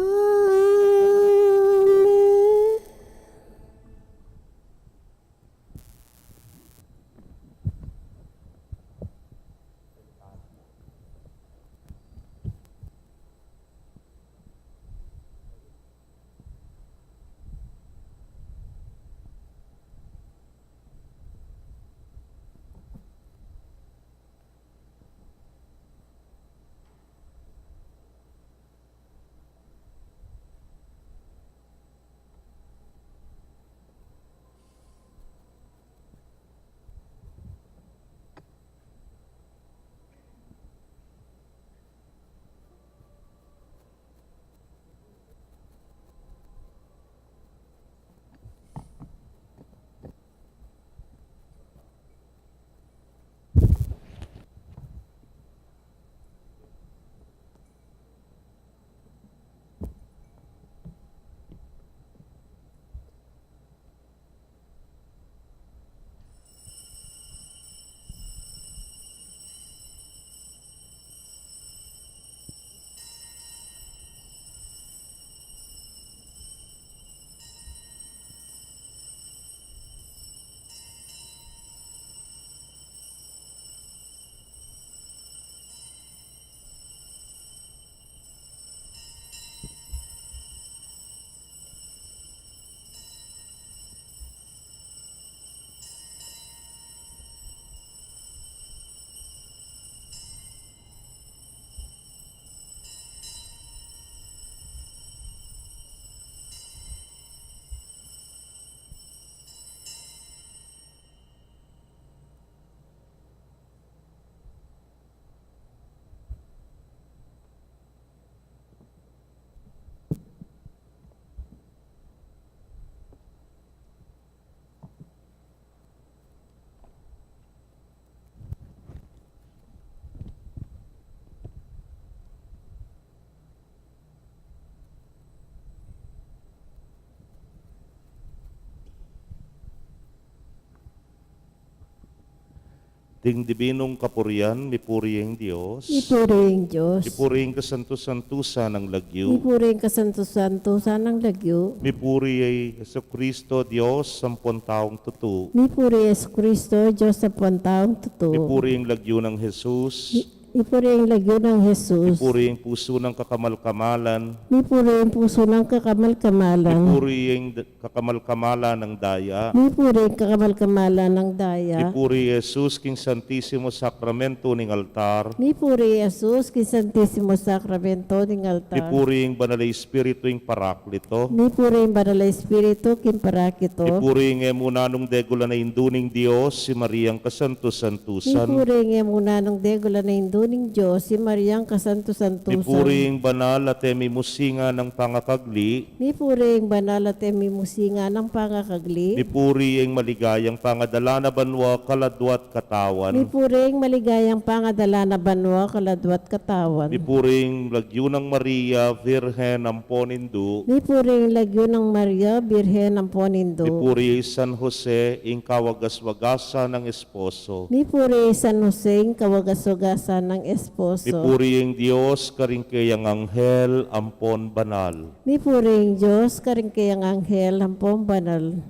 Ding dibinung kapurian, mipuri ing Dios. Mipuri ing Dios. Mipuri ing kasantu-santusan nang lagyu. Mipuri ing kasantu-santusan nang lagyu. Mipuri i Jesucristo, Dios ampon taung tutu. Mipuri i Jesucristo, Dios ampon taung tutu. Mipuri ing lagyu nang Jesus. Mi-, mipuri ing lagyu nang Jesus. Mipuri ing pusu nang kakamal-kamalan. Mipuri ing pusu nang kakamal-kamalan. Mipuri ing d-, kakamal-kamalan nang daya. Mipuri ing kakamal-kamalan nang daya. Mipuri i Jesus king Santisimo Sakramento ning altar. Mipuri i Jesus king Santisimo Sakramento ning altar. Mipuri ing Banal a Espiritu ing Paraklito. Mipuri ing Banal a Espiritu king Paraklito. Mipuri ing e mu nanung degulan a Indu ning Dios, i Mariang kasantu-santusan. Mipuri ing e mu nanung degulan a Indu ning Dios, i Mariang kasantu-santusan. Mipuri ing banal at e mimusinga nang pangakagli. Mipuri ing banal at e mimusinga nang pangakagli. Mipuri ing maligayang pangadala na banua, kaladwa't katawan. Mipuri ing maligayang pangadala na banua, kaladwa't katawan. Mipuri ing lagyu nang Maria, Virgen ampon Indu. Mipuri ing lagyu nang Maria, Virgen ampon Indu. Mipuri i San Jose, ing kawagas-wagasan nang esposo. Mipuri i San Jose, ing kawagas-wagasan nang esposo. Mipuri ing Dios karing keyang anghel ampon banal. Mipuri ing Dios karing keyang anghel ampon banal.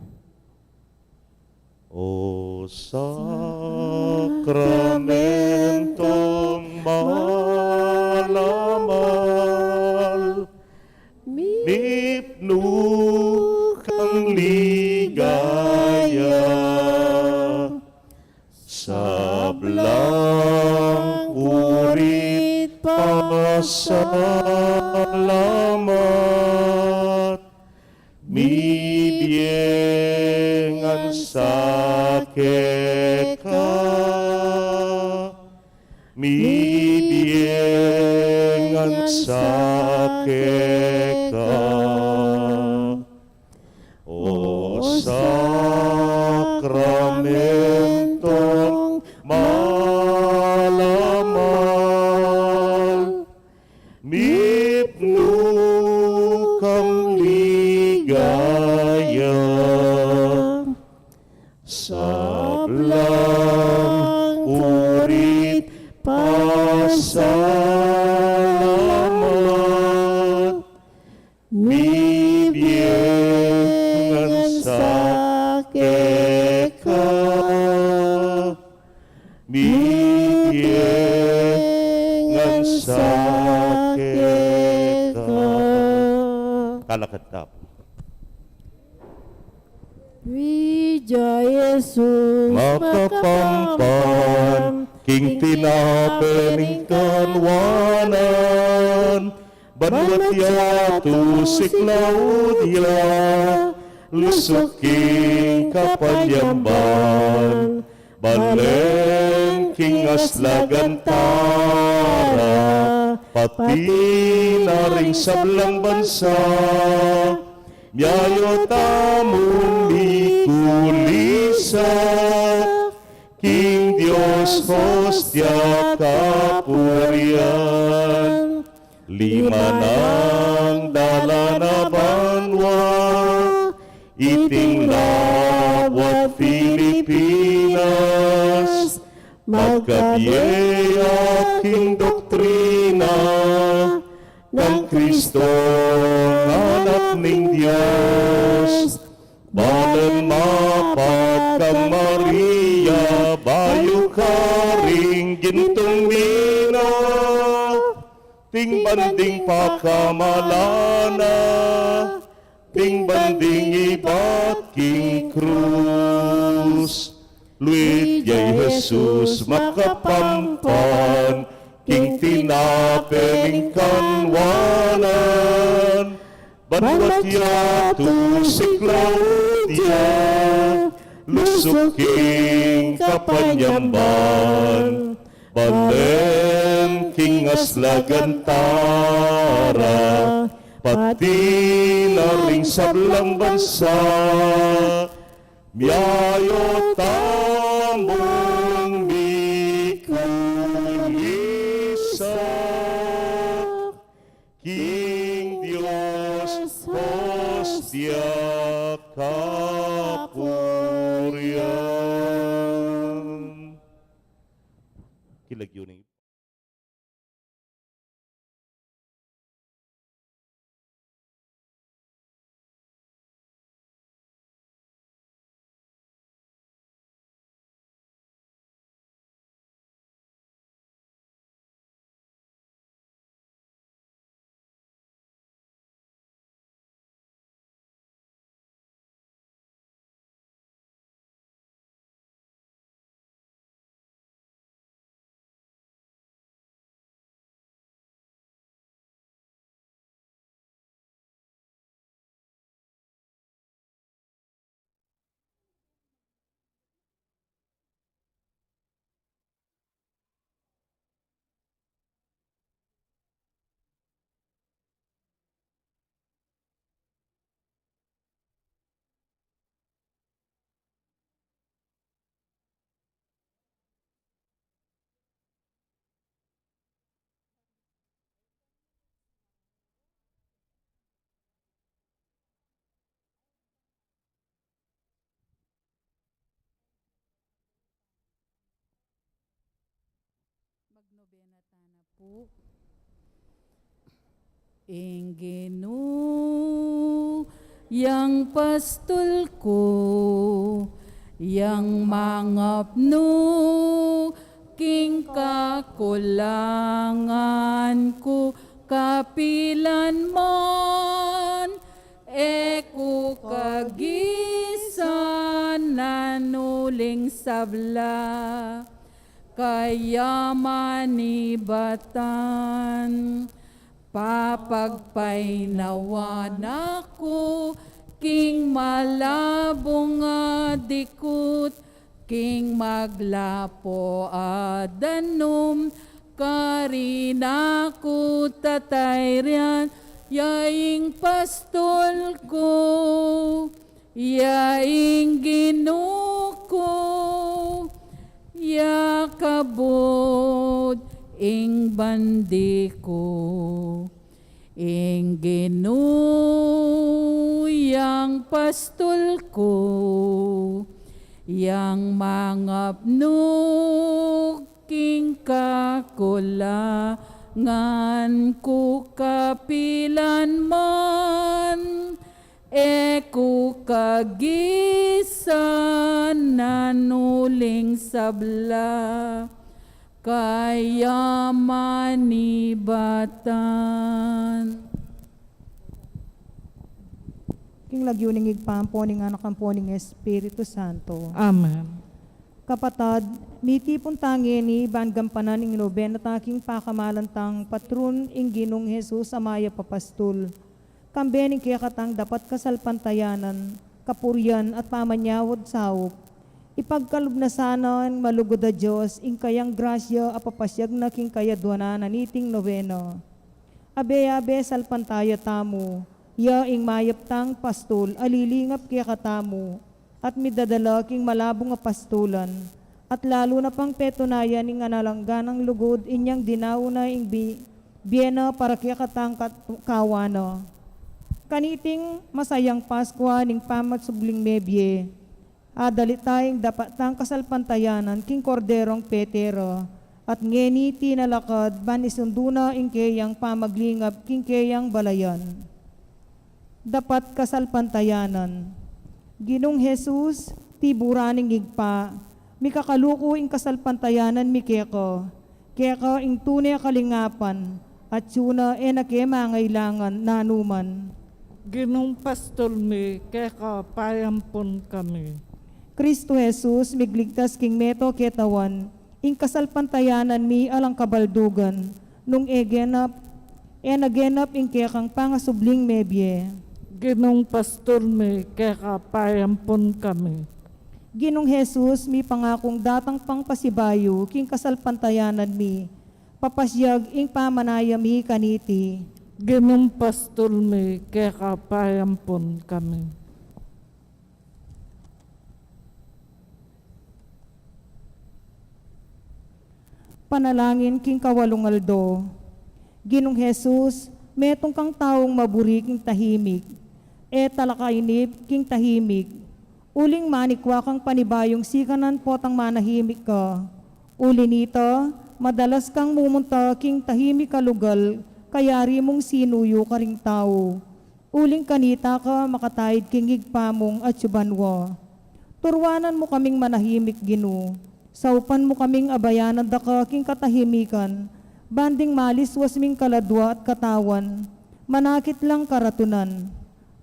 O sakramentong mahal a mahal, mipnu kang ligaya, sablang puri't pasalamat, mibie ngan sa keka, mibie ngan sa keka. O sakramentong malamal, mipnu kang ligaya, sablang puri't pasalamat, mibie ngan sa keka, mibie ngan sa keka. Kalakad ta pu. Wi ya Jesus makapampan, king tinape ning kanwanan, banwat yatu si Claudia, lusuk king kapanyamban, balen king aslagan tara, pati na ring sablang bansa, miayu tamung mikulisap, king Dios hostia kapurian. Lima nang dalan a banwa, iting labuad Pilipinas, magkabie ya king doktrina nang Kristong Anak ning Dios. Balen mapat kang Maria, bayu karing gintung mina, ting banding pakamalan na, ting banding ibat king krus. Luid ya i Jesus makapampan, king tinape ning kanwanan, banwat yatu si Claudia, lusuk king kapanyamban, balen king aslagan tara, pati na ring sablang bansa, miayu tamung mikulisap, king Dios hostia kapurian. Kilagyu ning Magnobena tana pu. Ing Ginu yang pastul ku, yang mangapnu king kakulangan ku, kapilan man e ku kagisan uling sabla. Kaya manibatan, papagpainawan aku king malabung a dikut, King maglapo a danum, karin aku tatayrian, ya ing pastul ku, ya ing Ginu ku, ya kabud ing bandi ku. Ing Ginu yang pastul ku, yang mangapnu king kakulangan ku kapilan man, e ku kagisanan uling sabla kaya manibatan. King lagyu ning Ibpa, ampo ning Anak, ampo ning Espiritu Santo. Amen. Kapatad, mitipun ta ngeni ban gampanan ing nobena ta king pakamalan tang patrun, ing Ginung Jesus a mayap a pastul. Kambe ning kekatang dapat kasalpantayanan, kapurian at pamanyawad saup, ipagkalub na sana ning malugud a Dios ing kayang grasya a papasyag na king kayaduanan na niting nobena. Abe-abe salpantaya tamu, ya ing mayap tang pastul a lilingap kekatamu, at midadala king malabung a pastulan, at lalu na pang petunayan ing analangganang lugud inyang dinaun na ing bi-, bie na para kekatang kat-, kawana. Kaniting masayang Paskua ning pamasubling mebie, adalita ing dapat tang kasalpantayanan king Korderong pete ra, at ngeni tinalakad ban isundu na ing keyang pamaglingap king keyang balayan. Dapat kasalpantayanan. Ginung Jesus, tiburan ning Ibpa, mikakaluku ing kasalpantayanan mi keka, keka ing tune kalingapan, at suna e na ke mangailangan nanuman. Ginung pastul mi, keka payampun kami. Kristu Jesus, migligtas king meto ketawan, ing kasalpantayanan mi alang kabaldugan, nung e genap, e na genap ing kekang pangasubling mebie. Ginung pastul mi, keka payampun kami. Ginung Jesus, mipangakung datang pang pasibayu king kasalpantayanan mi, papasyag ing pamanaya mi kaniti. Ginung pastul mi, keka payampun kami. Panalangin king kawalung aldo. Ginung Jesus, metung kang taung maburi king tahimik, e talakainip king tahimik, uling manikwa kang panibayung sikanan potang manahimik ka. Uli nita, madalas kang mumunta king tahimik a lugal, kayari mung sinuyu karing tau. Uling kanita ka makataid king Ibpa mung atsu banua. Turuanan mu kaming manahimik, Ginu. Saupan mu kaming abayanan da ka king katahimikan, ban ding maliswas ming kaladua at katawan, manakit lang karatunan.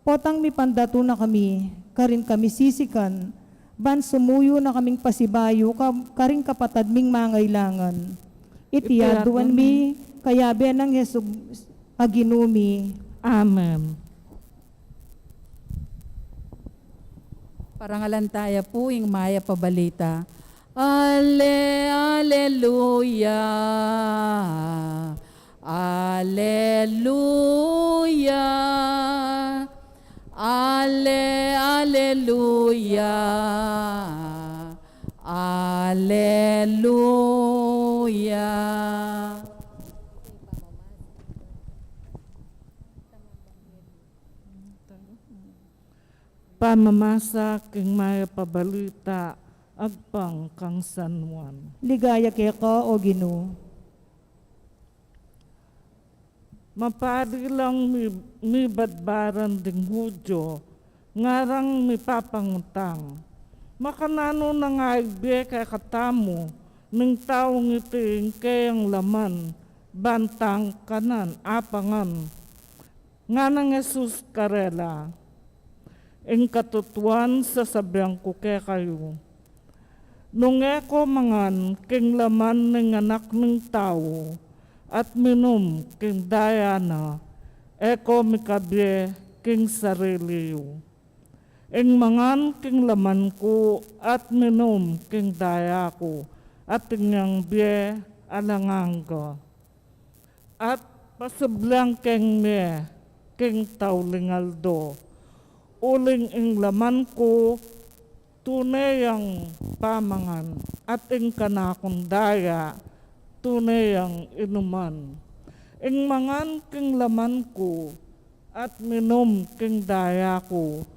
Potang mipandatu na kami, karin kami sisikan, ban sumuyu na kaming pasibayu ka-, karing kapatad ming mangailangan. Iti aduan mi, kayabe nang Jesus a Ginu mi. Amen. Parangalan taya pu ing mayap a balita. Ale, aleluya. Aleluya. Ale, aleluya. Aleluya. Pamamasa king mayap a balita agpang kang San Juan. Ligaya keka, o Ginu. Mapali lang mi-, mibadbaran ding Judio, ngarang mipapangutang, makananu na nga ibie kekatamu ning taung iti ing keyang laman, ban tang kanan, apangan? Nganang Jesus karela, ing katutuan sasabian ku kekayu, nung e ko mangan king laman ning Anak ning Tau, at minum king daya na, e ko mikabie king sarili yu. Ing mangan king laman ku at minum king daya ku, atin yang bie alang angga. At pasublan keng mie king tauling aldo, uling ing laman ku tune yang pamangan, at ing kanakung daya tune yang inuman. Ing mangan king laman ku at minum king daya ku,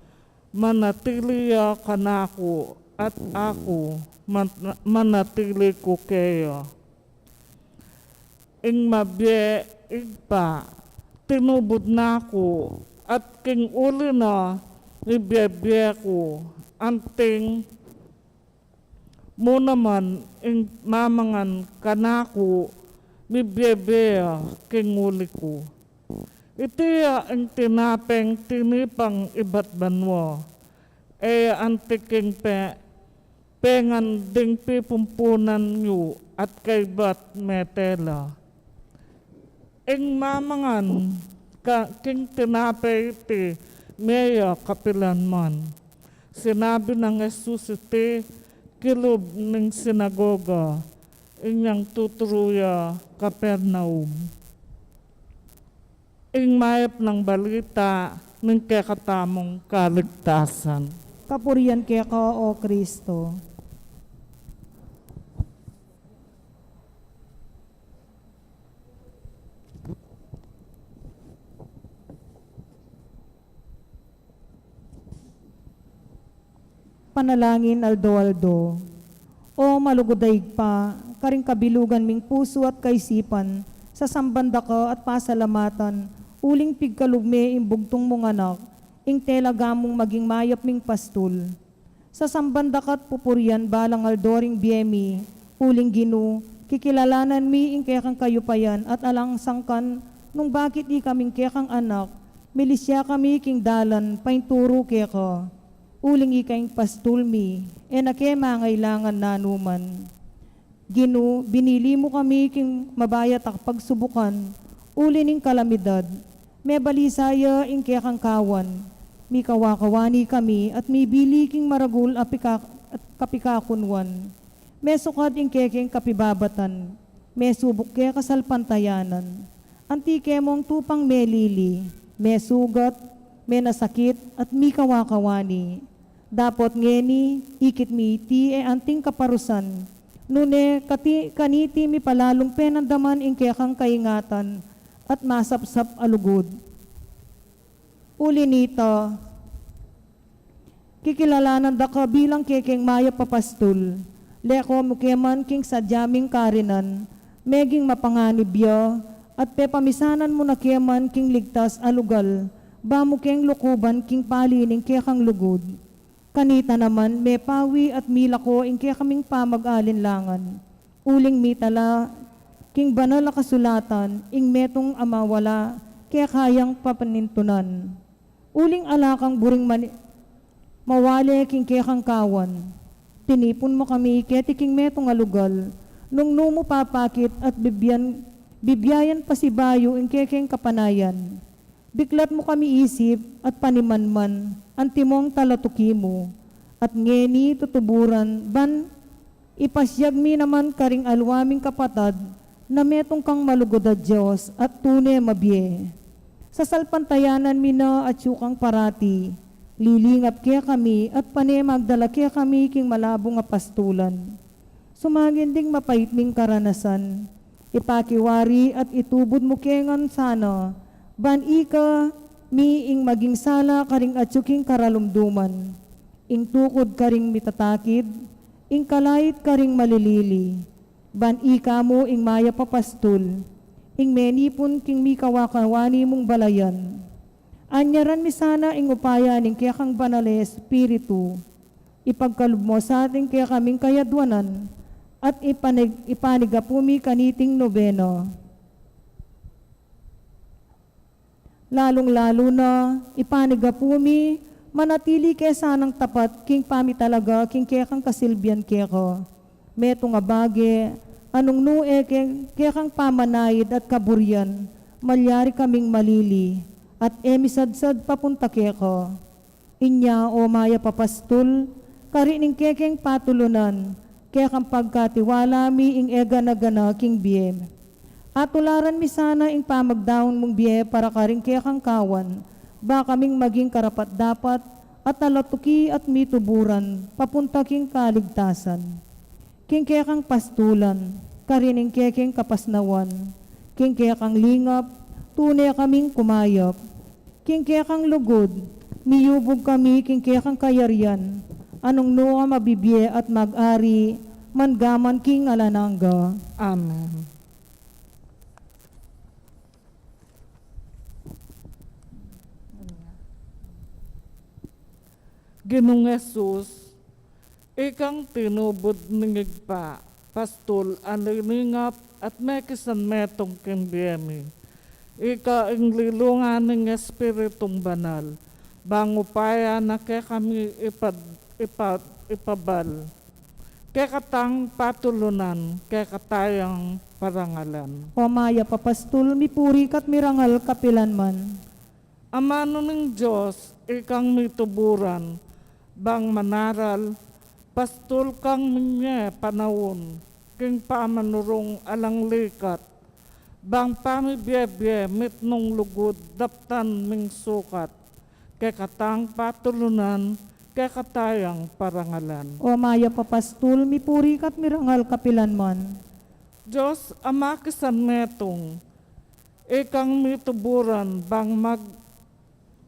manatili ya kanaku, at aku man-, manatili ku keya. Ing mabie Ibpa, tinubud na ku, at king uli na, mibiebie ku, anting mu naman ing mamangan kanaku, mibiebie ya king uli ku. Iti ya ing tinapeng tinipang ibat banua, e anti king pe-, pengan ding pipumpunan yu at kaybat mete la. Ing mamangan ka-, king tinape iti, mie ya kapilan man. Sinabi nang Jesus iti kilub ning sinagoga, inyang tuturu ya Capernaum. Ing mayap nang balita ning kekatamung kaligtasan. Kapurian keka, O Kristo. Panalangin aldo-aldo. O malugud a Ibpa, karing kabilugan ming pusu at kaisipan, sasamban da ka at pasalamatan, uling pigkalub me ing bugtung mung anak, ing talaga mung maging mayap ming pastul. Sasamban da ka at pupurian balang aldo ring bie mi, uling Ginu, kikilalanan mi ing kekang kayupayan at alang sangkan, nung bakit ikaming kekang anak, milisya kami king dalan painturu keka. Uling ika ing pastul mi, e na ke mangailangan nanuman. Ginu, binili mu kami king mabayat a pagsubukan, uli ning kalamidad. Mebalisa ya ing kekang kawan. Mikawakawani kami at mibili king maragul a pika-, kapikakunwan. Mesukat ing kekeng kapibabatan. Mesubuk ke kasalpantayanan. Anti ke mung tupang melili, mesugat, menasakit, at mikawakawani. Dapot ngeni, ikit mi iti e anting kaparusan. Nune kati-, kaniti mipalalung penandaman ing kekang kaingatan at masapsap a lugud. Uli nita, kikilalanan da ka bilang kekeng mayap a pastul. Leko mu ke man king sadya ming karinan, meging mapanganib ya, at pepamisanan mu na ke man king ligtas a lugal, ba mu keng lukuban king pali ning kekang lugud. Kanita naman, mepawi at milako ing kekaming pamag-alinlangan. Uling mitala king banal a kasulatan, ing metung a mawala kekayang papanintunan. Uling ala kang buring mani-, mawale king kekang kawan. Tinipun mu kami keti king metung a lugal, nung nu mu papakit at bibyan, bibyayan pasibayu ing kekeng kapanayan. Biklat mu kami isip at panimanman, antimong talatuki mu. At ngeni tutuburan, ban ipasyag mi naman karing alwa ming kapatad, na metung kang malugud a Dios at tune mabie. Sasalpantayanan mi na atyu kang parati, lilingap kekami at pane magdala kekami king malabung a pastulan. Sumagin ding mapait ming karanasan, ipakiwari at itubud mu ke ngan sana, ban ikami ing maging sala karing atyu king karalumduman, ing tukud karing mitatakid, ing kalait karing malilili, ban ika mu ing mayap a pastul, ing menipun king mikawakawani mung balayan. Anyaran mi sana ing upaya ning kekang banal a Espiritu. Ipagkalub mu sa atin kekaming kayadwanan, at ipanig-, ipanigapu mi kaniting nobena. Lalung-lalu na, ipanigapu mi, manatili ke sanang tapat king pamitalaga king kekang kasilbian keka. Metung a bage, a nung nu e ke-, kekang pamanaid at kaburian, malyari kaming malili, at e misadsad papunta keka. Inya, o mayap a pastul, karin ing kekeng patulunan, kekang pagkatiwala mi ing e gana-gana king bie. Atularan mi sana ing pamagdaun mung bie para karing kekang kawan, ba kaming maging karapat-dapat at talatuki at mituburan papunta king kaligtasan. King kekang pastulan, karin ing kekeng kapasnawan, king kekang lingap, tune kaming kumayap. King kekang lugud, miyubug kami king kekang kayarian, a nung nu ka mabibie at mag-ari, manggaman king alang angga. Amen. Ginung Jesus, ikang tinubud ning Ibpa, pastul a liningap at mekisan metung king bie mi. Ika ing lilungan ning Espiritung Banal, bang upaya na kekami ipad-, ipad-, ipabal. Kekatang patulunan, kekatayang parangalan. O mayap a pastul, mipuri ka't mirangal kapilan man. Amanu ning Dios, ikang mituburan, bang manaral, pastul kang minye panaun, king pamanurung alang likat, bang pamibie-bie mitmung lugud daptan ming sukat, kekatang patulunan, kekatayang parangalan. O mayap a pastul, mipuri ka't mirangal kapilan man. Dios a makisan metung, ikang mituburan bang mag-,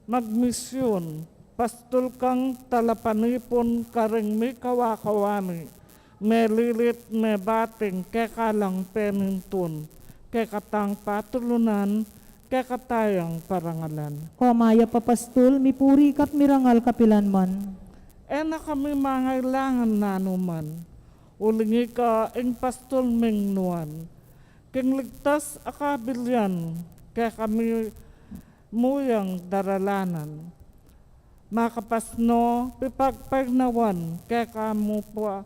magmisyun, pastul kang talapanipun karing mikawa-kawa mi, melilit, mebating, keka lang penintun, kekatang patulunan, kekatayang parangalan. O mayap a pastul, mipuri ka't mirangal kapilan man. E na kami mangailangan nanuman, uling ika ing pastul ming nuan. King ligtas a kabilian, kekami mu yang daralanan. Makapasno, pipagpainawan, keka mu pa,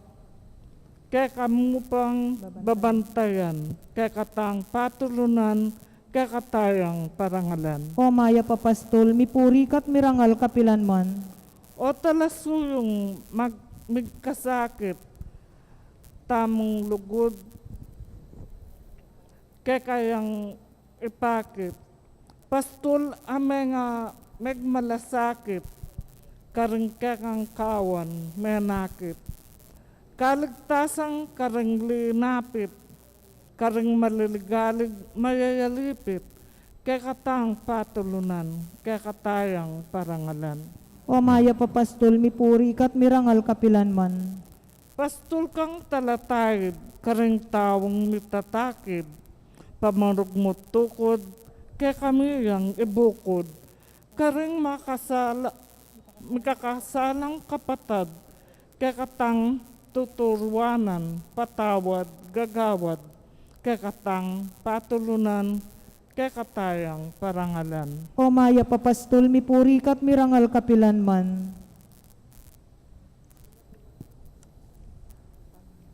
keka mu pang babantayan, kekatang patulunan, kekatayang parangalan. O mayap a pastul, mipuri ka't mirangal kapilan man. O talasuyung mag-, migkasakit, tamung lugud, keka yang ipakit. Pastul a menga-, megmalasakit, karing kekang kawan menakit. Kaligtasan karing linapit, karing maliligalig mayayalipit, kekatang patulunan, kekatayang parangalan. O mayap a pastul, mipuri ka't mirangal kapilan man. Pastul kang talataid, karing taung mitatakid, pamarugmut tukud, kekami yang ibukud, karing makasala-, mikakasalang kapatad, kekatang tuturuanan, patawad, gagawad, kekatang patulunan, kekatayang parangalan. O mayap a pastul, mipuri ka't mirangal kapilan man.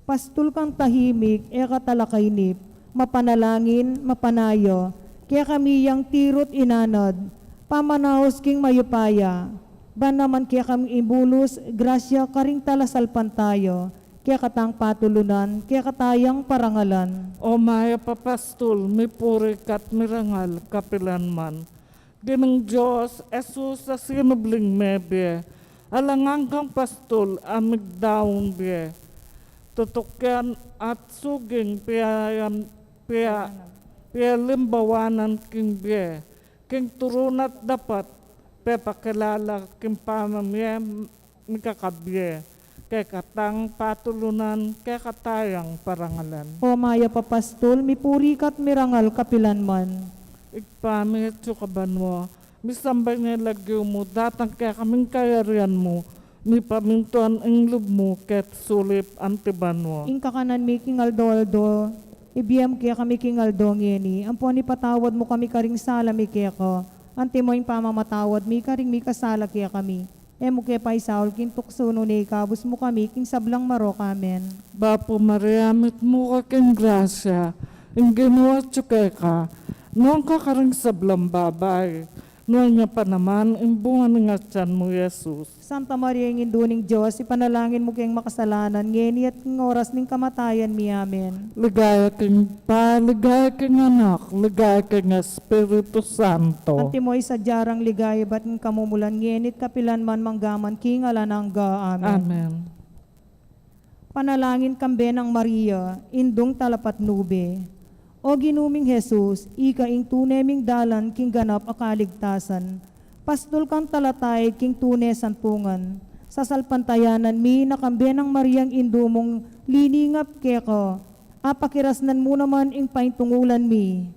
Pastul kang tahimik, e ka talakainip, mapanalangin, mapanaya, kekami yang tiru't inanad, pamanaus king mayupaya, ban naman kekaming ibulus grasya karing talasalpantaya, kekatang patulunan, kekatayang parangalan. O mayap a pastul, mipuri ka't mirangal kapilan man. Ginung Dios, Jesus a sinubling mebie, alang anggang pastul a migdaun bie. Tutukian at suging piayan, pia-, pialimbawanan king bie, king turun at dapat pepakilala king pamamie mikakabie, kekatang patulunan, kekatayang parangalan. O mayap a pastul, mipuri ka't mirangal kapilan man. Ibpa mi atsu ka banua, misamban ya ing lagyu mu, datang kekami ing kayarian mu, mipamintuan ing lub mu keti sulip anti banua. Ing kakanan mi king aldo-aldo, ibie mu kekami king aldo ngeni, ampon ipatawad mu kami karing sala mi keka, antimo ing pamamatawad mi karing mikasala kekami. E mu ke paisaul king tuksu, nune ikabus mu kami king sablang marok. Amen. Bapu Maria, mitmu ka king grasya, ing Ginu atsu keka, nuan ka karing sablang babai, Nuan ya pa naman ing bunga ning atian mu, Jesus. Santa Maria, ing Indu ning Dios, ipanalangin mu keng makasalanan, ngeni at king oras ning kamatayan mi. Amen. Ligaya king Ibpa, ligaya king Anak, ligaya king Espiritu Santo. Antimo ing sadya rang ligaya ibat king kamumulan, ngeni at kapilan man, mangga man king alang angga. Amen. Amen. Panalangin kambe nang Maria, Indung Talapatnube. O Ginu ming Jesus, ika ing tune ming dalan king ganap a kaligtasan. Pastul kang talataig king tune santungan. Sasalpantayanan mi na kambe nang Mariang Indu mung liningap keka, apakirasnan mu naman ing paintungulan mi.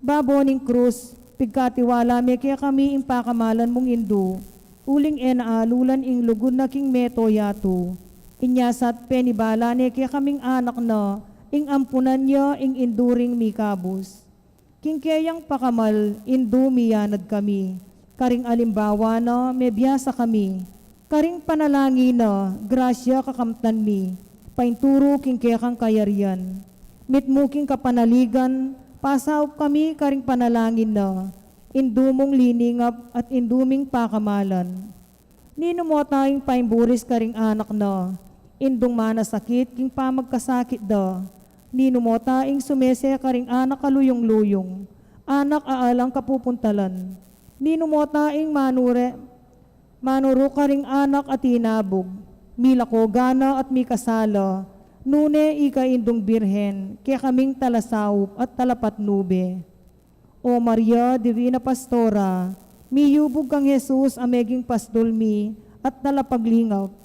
Babo ning krus, pigkatiwala me kekami ing pakamalan mung Indu, uling e na alulan ing lugud na king meto yatu. Inya sa penibala ne kekaming anak na, ing ampunan ya ing Indu ring mikabus. King keyang pakamal, Indu, miyanad kami. Karing alimbawa na, mebiasa kami. Karing panalangin na, grasya kakamtan mi, painturu king kekang kayarian. Mitmu king kapanaligan, pasaup kami karing panalangin na, Indu mung liningap at Indu ming pakamalan. Ninu mo ta ing paimburis karing anak na, Indung manasakit king pamagkasakit da. Ninu mo ta ing sumese karing anak a luyung-luyung, anak a alang kapupuntalan. Ninu mo ta ing manure, manuru karing anak a tinabug, milako gana at mikasala, nune ika Indung Birhen, kekaming talasaup at talapatnube. O Maria, Divina Pastora, miyubug kang Jesus a meging pastul mi at talapaglingap.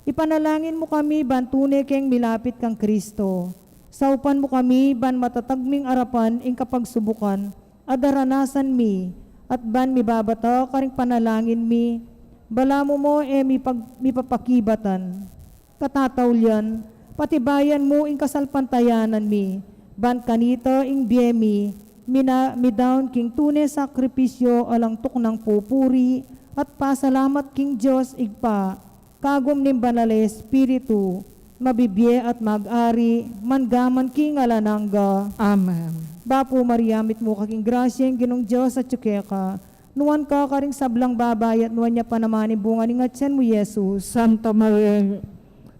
Ipanalangin mu kami ban tune keng milapit kang Kristo. Saupan mu kami ban matatag ming arapan ing kapagsubukan a daranasan mi, at ban mibabata karing panalangin mi, balamu mo e mipag-, mipapakibatan. Katataulian, patibayan mu ing kasalpantayanan mi, ban kanita ing bie mi, mina-, midaun king tune sakripisyo alang tuknang pupuri at pasalamat king Dios Ibpa, kagum ning Banal a Espiritu, mabibie at mag-ari, mangga man king alang angga. Amen. Bapu Maria, mitmu ka king grasya, ing Ginung Dios atyu keka. Nuan ka karing sablang babai, at nuan ya pa naman ing bunga ning atian mu, Jesus. Santa Maria,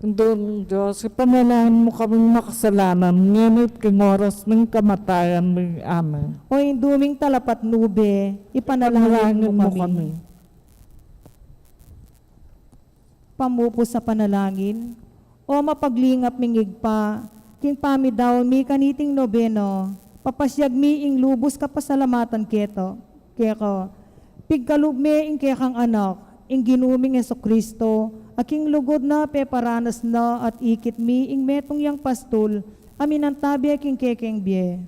Indu ning Dios, ipanalangin mu kaming makasalanan, ngeni at king oras ning kamatayan mi. Amen. O Indu ming talapatnube, ipanalangin mu kami. Pamupus a panalangin. O mapaglingap ming Ibpa, king pamidaun mi kaniting nobena, papasyag mi ing lubus kapasalamatan keta, keka. Pigkalub me ing kekang Anak, ing Ginu ming Jesucristo, a king lugud na peparanas na at ikit mi ing metung yang pastul a minantabe king kekeng bie.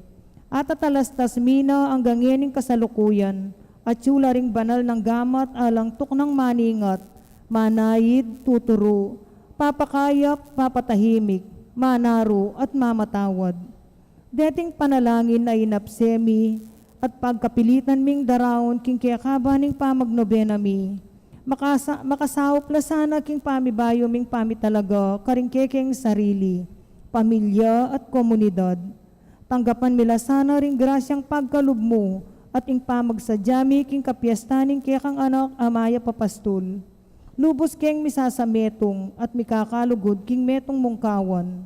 At atalastas mi na anggang ngening kasalukuyan, atyu la ring banal nang gamat alang tuknang maningat, manaid, tuturu, papakayap, papatahimik, manaru, at mamatawad. Deting panalangin a inapse mi, at pagkapilitan ming daraun king kekaba ning pamagnobena mi, makasa-, makasaup la sana king pamibayu ming pamitalaga karing kekeng sarili, pamilya, at komunidad. Tanggapan mi la sana ring grasyang pagkalub mu, at ing pamagsadya mi king kapiestan ning kekang Anak a mayap a pastul. Lubus keng misasametung at mikakalugud king metung mung kawan.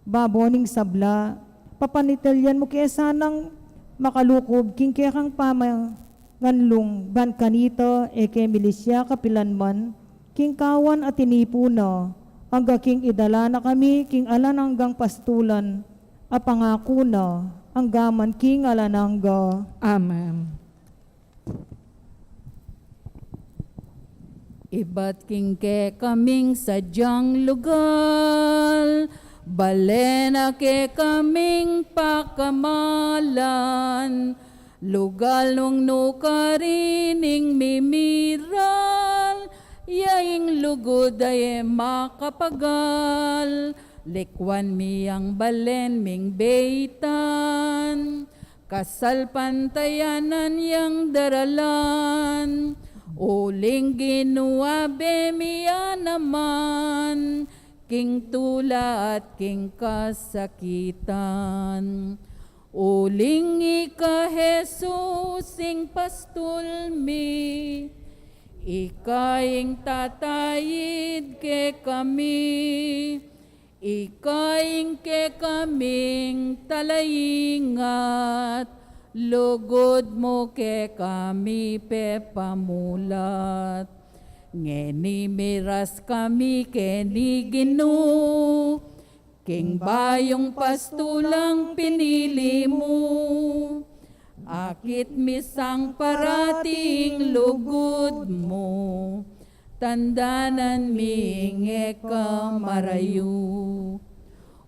Babo ning sabla, papanitilian mu ke sanang makalukub king kekang pamanganlung, ban kanita e ke milisya kapilan man, king kawan a tinipu na, angga king idala na kami king alang anggang pastulan, a pangaku na, angga man king alang angga. Amen. Ibat king kekaming sadyang lugal, bale na kekaming pakamalan, lugal nung nukarin ing mimiral, ya ing lugud a e makapagal, likwan mi yang balen ming beitan, kasalpantayanan yang daralan, uling ginuabe mi ya naman, king tula at king kasakitan. Uling ika Jesus ing pastul mi, ika ing tataid kekami, ika ing kekaming talaingat, lugud mu kekami pepamulat. Ngeni miras kami keni Ginu, king bayung pastulang pinili mu, akit mi sang parati ing lugud mu, tandanan mi ing e ka marayu.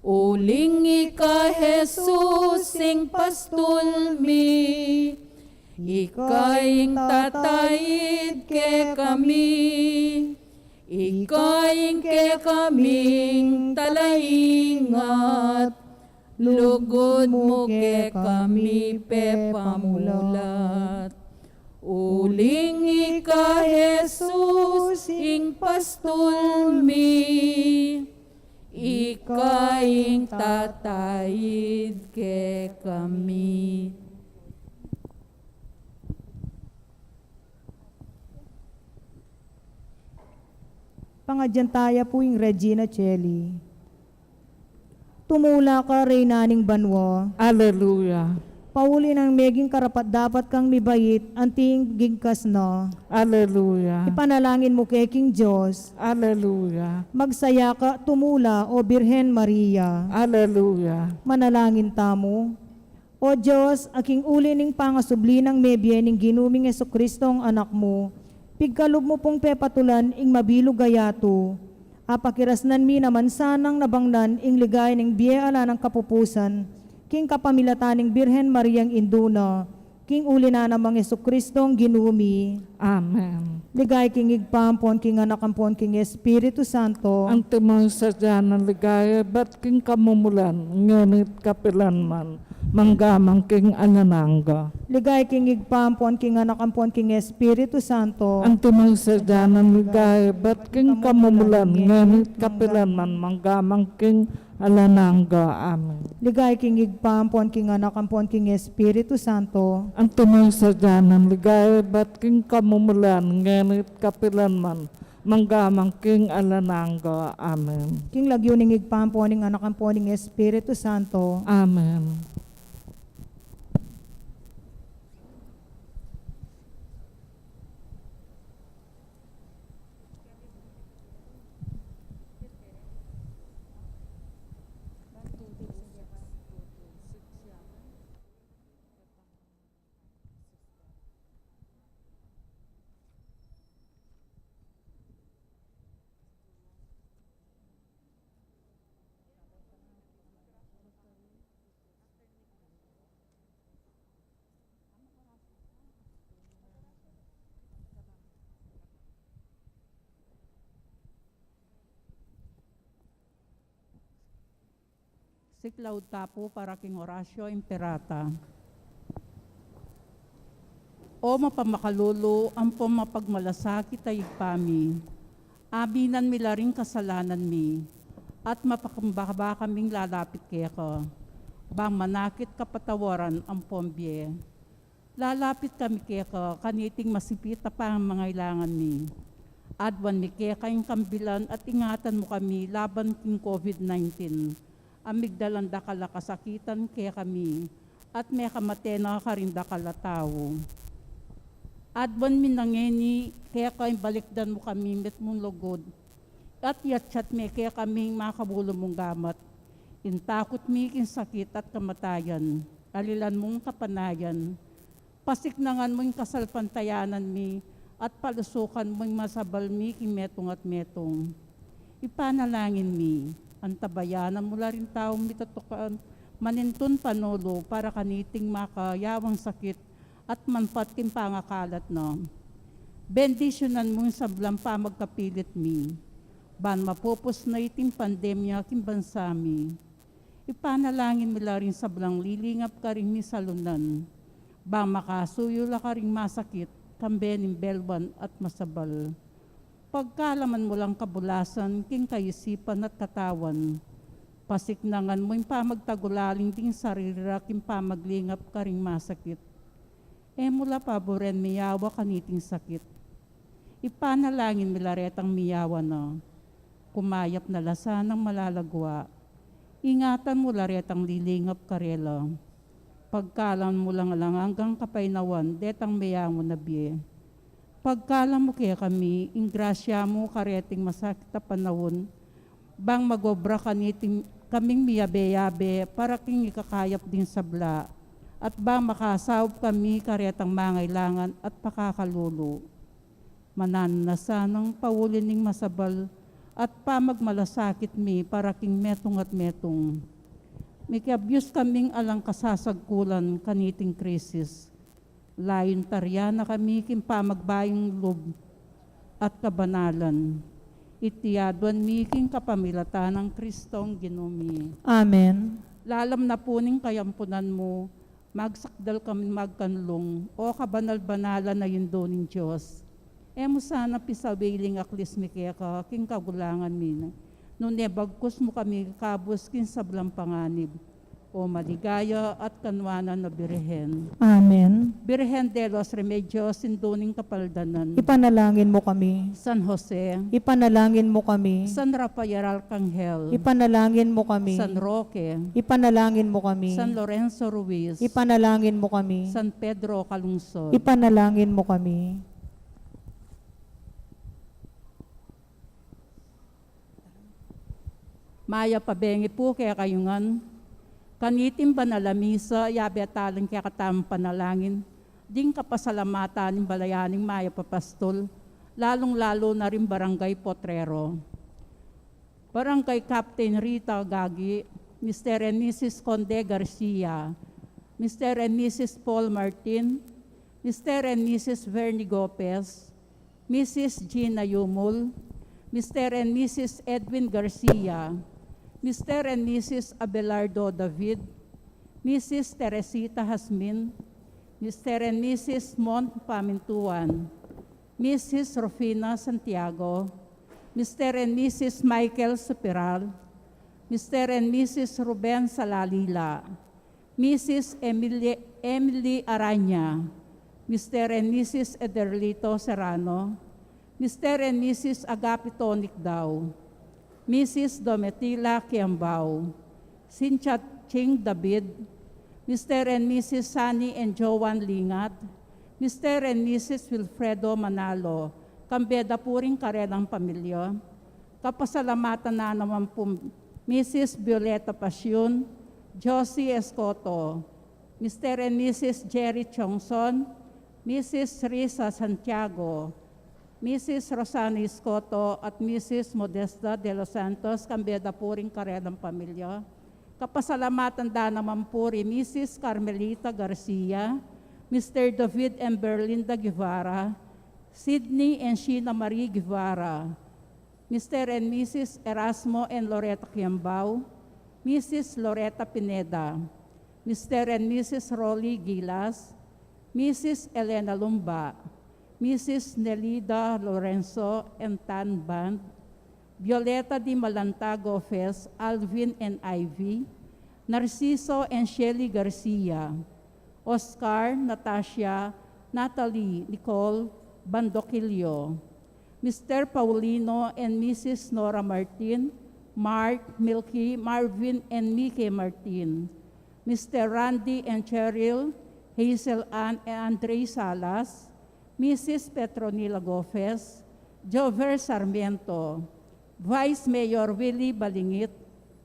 Uling ika Jesus ing pastul mi, ika ing tataid kekami, ika ing kekaming talaingat, lugud mu kekami pepamulat. Uling ika Jesus ing pastul mi, ika ing tataid kekami. Pangadyan taya pu ing Regina Coeli. Tumula ka, Reyna ning banua. Aleluya. Pauli nang meging karapat-dapat kang mibait, anti ing gigkas na. Aleluya. Ipanalangin mu ke king Dios. Aleluya. Magsaya ka, tumula, O Birhen Maria. Aleluya. Manalangin tamu. O Dios, a king uli ning pangasubli nang mebie ning Ginu ming Jesucristo a Anak mu, pigkalub mu pung pepatulan ing mabilug a yatu. Apakirasnan mi naman sanang nabangnan ing ligaya ning bie alang kapupusan, king kapamilatan ning Birhen Mariang indu na, king uli na namang Jesucristong Ginu mi. Amen. Ligaya king Ibpa ampon king Anak ampon king Espiritu Santo. Antimo ing sadya nang ligaya ibat king kamumulan, ngeni't kapilan man, mangga man king alang angga. Ligaya king Ibpa ampon king Anak ampon king Espiritu Santo. Antimo ing sadya nang ligaya ibat king kamumulan, ngeni't kapilan man, mangga man king alang angga. Amen. Ligaya king Ibpa ampon king Anak ampon king Espiritu Santo. Antimo ing sadya nang ligaya ibat king kamumulan, ngeni't kapilan man, mangga man king alang angga. Amen. King lagyu ning Ibpa ampon ning Anak ampon ning Espiritu Santo. Amen. Siklaud ta pu para king Oratio Imperata. O mapamakalulu ampon mapagmalasakit a Ibpa mi, aminan mi la ring kasalanan mi, at mapakumbaba kaming lalapit keka, bang manakit kapatawaran ampon bie. Lalapit kami keka kaniting masipit a pamangailangan mi. Aduan mi keka ing kambilan at ingatan mu kami laban king COVID nineteen. A migdalan dakal a kasakitan kekami, at mekamate na karing dakal a tau. Aduan mi na ngeni keka ing balikdan mu kami mitmung lugud, at yatyat me kekami ing makabulu mung gamat. Ing takut mi king sakit at kamatayan, alilan mung kapanayan, pasiknangan mu ing kasalpantayanan mi, at palusukan mu ing masabal mi king metung at metung. Ipanalangin mi, antabayanan mu la ring taung mitatukan manintun panulu para kaniting makayawang sakit at manpat king pangakalat na. Bendisyunan mu ing sablang pamagkapilit mi, ban mapupus na iting pandemya king bansa mi. Ipanalangin mi la ring sablang lilingap karing misalunan, bang makasuyu la karing masakit, kambe ning belwan at masabal. Pagkalaman mu lang kabulasan king kaisipan at katawan, Pasiknangan mu ing pamagtagulaling ding sarili ra king pamaglingap karing masakit. E mu la paburen miyawa kaniting sakit. Ipanalangin mi la retang miyawa na. Kumayap na la sanang malagwa. Ingatan mu la retang lilingap karela. Pagkaluban mu lang alang anggang kapaynawan detang meyangu na bie. Pagkalub mu kekami ing grasya mu kareting masakit a panaun, bang mag-obra kaniting kaming miyabe-yabe para king ikakayap ding sabla, at bang makasaup kami karetang mangailangan at pakakalulu. Mananu na sanang pauli ning masabal at pamagmalasakit mi para king metung at metung. Mikiabus kaming alang kasasagkulan kaniting krisis. Layun tarian na kami king pamagbayung lub at kabanalan. Iti aduan mi king kapamilatan nang Kristong Ginu mi. Amen. Lalam na pu ning kayampunan mu, magsakdal kami magkanlung, o kabanal-banalan a Indu ning Dios. E mu sana pisawili ing aklis mi keka king kagulangan mi, nune bagkus mu kami ikabus king sablang panganib, o maligaya at kanuanan a Birhen. Amen. Birhen de los Remedios, Indu ning Kapaldanan. Ipanalangin mu kami. San Jose. Ipanalangin mu kami. San Rafael Arcangel. Ipanalangin mu kami. San Roque. Ipanalangin mu kami. San Lorenzo Ruiz. Ipanalangin mu kami. San Pedro Calungsod. Ipanalangin mu kami. Mayap a bengi pu kekayu ngan. Kaniting banal a misa, yabe taling kekatamung panalangin ding kapasalamatan ning balayan ning mayap a pastul, lalung-lalu na ring Barangay Potrero. Barangay Captain Rita Gagi, Mister and Missus Conde Garcia, Mister and Missus Paul Martin, Mister and Missus Vernie Gopez, Missus Gina Yumul, Mister and Missus Edwin Garcia, Mister and Missus Abelardo David, Missus Teresita Hasmin, Mister and Missus Mon Pamintuan, Missus Rufina Santiago, Mister and Missus Michael Superal, Mister and Missus Ruben Salalila, Missus Emily, Emily Araña, Mister and Missus Ederlito Serrano, Mister and Missus Agapito Nicdao, Missus Domitila Kiambao, Cynthia Ching David, Mister and Missus Sunny and Joan Lingat, Mister and Missus Wilfredo Manalo, kambe da pu ring karelang pamilya. Kapasalamatan na naman pu Missus Violeta Pasyun, Josie Escoto, Mister and Missus Jerry Chongson, Missus Risa Santiago, Missus Rosana Escoto at Missus Modesta de los Santos, kambe da pu ring karelang pamilya. Kapasalamatan da naman pu ri Missus Carmelita Garcia, Mister David and Berlinda Guevara, Sydney and Sheena Marie Guevara, Mister and Missus Erasmo and Loretta Kiambao, Missus Loretta Pineda, Mister and Missus Rolly Gilas, Missus Elena Lumba, Missus Nelida Lorenzo and Tan Band, Violeta Di Malanta Gofes, Alvin and Ivy, Narciso and Shelly Garcia, Oscar, Natasha, Natalie, Nicole, Bandoquillo, Mister Paulino and Missus Nora Martin, Mark, Milky, Marvin, and Mike Martin, Mister Randy and Cheryl, Hazel Ann and Andre Salas, Missus Petronila Gofes, Jover Sarmiento, Vice Mayor Willie Balingit,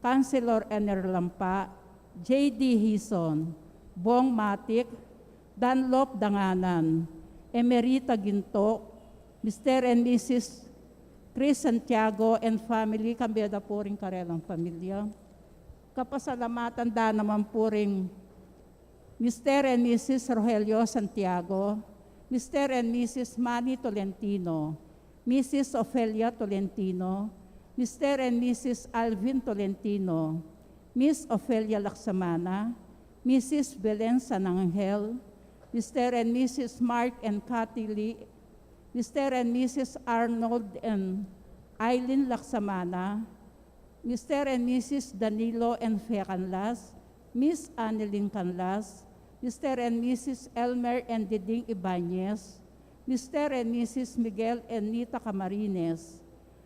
Councilor Ener Lampa, J D Hison, Bong Matic, Dunlop Danganan, Emerita Ginto, Mister and Missus Chris Santiago and family, kambe da pu ring karelang pamilya. Kapasalamatan da naman pu ring Mister and Missus Rogelio Santiago, Mister and Missus Manny Tolentino, Missus Ofelia Tolentino, Mister and Missus Alvin Tolentino, Miss Ofelia Laksamana, Missus Belen San Angel, Mister and Missus Mark and Kathy Lee, Mister and Missus Arnold and Eileen Laksamana, Mister and Missus Danilo and Fe Canlas, Miss Annelyn Canlas, Mister and Missus Elmer and Diding Ibanez, Mister and Missus Miguel and Nita Camarines,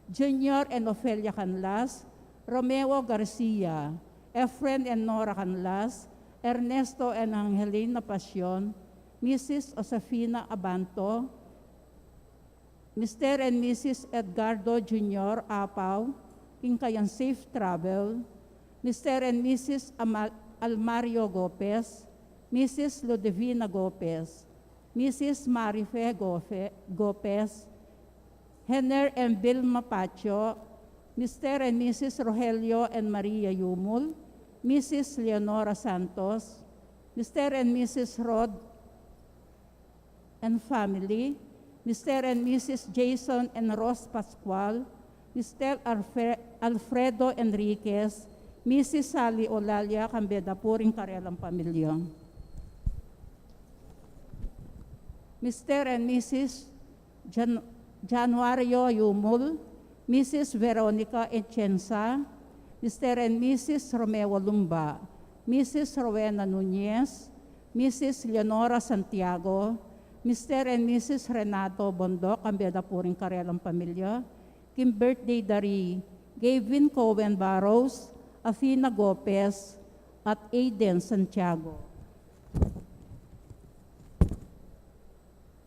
Junior and Ofelia Canlas, Romeo Garcia, Efren and Nora Canlas, Ernesto and Angelina Pasion, Missus Josefina Abanto, Mister and Missus Edgardo Junior Apaw, king kayang safe travel, Mister and Missus Amal-, Almario Gopez, Missus Ludivina Gopez, Missus Marife Gofe-, Gopez, Henner and Vilma Pacho, Mister and Missus Rogelio and Maria Yumul, Missus Leonora Santos, Mister and Missus Rod and family, Mister and Missus Jason and Rose Pascual, Mister Alfre-, Alfredo Enriquez, Missus Sally Olalia, kambe da pu ring karelang pamilya. Mister and Missus Jan-, Januario Yumul, Missus Veronica Echensa, Mister and Missus Romeo Lumba, Missus Rowena Nunez, Missus Leonora Santiago, Mister and Missus Renato Bondoc, kambe da pu ring karelang pamilya, king birthday da ri Gavin Cohen Barros, Athena Gopez, at Aiden Santiago.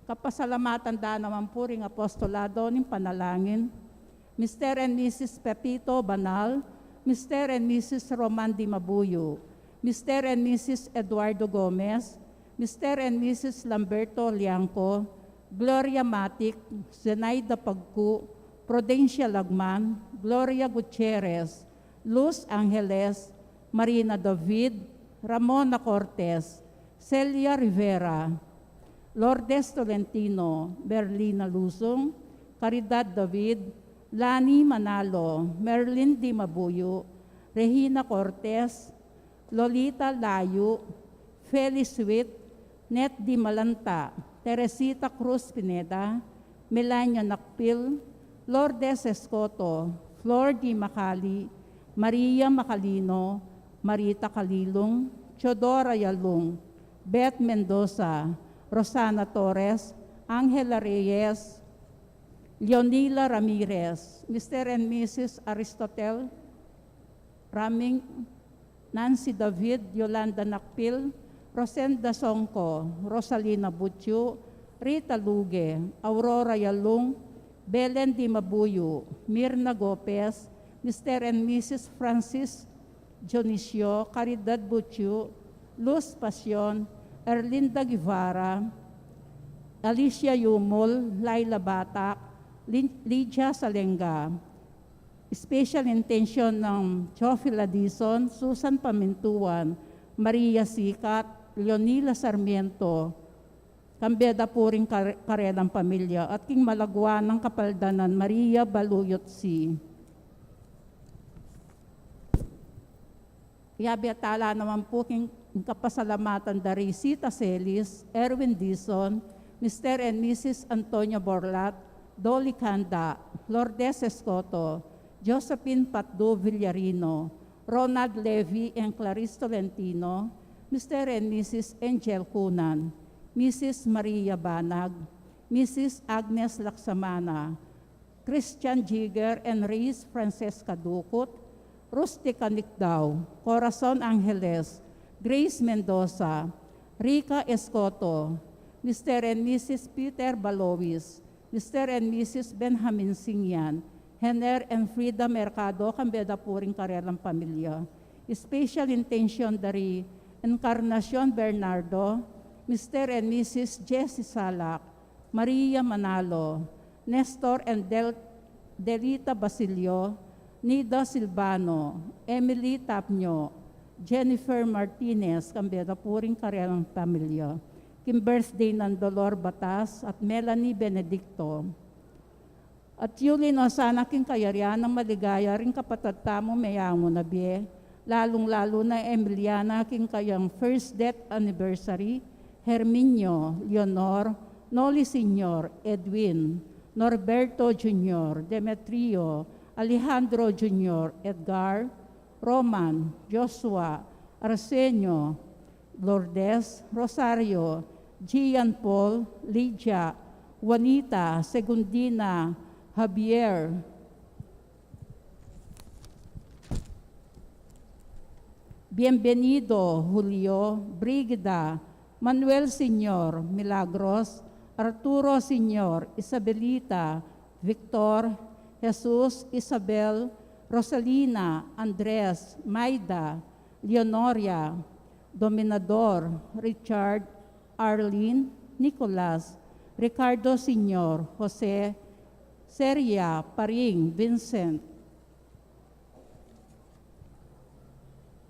Kapasalamatan da naman pu ring apostolado ning panalangin, Mister and Missus Pepito Banal, Mister and Missus Roman Dimabuyo, Mister and Missus Eduardo Gomez, Mister and Missus Lamberto Liangco, Gloria Matic, Zenaida Pagcu, Prudencia Lagman, Gloria Gutierrez, Luz Angeles, Marina David, Ramona Cortez, Celia Rivera, Lourdes Tolentino, Berlina Luzon, Caridad David, Lani Manalo, Merlin Dimabuyo, Regina Cortez, Lolita Layu, Felis Wit, Net Dimalanta, Teresita Cruz Pineda, Melania Nakpil, Lourdes Escoto, Flor Dimakali, Maria Macalino, Marita Calilung, Teodora Yalung, Beth Mendoza, Rosana Torres, Angela Reyes, Leonila Ramirez, Mister and Missus Aristotel Raming, Nancy David, Yolanda Nakpil, Rosenda Songco, Rosalina Butyu, Rita Luge, Aurora Yalung, Belen Dimabuyo, Mirna Gopez, Mister and Missus Francis Dionisio, Caridad Butyu, Luz Pasion, Erlinda Guevara, Alicia Yumul, Laila Batak, Lin-, Lydia Salenga. Special intention ng Teofila Dizon, Susan Pamintuan, Maria Sikat, Leonila Sarmiento, kambe da pu ring kar-, karelang pamilya, at king malagwa nang kapaldanan, Maria Baluyot C. Yabe tala naman pu king kapasalamatan da ri Sita Celis, Erwin Dizon, Mister and Missus Antonio Borlat, Dolly Canda, Lourdes Escoto, Josephine Patdu Villarino, Ronald Levy and Clarice Tolentino, Mister and Missus Angel Cunan, Missus Maria Banag, Missus Agnes Laksamana, Christian Jigger and Reyes Francesca Ducut, Rustica Nicdao, Corazon Angeles, Grace Mendoza, Rica Escoto, Mister and Missus Peter Balowis, Mister and Missus Benjamin Singyan, Hener and Frida Mercado, kambe da pu ring karelang pamilya. Special intention da ri Encarnacion Bernardo, Mister and Missus Jessie Salak, Maria Manalo, Nestor and Del-, Delita Basilio, Nida Silvano, Emily Tapnyo, Jennifer Martinez, kambe da pu ring karelang pamilya. King birthday nang Dolor Batas at Melanie Benedicto. At yuli no sana king kayarian nang maligaya ring kapatad tamung meyangu na bie, lalung-lalu na Emiliana king kayang first death anniversary, Herminio, Leonor, Noli Senior, Edwin, Norberto Junior, Demetrio, Alejandro Junior, Edgar, Roman, Joshua, Arsenio, Lourdes, Rosario, Gian Paul, Lydia, Juanita, Segundina, Javier, Bienvenido, Julio, Brigida, Manuel Senior, Milagros, Arturo Senior, Isabelita, Victor, Jesus, Isabel, Rosalina, Andres, Maida, Leonoria, Dominador, Richard, Arlene, Nicolas, Ricardo Senior, Jose, Seria, Paring, Vincent.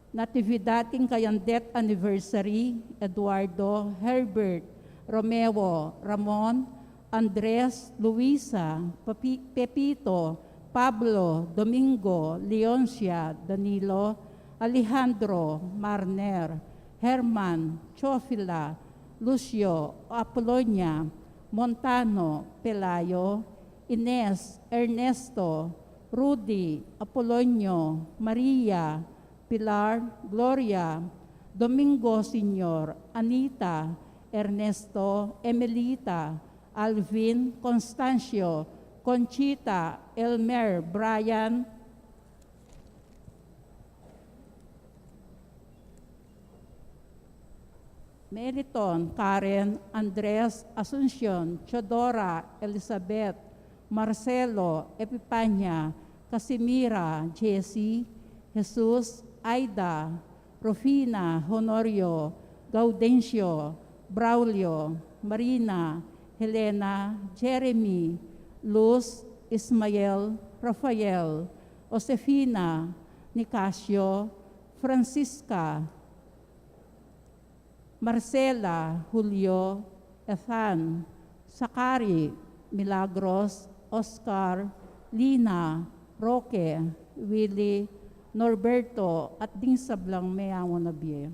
Natividad king kayang death anniversary, Eduardo, Herbert, Romeo, Ramon, Andres, Luisa, Papi-, Pepito, Pablo, Domingo, Leoncia, Danilo, Alejandro, Marner, Herman, Chofila, Lucio, Apolonia, Montano, Pelayo, Ines, Ernesto, Rudy, Apolonio, Maria, Pilar, Gloria, Domingo Senior, Anita, Ernesto, Emelita, Alvin, Constancio, Conchita, Elmer, Brian, Meliton, Karen, Andres, Asuncion, Teodora, Elizabeth, Marcelo, Epipania, Casimira, Jessie, Jesus, Aida, Rufina, Honorio, Gaudencio, Braulio, Marina, Helena, Jeremy, Luz, Ismael, Rafael, Josefina, Nicasio, Francisca, Marcela, Julio, Ethan, Sakari, Milagros, Oscar, Lina, Roque, Willy, Norberto, at ding sablang meyawan na bie.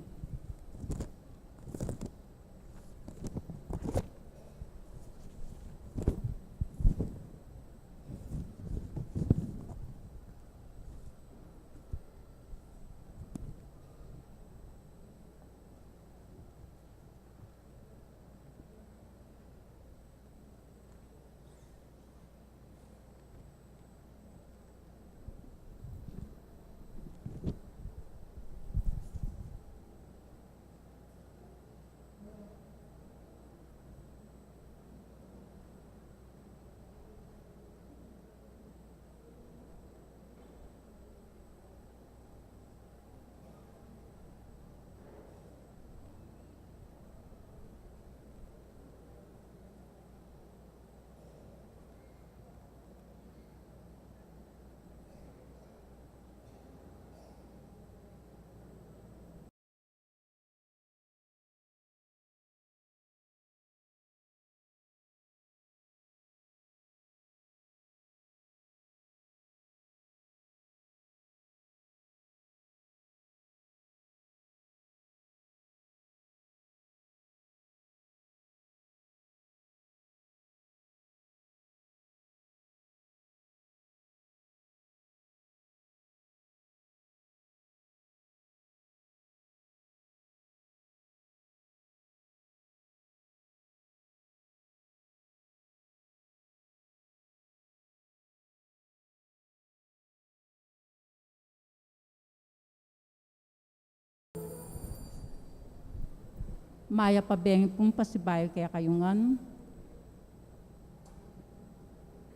Mayap a bengi pung pasibayu kekayu ngan.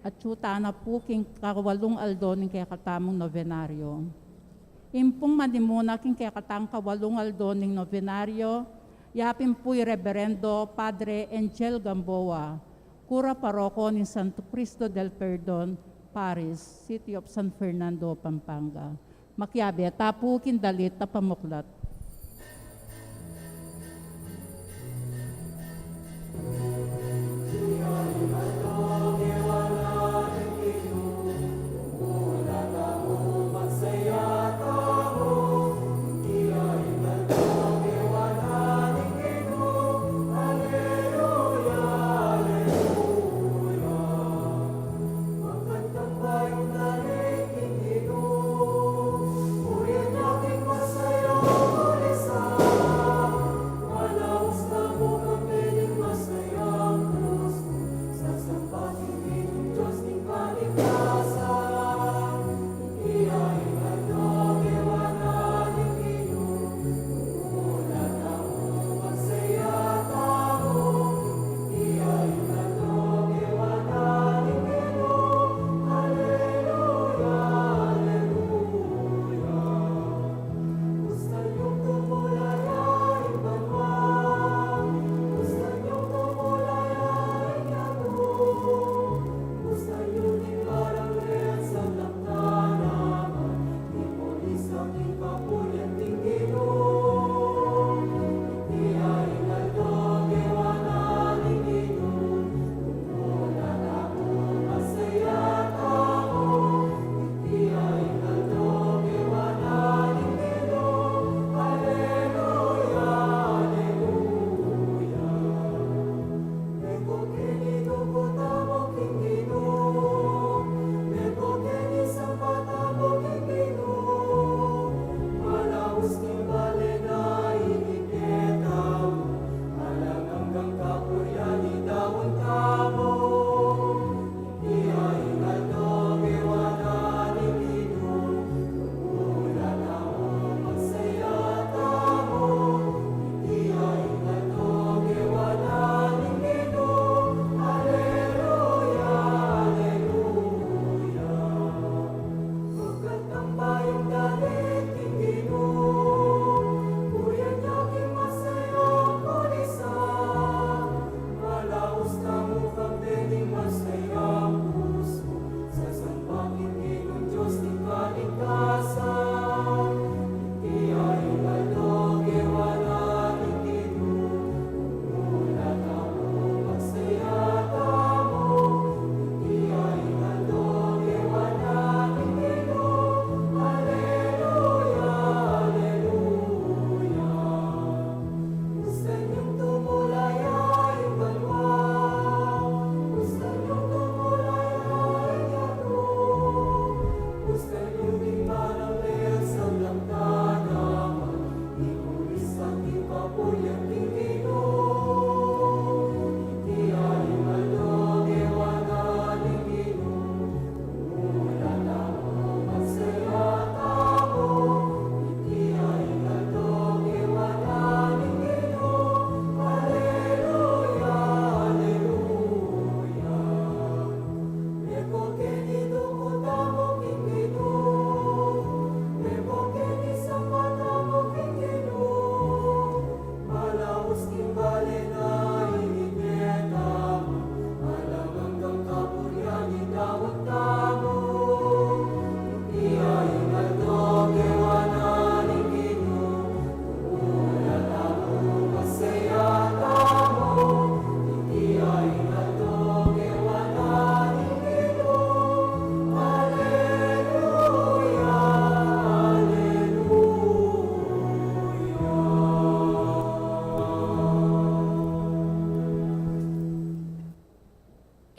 Atyu tana pu king kawalung aldo ning kekatamung nobenaryo. Ing pung manimuna king kekatang kawalung aldo ning nobenaryo, ya pin pu i Reberendo Padre Angel Gamboa, Kura Paroko ning Santo Cristo del Perdon Parish, City of San Fernando, Pampanga. Makiabe ta pu king dalit a pamuklat.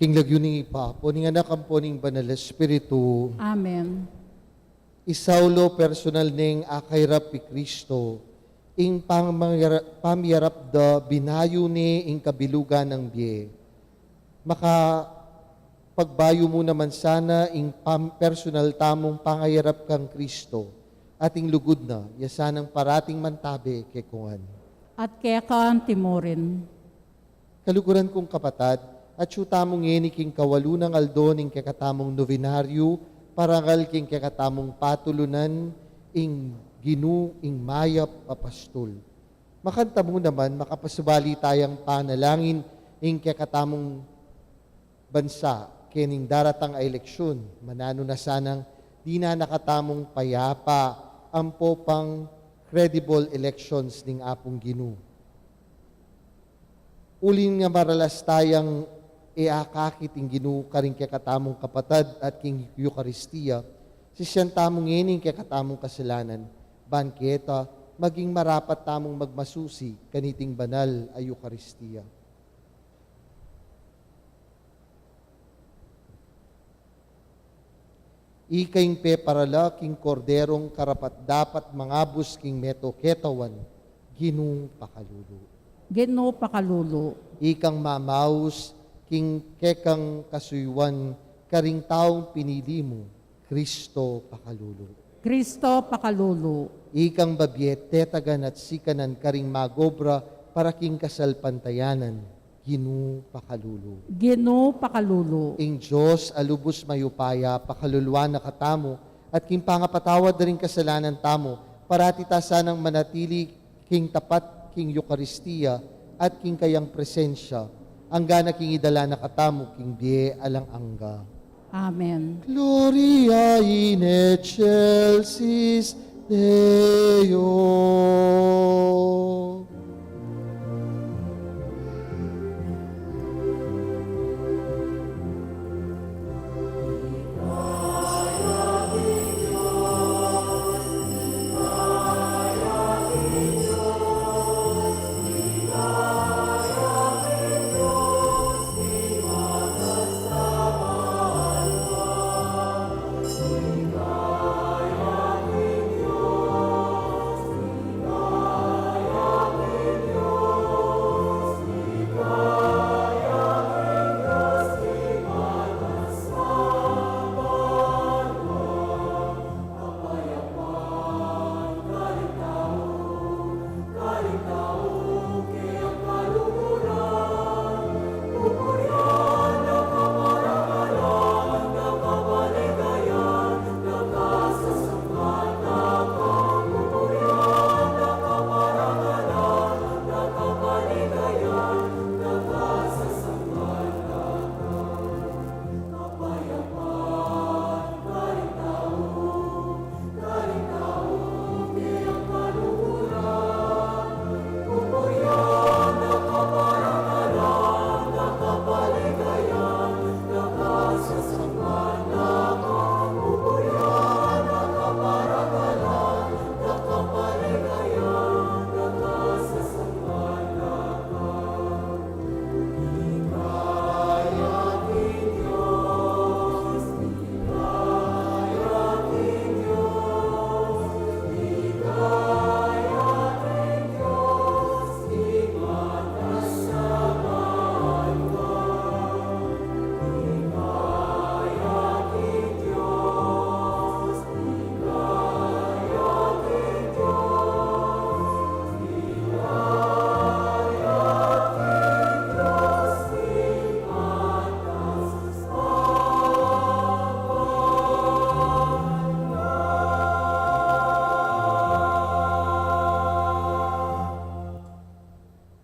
King lagyu ning Ibpa, ampo ning Anak, ampo ning Banal Espiritu. Amen. I Saulo personal neng akairap i Kristo, ing pamiyara-, pamiyarap da binayu ne ing kabilugan nang bie. Makapagbayu mu naman sana ing pam-, personal tamung pangayarap kang Kristo, at ing lugud na, ya sanang parating mantabe kekongan. At keka antimurin. Kaluguran kung kapatad, atyu tamu ngeni king kawalu nang aldo ning kekatamung nobenaryu, parangal king kekatamung patulunan, ing Ginu, ing mayap a pastul. Makanta mu naman, makapasubali tayang panalangin ing kekatamung bansa, kening daratang a eleksyun, mananu na sanang dinan na katamung payapa, ampo pang credible elections ning Apung Ginu. Uling maralas tayang e akakit ing Ginu karing kekatamung kapatad at king Eukaristia, sisian tamu ngeni ing kekatamung kasalanan, ban keta maging marapat tamung magmasusi kaniting banal a Eukaristia. Ika ing peparala king Korderong karapat-dapat mangabus king meto ketawan, Ginu pakalulu. Ginu pakalulu. Ikang mamaus king kekang kasuyuan karing taung pinili mu, Kristo pakalulu. Kristo pakalulu. Ikang babie tetagan at sikanan karing magobra para king kasalpantayanan, Ginu pakalulu. Ginu pakalulu. Ing Dios a lubus mayupaya pakaluluan na katamu, at king pangapatawad da ring kasalanan tamu, parati ta sanang manatili king tapat king Eukaristia at king kayang presensya, angga na king idala na katamu king bie alang angga. Amen. Gloria in excelsis Deo.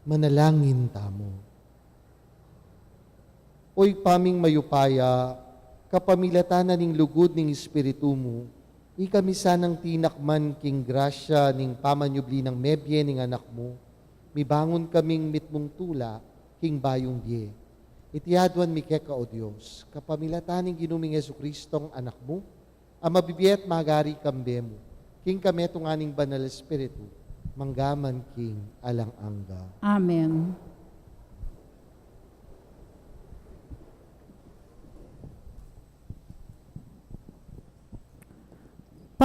Manalangin tamu. O Ibpa ming mayupaya, kapamilatan na ning lugud ning Espiritu mu, ikami sanang tinakman king grasya ning pamanyubli nang mebie ning Anak mu, mibangun kaming mitmung tula king bayung bie. Iti aduan mi keka, O Dios, kapamilatan ning Ginu ming Jesucristong Anak mu, a mabibie at magari kambe mu, king kametungan ning Banal Espiritu, mangga man king alang angga. Amen.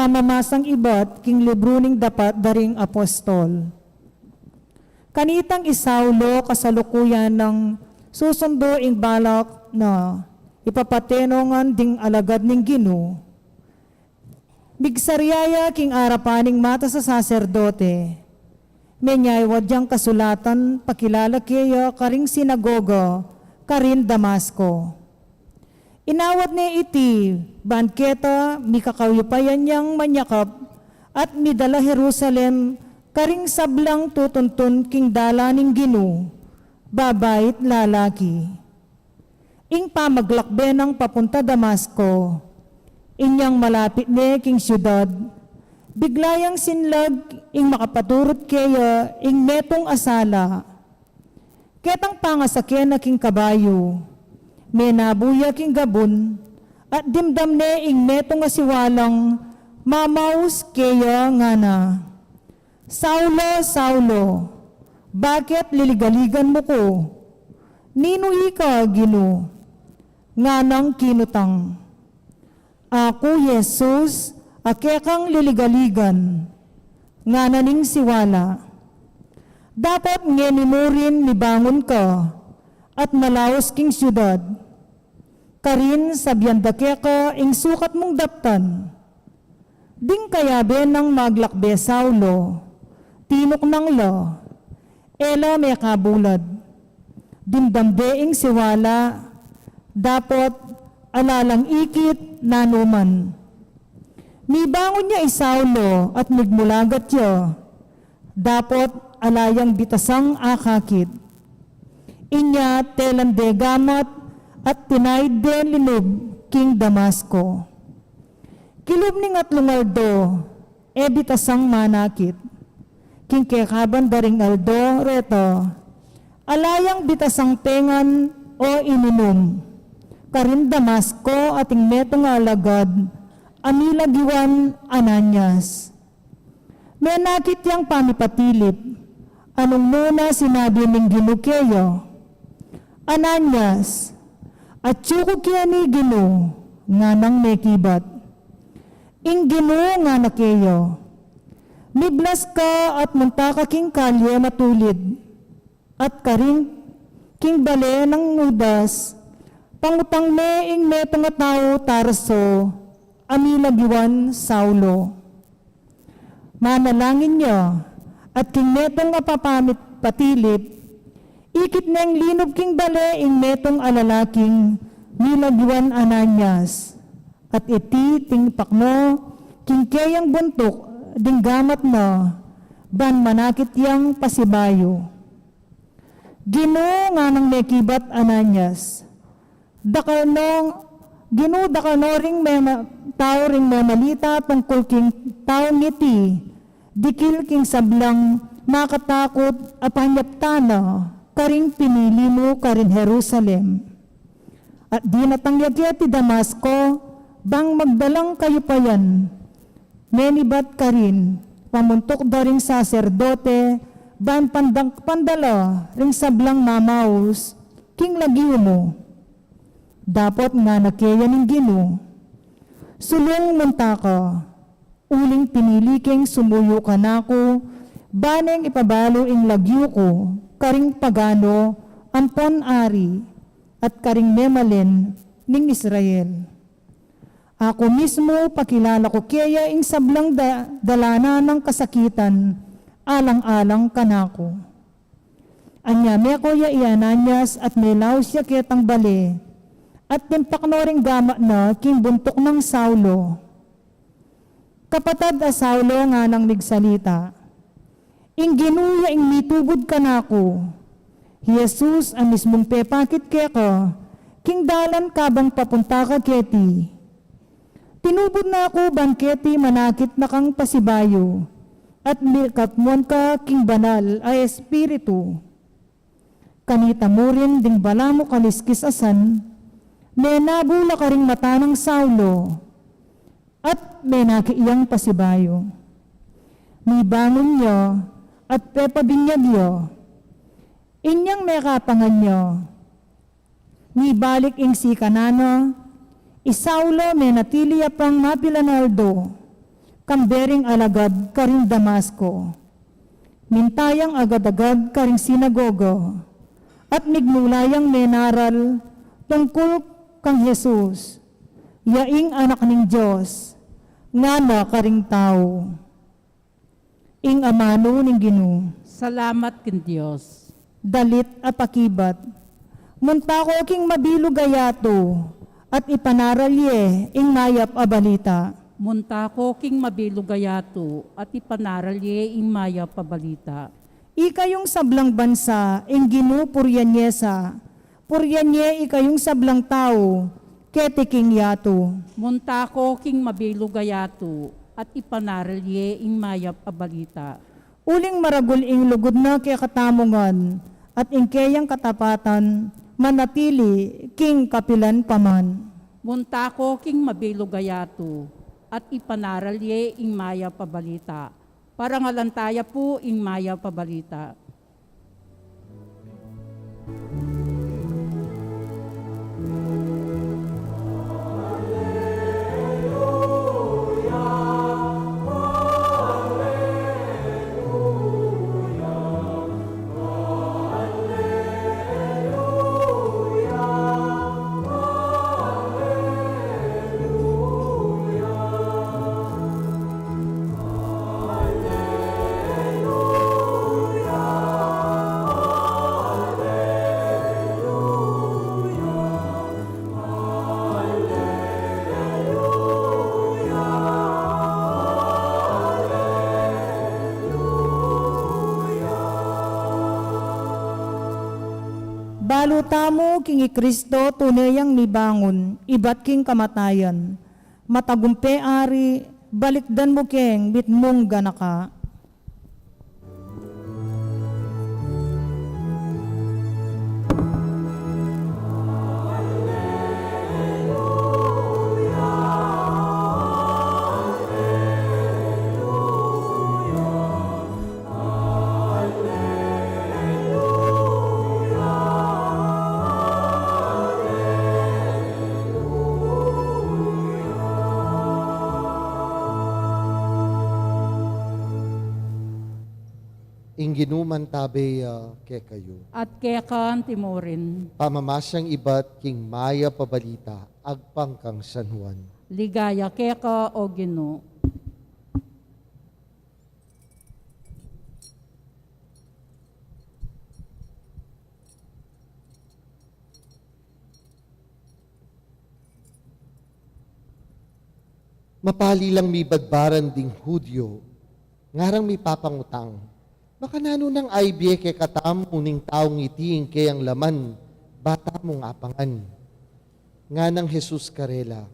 Pamamasang ibat king libru ning Dapat da ring Apostol. Kanitang i Saulo kasalukuyan nang susundu ing balak na ipapatenongan ding alagad ning Ginu. Migsarya ya king arapan ning matas a saserdote. Menyawad yang kasulatan pakilala keya karing sinagoga karin Damasco. Inawat ne iti, ban keta mikakayupayan yang manyakap at midala Jerusalem karing sablang tutuntun king dalan ning Ginu, babait lalaki. Ing pamaglakbe nang papunta Damasco, inyang malapit ne king siudad, bigla yang sinlag ing makapaturut keya ing metung a sala. Ketang pangasake na king kabayu, menabu ya king gabun, at dimdam ne ing metung a siwalang mamaus keya ngana, "Saulo, Saulo, bakit liligaligan mu ku? Ninu ika, Ginu?" Nganang kinutang, "Aku Jesus, a kekang liligaligan," ngana ning siwala. "Dapot ngeni mu rin mibangun ka at malaus king siudad. Karin sabian da keka ing sukat mung daptan." Ding kayabe nang maglakbe Saulo, tinuknang la, e la mekabulad. Dimdam de ing siwala, dapot ala lang ikit nanuman. Mibangun ya i Saulo at migmulagat ya, dapot ala yang bitasang akakit. Inya telan de gamat at tinaid de linub king Damasco. Kilub ning atlung aldo, e bitasang manakit. King kekaban da ring aldo reta, ala yang bitasang tengan o ininum. Karin Damasco ating metung a alagad a milagiwan Ananias. Menakit yang pamipatilip. Anung nuna sinabi ning Ginu keya, "Ananias, atyu ku keni, Ginu," nganang mekibat. "Ing Ginu," ngana keya, "miblas ka at munta ka king kalye matulid." At karin king bale nang Judas, pangutang ne ing metung a tau Tarso a milagiwan Saulo. Manalangin ya, at king metung a pamit patilip, ikit neng linub king bale ing metung a lalaking milagiwan Ananias. At iti tingpak no king keyang buntuk ding gamat na, ban manakit yang pasibayu. "Ginu," nganang mekibat Ananias, "dakal no, Ginu, dakal no ring mema-, tau ring memalita tungkul king taung iti, dikil king sablang makatakut a panyaptan na karing pinili mu karin Jerusalem. At dinatang ya keti Damasco, bang magdalang kayupayan." Menibat karin, pamuntuk da ring saserdote, ban pandak-, pandala ring sablang mamaus king lagyu mu. Dapot ngana keya ning Ginu, "Sulung munta ka, uling pinili keng sumuyu kanaku, ba neng ipabalu ing lagyu ku karing pagano ampon ari, at karing memalen ning Israel. Aku mismu pakilala ku keya ing sablang da-, dalanan nang kasakitan, alang-alang kanaku." Anya meko ya i Ananias at melaus ya ketang bale, at timpak no ring gamat na king buntuk nang Saulo. "Kapatad a Saulo," nganang migsalita, "ing Ginu ya ing mitubud kanaku, i Jesus a mismung pepakit keka king dalan kabang papunta ka keti. Tinubud na ku ban keti manakit na kang pasibayu, at mikatmuan ka king banal a espiritu." Kanita mu rin ding balamu kaliskis a san, menabu la karing mata nang Saulo, at menakit yang pasibayu. Mibangun ya, at pepabinyag ya. Inyang mekapangan ya, mibalik ing sikanan na, i Saulo menatili ya pang mapilan a aldo, Kambe ring alagad karing Damasco. Minta yang agad-agad karing sinagoga, at migmula yang menaral tungkul kang Jesus, ya ing Anak ning Dios, ngana karing tau, "Ing amanu ning Ginu." Salamat king Dios. Dalit a pakibat. Munta ko king mabilug a yatu, at ipanaral ye ing mayap a balita. Munta ko king mabilug a yatu, at ipanaral ye ing mayap a balita. Ikayung sablang bansa, ing Ginu purian ye sa, purian ye ikayung sablang tau, keti king yatu. Munta ko king mabilug a yatu, at ipanaral ye ing mayap a balita. Uling maragul ing lugud na kekatamu ngan, at ing keyang katapatan manatili king kapilan pa man. Munta ko king mabilug a yatu, at ipanaral ye ing mayap a balita. Parangalan taya pu ing mayap a balita. Balu tamu king i Kristo tune yang mibangun ibat king kamatayan. Matagumpe ari, balikdan mu keng mitmung ganaka. Ing Ginu mantabe ya kekayu. At keka antimurin. Pamamasyang ibat king mayap a balita agpang kang San Juan. Ligaya keka, o Ginu. Mapali lang mibadbaran ding Judio, ngarang mipapangutang, "Makananu nang aibie kekatamu ning taung iti ing keyang laman, ba tamung apangan?" Nganang Jesus karela,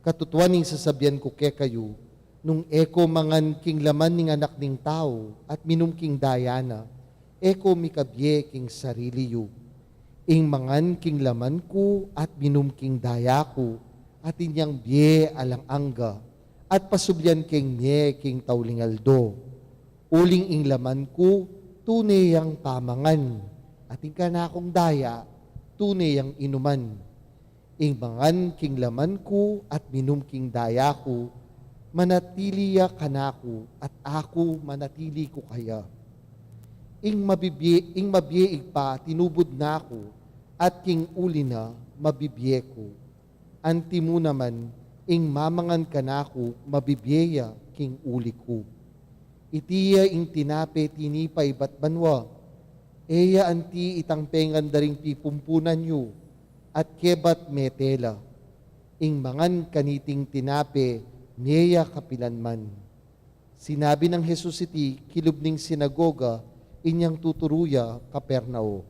"Katutuan ing sasabian ku kekayu, nung e ko mangan king laman ning Anak ning Tau at minum king daya na, e ko mikabie king sarili yu. Ing mangan king laman ku at minum king daya ku, atin yang bie alang angga, at pasublian keng mie king tauling aldo. Uling ing laman ku, tune yang pamangan, at ing kanakung daya, tune yang inuman. Ing mangan king laman ku at minum king daya ku, manatili ya kanaku, at aku manatili ku kaya. Ing mabibie, ing mabie Ibpa, tinubud na ku, at king uli na mabibie ku. Antimu naman, ing mamangan kanaku, mabibie ya king uli ku. Iti ya ing tinape tinipa ibat banua, e ya anti itang pengan da ring pipumpunan yu, at kebat mete la. Ing mangan kaniting tinape, mie ya kapilan man." Sinabi nang Jesus iti kilub ning sinagoga, inyang tuturu ya Kapernaum.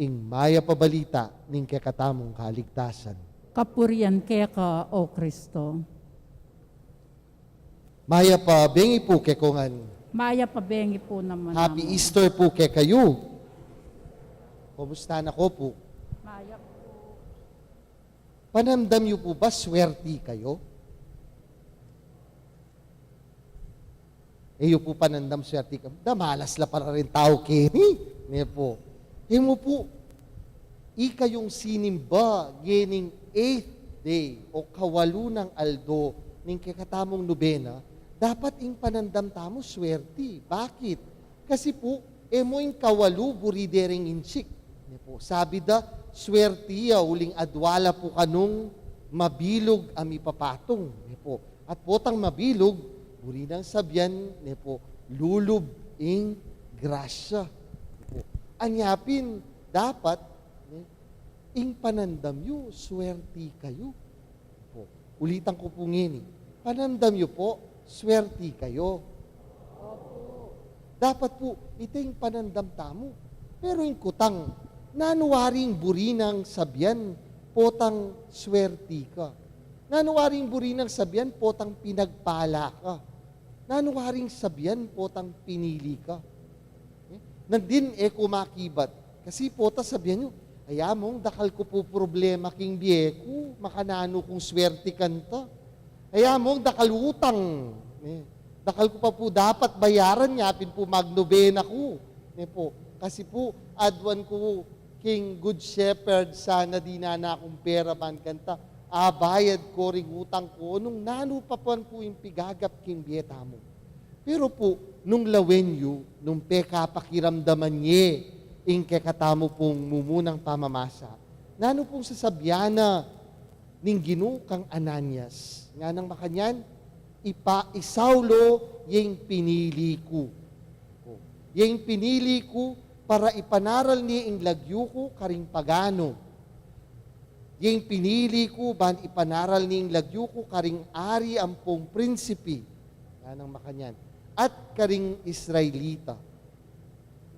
Ing mayap a balita ning kekatamung kaligtasan. Kapurian keka, o Kristo. Mayap a bengi pu kekongan. Mayap a bengi pu naman. Happy Easter pu kekayu. Kumusta na ko pu? Mayap pu. Panamdam yu pu ba swerte kayu? E yu pu panandam swerte kayu. Damalas la para ring tau keni. Ne pu. E mu pu, ikayung sinimba gening eighth day o kawalu nang aldo ning kekatamung nobena, dapat ing panandam tamu, swerti. Bakit? Kasi pu, e mu ing kawalu buri dering insik. Ne pu, sabi da, swerti ya uling adwa la pu kanung mabilug a mipapatung. Ne pu, at potang mabilug, buri nang sabian, ne pu, lulub ing grasya. Ne pu, anya pin, dapat, ne, ing panandam yu, swerti kayu. Po. Ulitan ku pu ngeni. Panandam yu po, swerti kayu. Dapat pu, ita ing panandam tamu. Pero ing kutang, nanu waring buri nang sabian, potang swerti ka? Nanu waring buri nang sabian, potang pinagpala ka? Nanu waring sabian, potang pinili ka? Eh, nandin e ku makibat. Kasi pota sabian yu, "Ay among, dakal ku pu problema king bie ku, makananu kung swerti kanta? Ay among, dakal utang. Eh, dakal ku pa pu dapat bayaran, nya pin pu magnobena ku." Ne pu, kasi pu, aduan ku king Good Shepherd, sana dinan na kung pera man kanta, abayad ku ring utang ku, nung nanu pa man pu ing pigagap king bie tamu. Pero pu, nung lawen yu, nung pekapakiramdaman ye ing kekatamu pung mumunang pamamasa, nanu pung sasabian na ning Ginu kang Ananias? Nganang makanyan, ipa-, i Saulo yeng pinili ku. O, yeng pinili ku para ipanaral ne ing lagyu ku karing pagano. Yeng pinili ku ban ipanaral ne ing lagyu ku karing ari ampong prinsipi, nganang makanyan, at karing Israelita.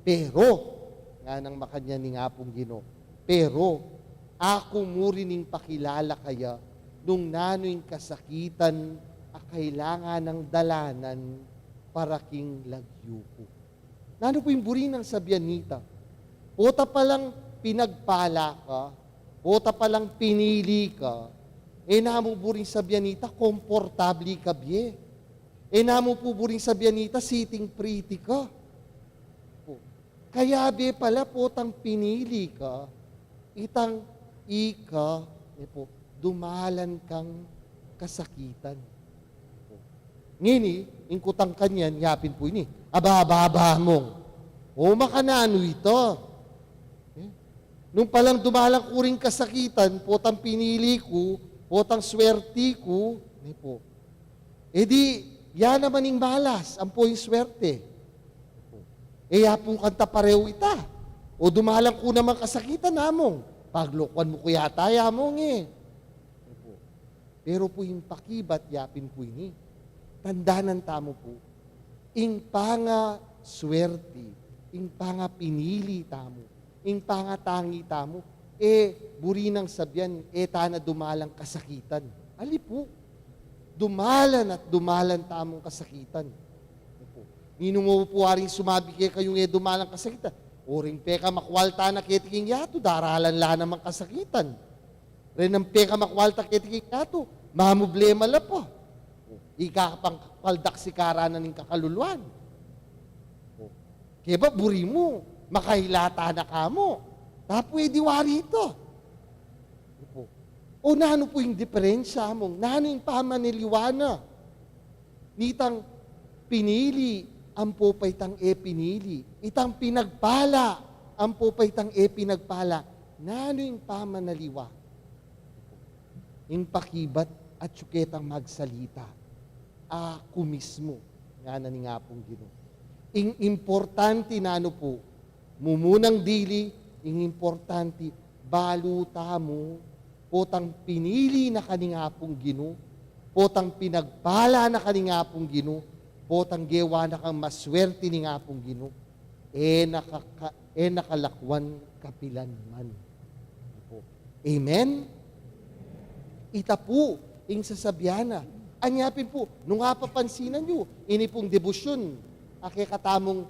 Pero, nganang makanyan ning Apung Ginu, pero, aku mu rin ing pakilala kaya nung nanu ing kasakitan a kailangan nang dalanan para king lagyu ku. Nanu pu ing buri nang sabian nita? Pota palang pinagpala ka, pota palang pinili ka, e na mu buring sabian nita, komportabli ka bie. E na mu pu buring sabian nita, sitting pretty ka. Pu. Kayabe pala potang pinili ka, itang ika, e pu, dumalan kang kasakitan. Ngeni, ing kutang kanyan, yapin pu ini, "Aba, aba, aba, Among. O, makananu ita? Eh, nung palang dumalan ku ring kasakitan, potang pinili ku, potang swerti ku," ne pu. E di, ya naman ing malas, ampo ing swerte. E ya pu kanta pareu ita. O, dumalan ku naman kasakitan, Among. Paglokuan mu ku yata ya, Among, e. Pero pu ing pakibat yapin pu ini, tandanan tamu pu, ing pangaswerti, ing pangapinili tamu, ing pangatangi tamu, e buri nang sabian, e ta na dumalang kasakitan. Ali pu, dumalan at dumalan tamung kasakitan. Ninung mu pu waring sumabi kekayung e dumalang kasakitan? O ring pekamakwalta na keti king yatu, daralan la namang kasakitan. Ren nang pekamakwalta keti king yatu, mamublema la pa. Ika pang paldaksi karanan ning kakaluluan. Keba buri mu, makailata na ka mu. Tapu e di wari ita. O nanu pu ing diperensya, Among? Nanu ing pamanaliwa na nitang pinili ampo pa itang e pinili, itang pinagpala ampo pa itang e pinagpala? Nanu ing pamanaliwa? Ing pakibat atyu ketang magsalita, aku mismu, ngana ning Apung Ginu. Ing importante nanu pu, mumunang dili, ing importante, balu tamu, potang pinili na ka ning Apung Ginu, potang pinagpala na ka ning Apung Ginu, potang gewa na kang maswerte ning Apung Ginu, e na ka, ka, e na ka lakwan kapilan man. Amen? Ita pu ing sasabian na. Anya pin pu, nung apapansinan yu, ini pung debosyun a kekatamung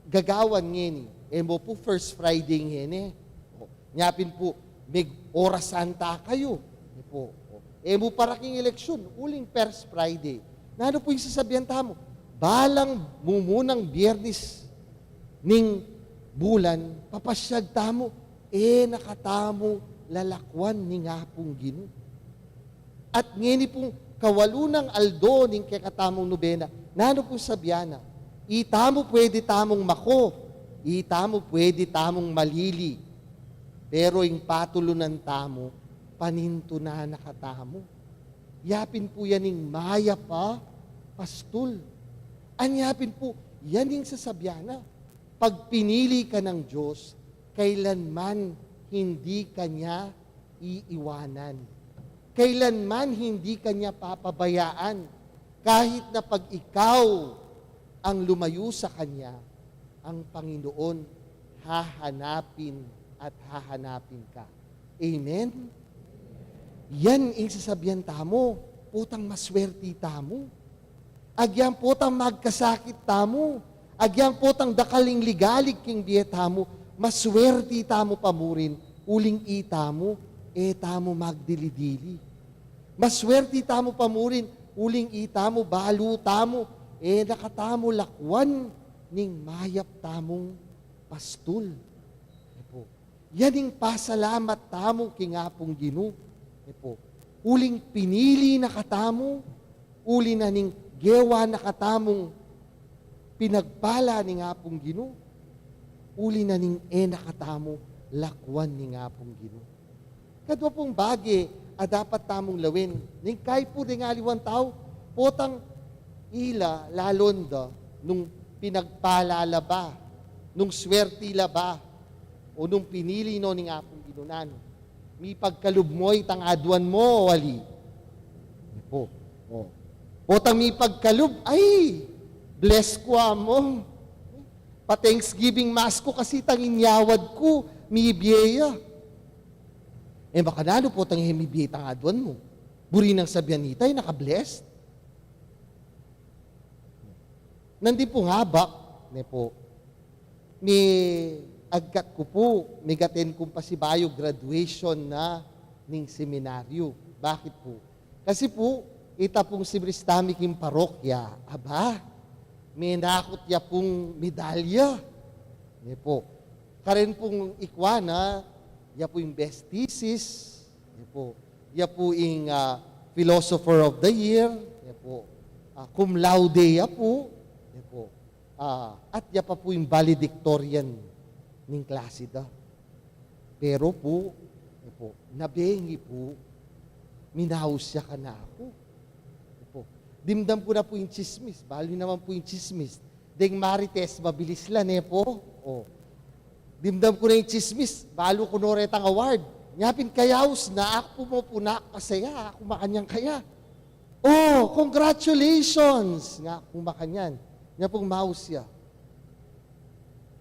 gagawan ngeni. E mu pu First Friday ngeni. O, nya pin pu, mig-Oras Santa kayu. E pu, o, e mu para king eleksyun, uling First Friday. Nanu pu ing sasabian tamu? Balang mumunang Biernis ning bulan, papasyag tamu, e na katamu lalakwan ning Apung Ginu. At ngeni pung Ikawalu nang aldo ning kekatamung nubena, nanu pung sabian na? Itamu pwede tamung mako, itamu pwede tamung malili, pero ing patulunan tamu, panintunan na katamu. Yapin pu yan ing mayap a pastul. Anya pin pu, yan ing sasabian na. Pag pinili ka ng Diyos, kailanman hindi ka niya iiwanan. Kailanman hindi ka niya papabayaan. Kahit na pag ikaw ang lumayo sa Kanya, ang Panginoon hahanapin at hahanapin ka. Amen? Yan ing sasabian tamu, potang maswerti tamu. Agyang potang magkasakit tamu, agyang potang dakal ing ligalig king bie tamu, maswerti tamu pa murin, uling itamu, e tamu magdili-dili. Maswerti tamu pa murin, uling itamu, balu tamu, e na katamu lakwan ning mayap tamung pastul. Yan ing pasalamat tamu king Apung Ginu. E pu, uling pinili na katamu, uli na ning gewa na katamung pinagpala ning Apung Ginu, uli na ning e na katamu lakwan ning Apung Ginu. Kadwa pung bage a dapat tamung lawen, ning kaipu deng aliwang tau, potang ila lalon da nung pinagpala la ba, nung swerti la ba, o nung pinili no ning Apung Ginu, nanu? Mipagkalub mo itang aduan mo o ali? Pu, o. Potang mipagkalub, ay, bless ku, Among. Pa-Thanksgiving Mass ku kasi itang inyawad ku, mibie ya. E makananu potang e mibie itang aduan mu? Buri nang sabian ita, e naka-blessed. Nandin pung abak, ne pu, miagkat ku pu, mig-attend kung pasibayu graduation na ning seminaryo. Bakit pu? Kasi pu, ita pung sibris tami king parokya, aba, menakut ya pung medalya. Ne pu. Karen pung ikwa na, ya pu ing best thesis, ne pu. Ya pu ing, ah, philosopher of the year, ne pu. Ah, cum laude ya pu, ne pu. Ah, at ya pa pu ing valedictorian ning klase da. Pero pu, e pu, nabengi pu, minaus ya kanaku. E pu, dimdam ku na pu ing tsismis, balu naman pu ing tsismis. Deng Marites, mabilis la, ne pu? O. Dimdam ku na ing tsismis, balu ku no retang award. Nya pin kayaus na, aku pu mu pu nakasaya, aku makanyan kaya. O, congratulations! Nga aku makanyan. Nya pung maus ya.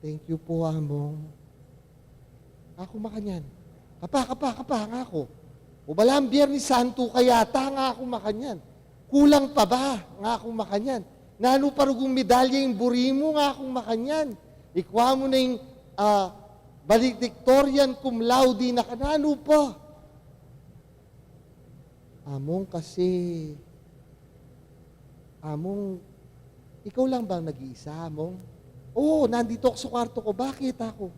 Thank you pu, Among. Aku makanyan. Kapa, kapa, kapa, nga aku. O balamu Biernes Santo ka yata, nga aku makanyan. Kulang pa ba? Nga aku makanyan. Nanu pa rugung medalya ing buri mu? Nga aku makanyan. Ikwa mu na ing, ah, valedictorian cum laude na ka, nanu pa? Among, kasi, Among, ikaw lang bang nag-iisa, Among? Oo, nandito ako sa kwarto ko. Bakit? Aku,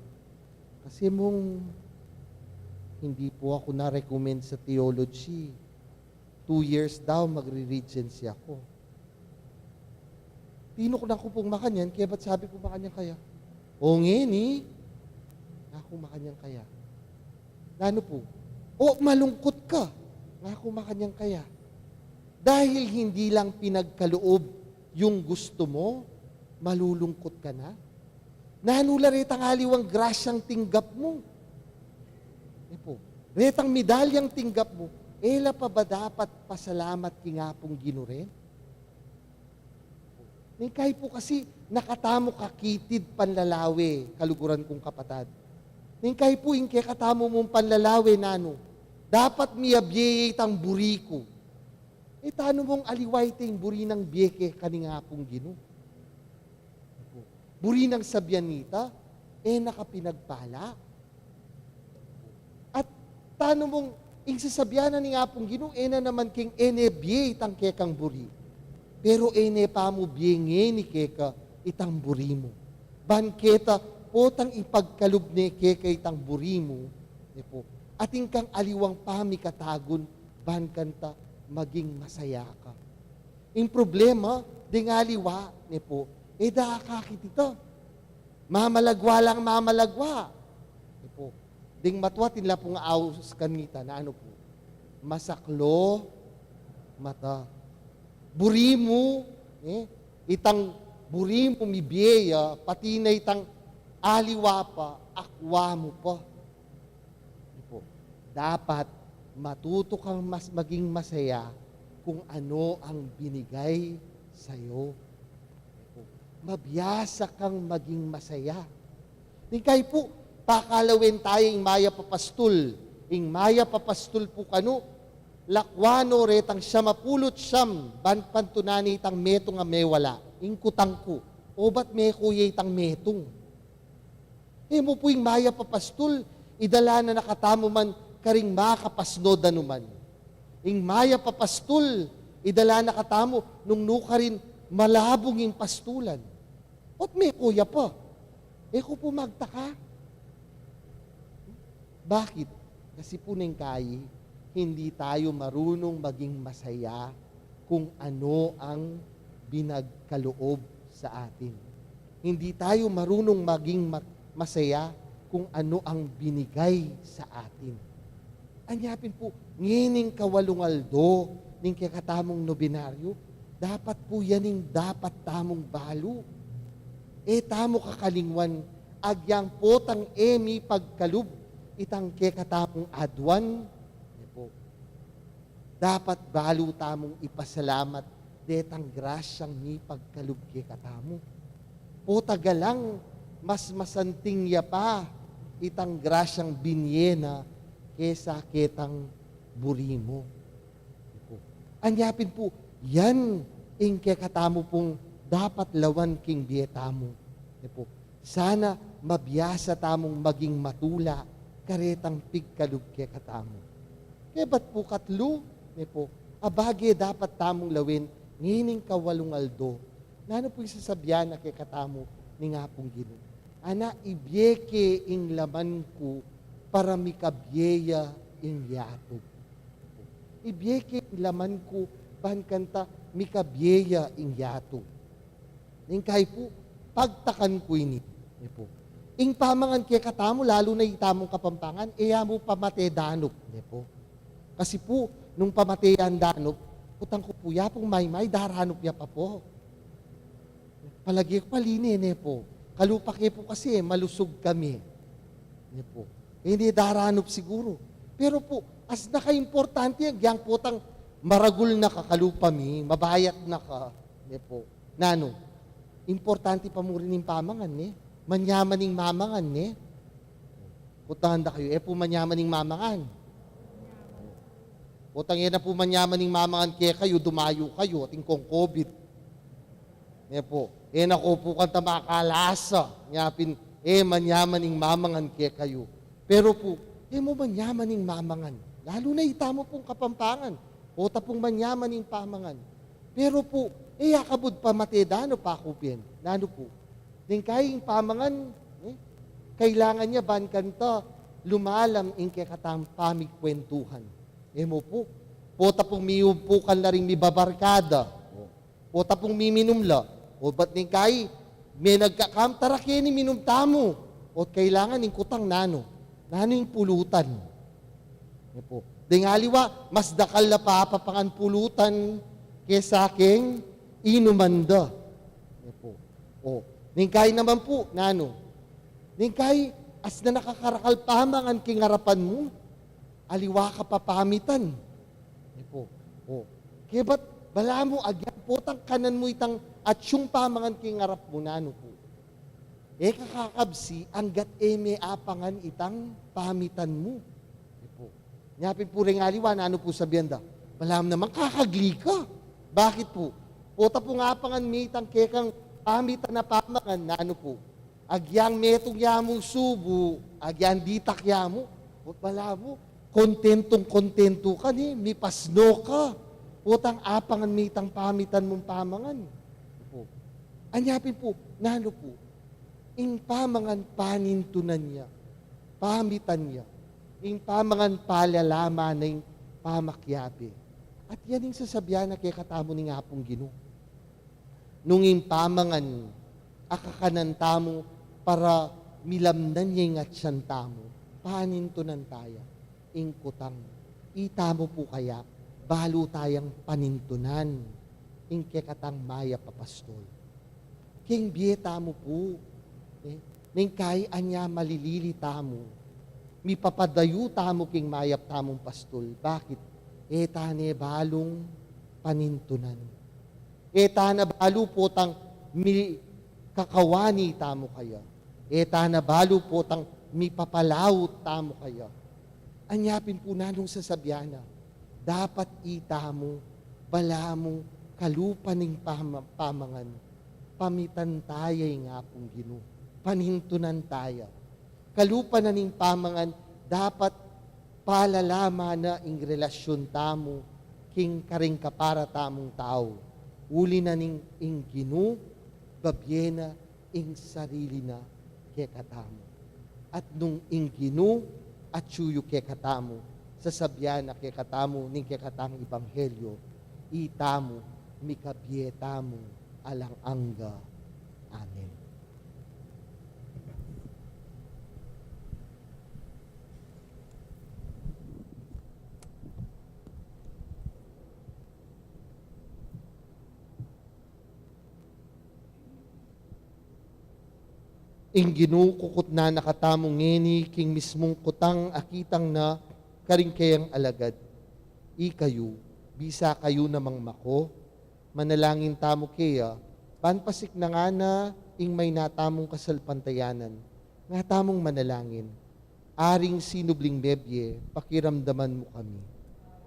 kasi, Mong, hindi po ako na-recommend sa theology. Two years daw, magre-regency ako. Tinuknang ku pung makanyan, kebat sabi ku makanyan kaya, "O, ngeni?" Nga ku makanyan kaya. Nanu pu? "O, malungkut ka?" Nga ku makanyan kaya. Dahil hindi lang pinagkaloob yung gusto mo, malulungkut ka na? Nanu la retang aliwang grasyang tinggap mu? E pu, retang medalyang tinggap mu, e la pa ba dapat pasalamat king Apung Ginu ren? Neng kayi pu kasi, nakatamu kakitid panlalawe, kaluguran kung kapatad. Neng kayi pu, ing kekatamu mung panlalawe, nanu? Dapat miyabie ya itang buri ku. E tanu mung aliwa ita ing buri nang bie keka ning Apung Ginu? Buri nang sabian nita, e na ka pinagpala. At tanu mung ing sasabian na ning Apung Ginu, e na naman keng e ne bie itang kekang buri. Pero e ne pa mu bie ngeni keka itang buri mu. Ban keta potang ipagkalub ne keka itang buri mu, ne pu. Atin kang aliwang pamikatagun, ban kanta maging masaya ka. Ing problema, deng aliwa, ne pu, e da akakit ita. Mamalagwa lang mamalagwa. Ne pu, deng matwa atin la pung aus kanita, nanu pu? Masaklo mata. Buri mu, e, itang buri mu mibie ya, pati na itang aliwa pa, akwa mu pa. Ipu, dapat matuto kang mas maging masaya kung ano ang binigay sa'yo. Ipu, mabiasa kang maging masaya. Ning kai pu, pakalawen tayu ing mayap a pastul. Ing mayap a pastul pu kanu, lakwan no retang siam a pulu't siam, ban pantunan itang metung a mewala. Ing kutang ku, obat mekuya itang metung? E mu pu ing mayap a pastul, idala na na katamu man karing makapasno danuman. Ing mayap a pastul, idala na katamu nung nukarin malabung ing pastulan. Ot mekuya pa. E ku pu magtaka. Bakit? Kasi pu ning kai, hindi tayo marunong maging masaya kung ano ang binagkaloob sa atin. Hindi tayo marunong maging ma-, masaya kung ano ang binigay sa atin. Anya pin pu, ngening kawalung aldo ning kekatamung nobenaryo, dapat pu yan ing dapat tamung balu. E tamu kakalingwan, agyang potang e mipagkalub itang kekatamung aduan, ne pu, dapat balu tamung ipasalamat detang grasyang mipagkalub kekatamu. Pota galang mas masanting ya pa itang grasyang binie na kesa ketang buri mu. Ne pu. Anya pin pu, yan ing kekatamu pung dapat lawan king bie tamu. Ne pu. Sana mabiasa tamung maging matula karetang pigkalub kekatamu. Kebat pu katlu, ne pu, a bage dapat tamung lawen ngening kawalung aldo. Nanu pu ing sasabian na kekatamu ning Apung Ginu? Ana, ibie ke ing laman ku para mikabie ya ing yatu. Ibie ke ing laman ku ban kanta mikabie ya ing yatu. Ning kai pu, pagtakan ku ini. Ne pu. Ing pamangan kekatamu, lalu na itamung Kapampangan, e ya mu pamate danup. Ne pu. Kasi pu, nung pamate yang danup, kutang ku pu ya pung maymay, daranup ya pa pu. Palage ku pali ne, ne pu. Kalupa ke pu kasi, e, malusug kami. Ne pu. E ne daranup siguru. Pero pu, as nakaimportante, agyang potang maragul na ka, kalupa mi, mabayat na ka. Ne pu. Nanu? Importante pa mu rin ing pamangan, ne? Manyaman ing mamangan, ne? Kutang da kayu, e pu manyaman ing mamangan. Kutang e na pu manyaman ing mamangan kekayu, dumayu kayu, atin kong covid. Ne pu, e na ko pu kanta makalasa, nya pin, e manyaman ing mamangan kekayu. Pero pu, e mu manyaman ing mamangan. Lalu na itamu pung Kapampangan, pota pung manyaman ing pamangan. Pero pu, e ya kabud pamate danup, aku pin. Nanu pu? Ning kai ing pamangan, e, kailangan ya ban kanta lumalam ing kekatang pamikwentuhan. E mu pu, pota pung miumpukan la ring mibabarkada. O, pota pung miminum la. O, bat ning kai, me nagkakam, tara keni minum tamu. O, kailangan ing kutang nanu? Nanu ing pulutan? Ne pu. Deng aliwa, mas dakal la pa papangan pulutan kesa keng inuman da. Ne pu. O, ning kai naman pu, nanu? Ning kai, as na nakakarakal pamangan king arapan mu, aliwa ka pa pamitan. Ne pu. O, kebat balamu, agyang potang kanan mu itang atiu pamangan king arap mu, nanu pu? E ka kakabsi anggat e me apangan itang pamitan mu. Ne pu. Nya pin pu reng aliwa, nanu pu sabian da? Balamu naman kakagli ka. Bakit pu? Pota pung apangan me itang kekang pamitan a pamangan, nanu pu? Agyang metung ya mu subu, agyang ditak ya mu, o balamu, kontentong-kontento ka ne, mipasno ka. Potang apangan me itang pamitan mung pamangan. Pu. Anya pin pu, nanu pu? Ing pamangan panintunan ya, pamitan ya. Ing pamangan palalaman na ing pamakiabe. At yan ing sasabian na kekatamu ning Apung Ginu. Nung ing pamangan a kakanan tamu para milamnan ya ing atyan tamu, panintunan taya ing kutang. Itamu pu kaya, balu tayang panintunan ing kekatang mayap a pastul. King bie tamu pu, eh, ning kai anya malilili tamu, mipapadayu tamu king mayap tamung pastul. Bakit? E ta ne balung panintunan. E ta na balu potang mikakawani tamu kaya. E ta na balu potang mipapalaut tamu kaya. Anya pin pu nanung sasabian na, dapat itamu, balamu, kalupa ning pama-, pamangan, pamitan taya ing Apung Ginu, panintunan taya. Kalupa na ning pamangan, dapat palalaman na ing relasyun tamu king karing kapara tamung tau. Uli na ning ing Ginu, babie na ing sarili na kekatamu. At nung ing Ginu atyu yu kekatamu, sasabian na kekatamu ning kekatang ebanghelyo, itamu, mikabie tamu alang angga. Amen. Ing Ginu kukutnan na katamu ngeni king mismung kutang a kitang na karing keyang alagad. Ikayu, bisa kayu namang mako, manalangin tamu keya, ban pasiknangan na ing mayna tamung kasalpantayanan. Nga tamung manalangin. Aring sinubling mebie, pakiramdaman mu kami.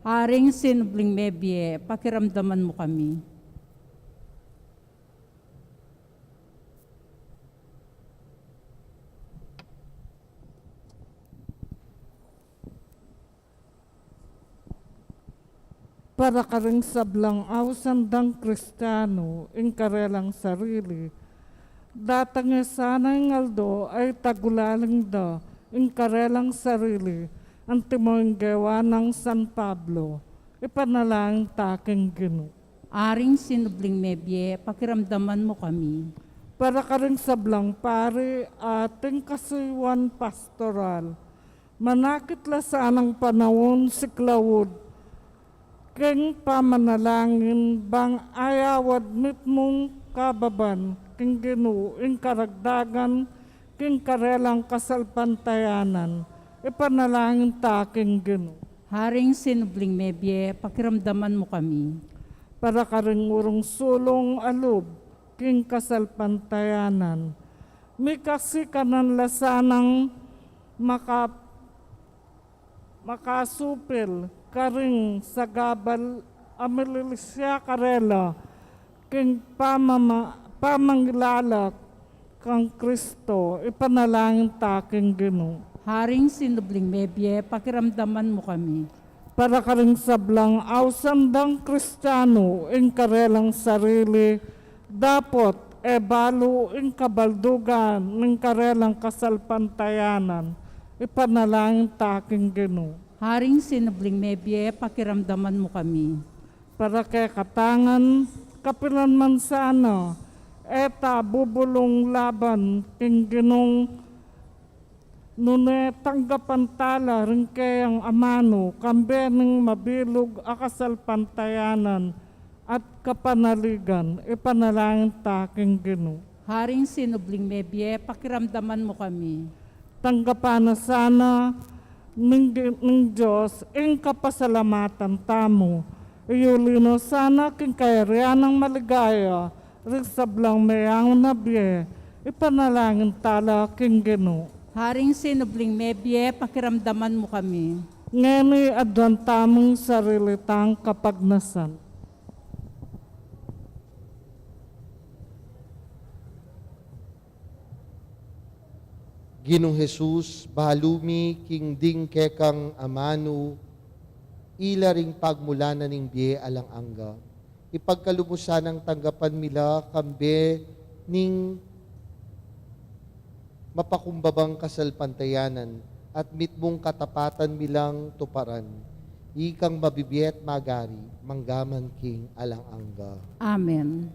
Aring sinubling mebie, pakiramdaman mu kami. Para karing sablang ausan dang Kristiano ing karelang sarili, datang e sana ing aldo a itagulaling da ing karelang sarili, antimo ing gewa nang San Pablo. Ipanalangin ta king Ginu. Aring sinubling mebie, pakiramdaman mu kami. Para karing sablang pari ating kasuyuan pastoral, manakit la sanang panaun siklaud king pamanalangin bang ayawad mitmung kababan king Ginu ing karagdagan king karelang kasalpantayanan. Ipanalangin ta king Ginu. Aring sinubling mebie, pakiramdaman mu kami. Para karing urung sulung a lub king kasalpantayanan, mikasikanan la sanang maka-, makasupil karing sagabal a mililisya karela king pamama-, pamangilala kang Kristo. Ipanalangin ta king Ginu. Aring sinubling mebie, pakiramdaman mu kami. Para karing sablang ausan dang Kristiano ing karelang sarili, dapot e balu ing kabaldugan ning karelang kasalpantayanan. Ipanalangin ta king Ginu. Aring sinubling mebie, pakiramdaman mu kami. Para kekatang ngan, kapilan man sana, e ta bubulung laban king Ginung nune tanggapan tala ring keyang amanu, kambe ning mabilug a kasalpantayanan at kapanaligan. Ipanalangin ta king Ginu. Aring sinubling mebie, pakiramdaman mu kami. Tanggapan na sana ning, ning Dios ing kapasalamatan tamu. Iyuli no sana king kayarian nang maligaya ring sablang meyangu na bie. Ipanalangin tala king Ginu. Aring sinubling mebie, pakiramdaman mu kami. Ngeni aduan tamung sarili tang kapagnasan. Ginung Jesus, balu mi king ding kekang amanu, ila ring pagmulanan ning bie alang angga. Ipagkalub mu sanang tanggapan mi la kambe ning mapakumbabang kasalpantayanan at mitmung katapatan mi lang tuparan. Ikang mabibie at magari, mangga man king alang angga. Amen.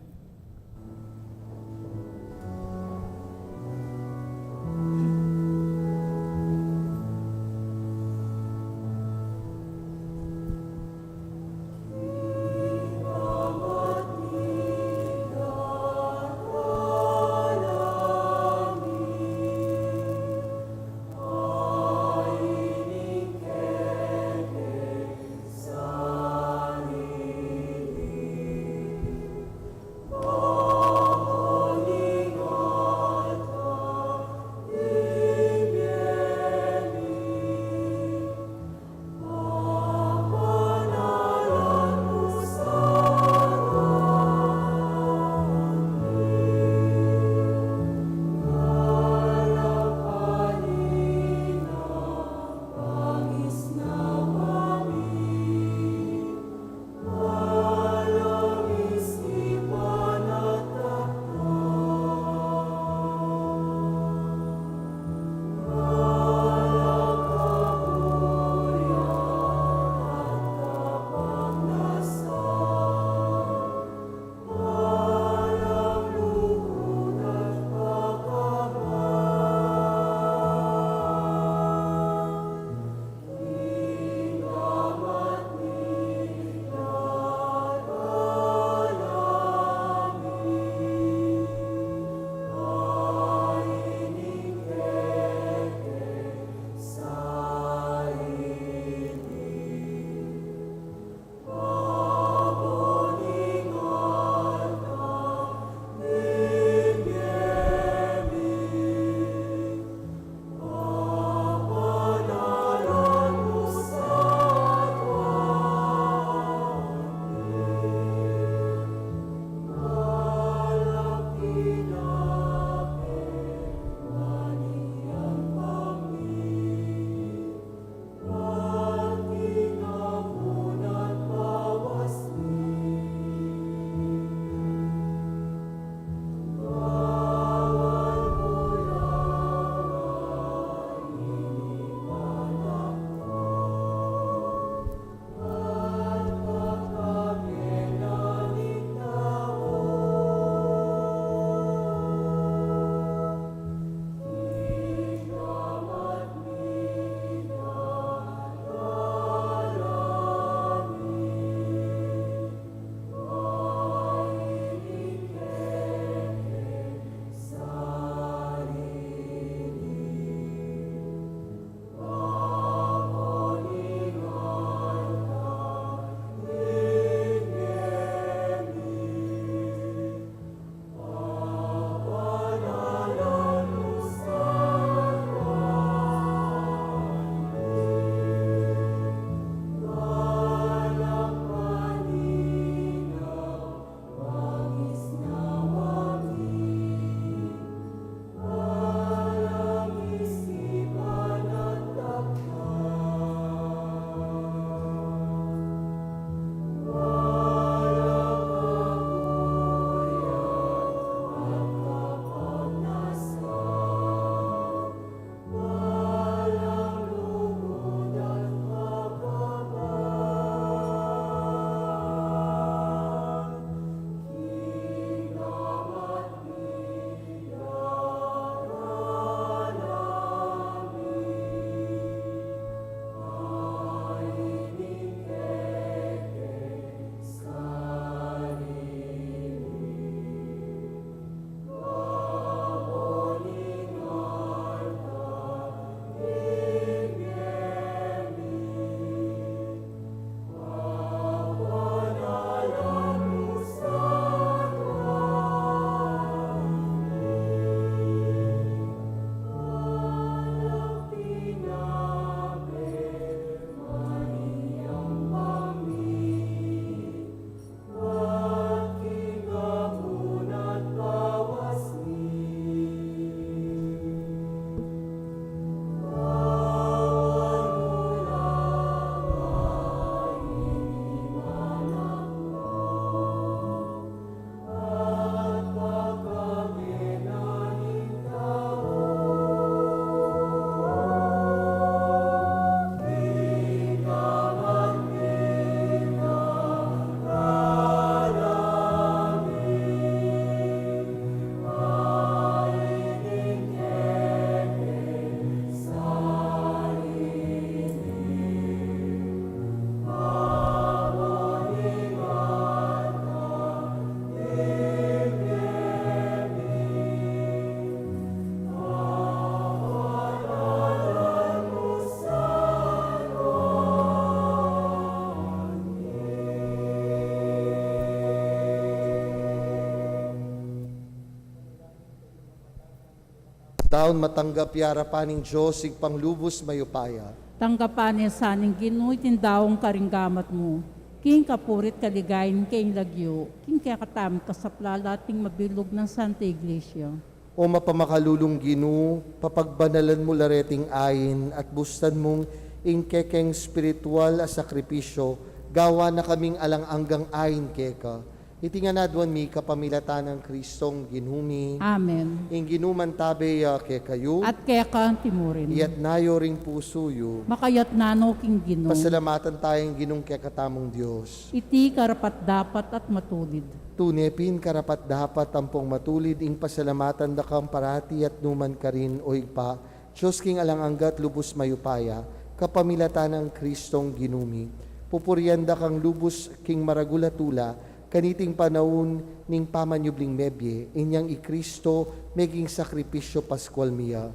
Daun matanggap ya arapan ning Dios, Ibpang lubus mayupaya. Tanggapan na sa ning Ginu iting daun karing gamat mu, king kapurian at kaligayan ning kayang lagyu, king kekatamung kasaplalan at ning mabilug nang Santa Iglesia. O mapamakalulung Ginu, papagbanalan mu la reting ain at bustan mung ing kekeng espiritual a sakripisyu, gawan na kaming alang anggang ain keka. Iti ngan aduan mi kapamilatan nang Kristong Ginu mi. Amen. Ing Ginu mantabe ya kekayu. At keka antimurin. Iyatna yu ring pusu yu. Makayatna no king Ginu. Pasalamatan taya ing Ginung kekatamung Dios. Iti karapat-dapat at matulid. Tune pin karapat-dapat ampong matulid ing pasalamatan da kang parati at nukarin man, O Ibpa, Dios king alang angga at lubus mayupaya, kapamilatan nang Kristong Ginu mi. Pupurian da kang lubus king maragul a tula, kaniting panaun ning pamanyubling mebie, inyang i Kristo meging sakripisyu Paskual mi ya.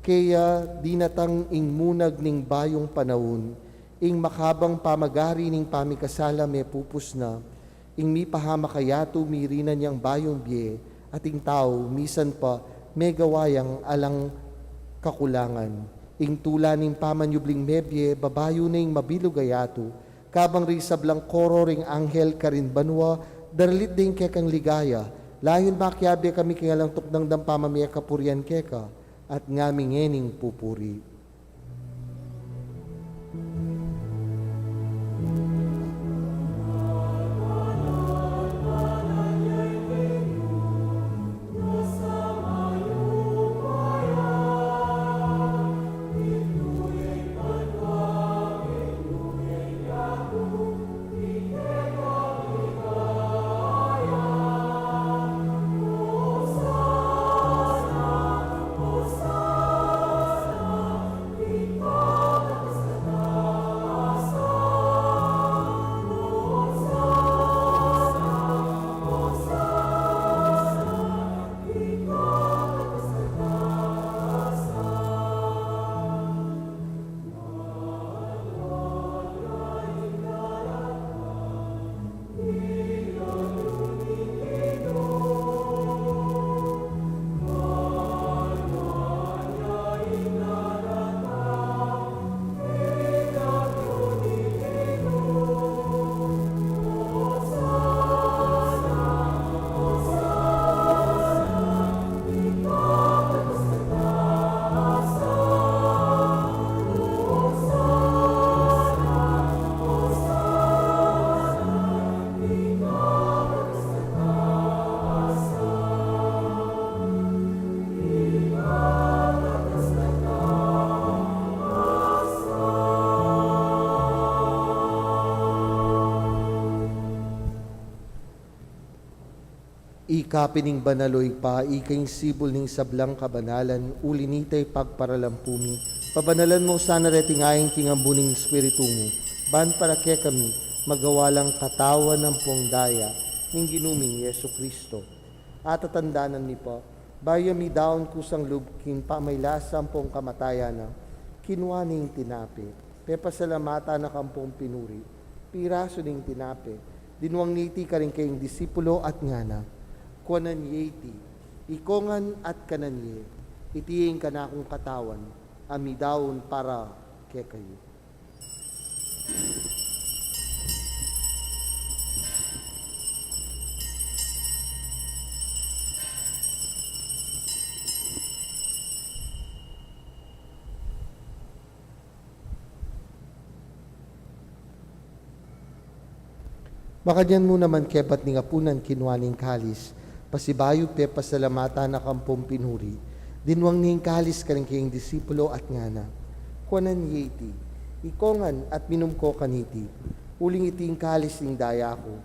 Kaya dinatang ing munag ning bayung panaun, ing makabang pamagari ning pamikasala mepupus na, ing mipahamak a yatu mirinan yang bayung bie, at ing tau misan pa megawa yang alang kakulangan. Ing tula ning pamanyubling mebie, babayu na ing mabilug a yatu, kabang ring sablang koro ring anghel karin banua, daralit da ing kekang ligaya, layun makiabe kami king alang tuknang dang pamamie kapurian keka, at ngami ngening pupuri. Ika pin ing banal, O Ibpa, ika ing sibul ning sablang kabanalan, uli na nita ipagparalampu mi. Pabanalan mu sana reting ain king ambun ning Espiritu mu, ban para kekami magawa lang katawan ampong daya ning Ginu ming Jesucristo. Atatandanan mi pa, bayu ya midaun kusang lub king pamaylasa ampong kamatayan na, kinua ne ing tinape, pepasalamatan na kampong pinuri, pirasu ne ing tinape, dinwang ne iti karing kayang disipulo at ngana, kuanan ye iti, ikongan at kanan ye, iti ing kanakung katawan, a midaun para kekayu. Makanyan mu naman kebat ning apunan kinua ne ing kalis, pasibayu pepasalamatan na kampong pinuri, dinwang ne ing kalis karing kayang disipulo at ngana, kuanan ye iti, ikongan at minum ko kaniti, uling iti ing kalis ning daya ku,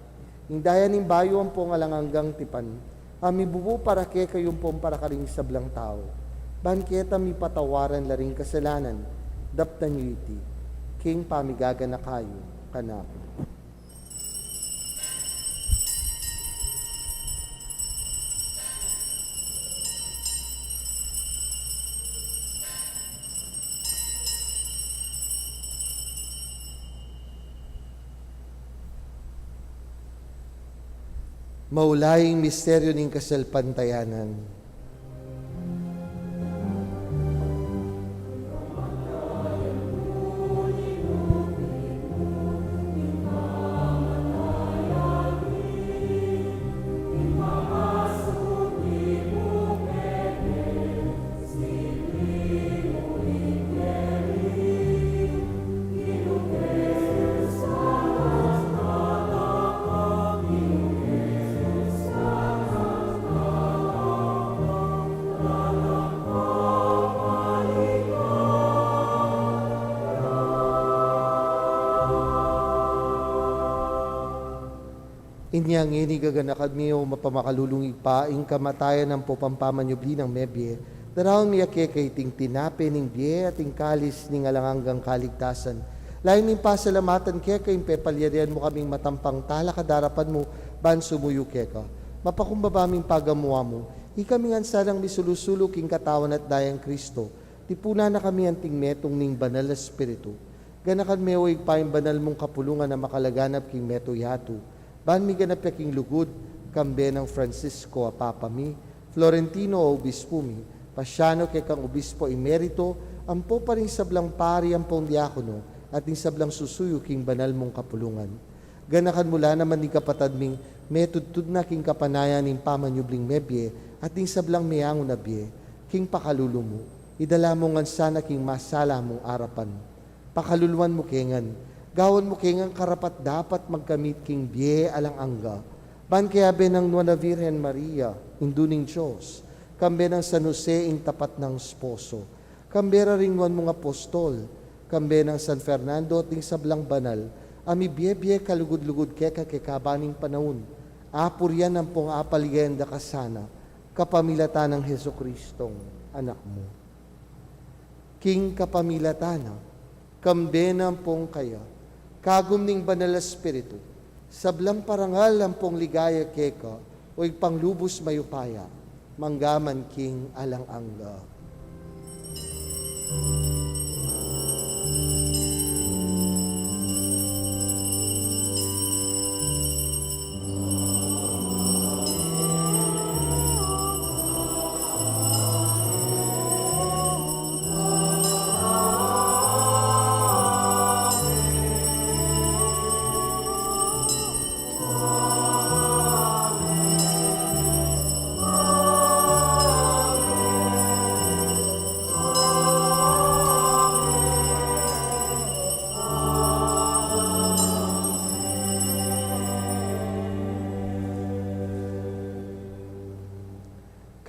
ing daya ning bayu ampong alang anggang tipan, a mibubu para kekayu ampong para karing sablang tau, ban keta mipatawaran la ring kasalanan. Daptan yu iti king pamigaganaka yu kanaku. Maulaing misteryu ning kasalpantayanan. Inya ngeni gaganakan mi, o mapamakalulung Ibpa, ing kamatayan ampong pamanyubli nang mebie, daraun mi keka iting tinape ning bie at ing kalis ning alang anggang kaligtasan. Lalu ming pasalamatan keka ing pepalyarian mu kaming matampang talakad king arapan mu ban sumuyu keka. Mapakumbaba ming pagamu-amu, ikami ngan sanang misulu-sulu king katawan at dayang Kristo, tipunan na kami anting metung ning Banal a Espiritu. Ganakan me, o Ibpa, ing banal mung kapulungan a makalaganap king metung yatu, ban miganap ya king lugud, kambe nang Francisco a Papa mi, Florentino a Obispu mi, Paciano kekang Obispo Emerito, ampo pa ring sablang pari ampong diakono, at ding sablang susuyu king banal mung kapulungan. Ganakan mu la naman ding kapatad ming metudtud na king kapanayan ning pamanyubling mebie, at ding sablang meangu na bie, king pakalulu mu, idala mu ngan sana king masala mung arapan. Pakaluluan mu ke ngan, gawan mu ke ngan karapat-dapat magkamit king bie alang angga, ban kayabe nang Nuan a Virgen Maria, Indu ning Dios, kambe nang San Jose, ing tapat nang esposo, kambe ra ring nuan mung apostol, kambe nang San Fernando at ding sablang banal a mibie-bie kalugud-lugud keka king kekaban ning panaun, apurian ampong apaligayan da ka sana, kapamilatan nang Jesucristong Anak mu. King kapamilatan na, kambe na ampong kaya, kagum ning Banal a Espiritu, sablang parangal ampong ligaya keka, o Ibpang lubus mayupaya, mangga man king alang angga.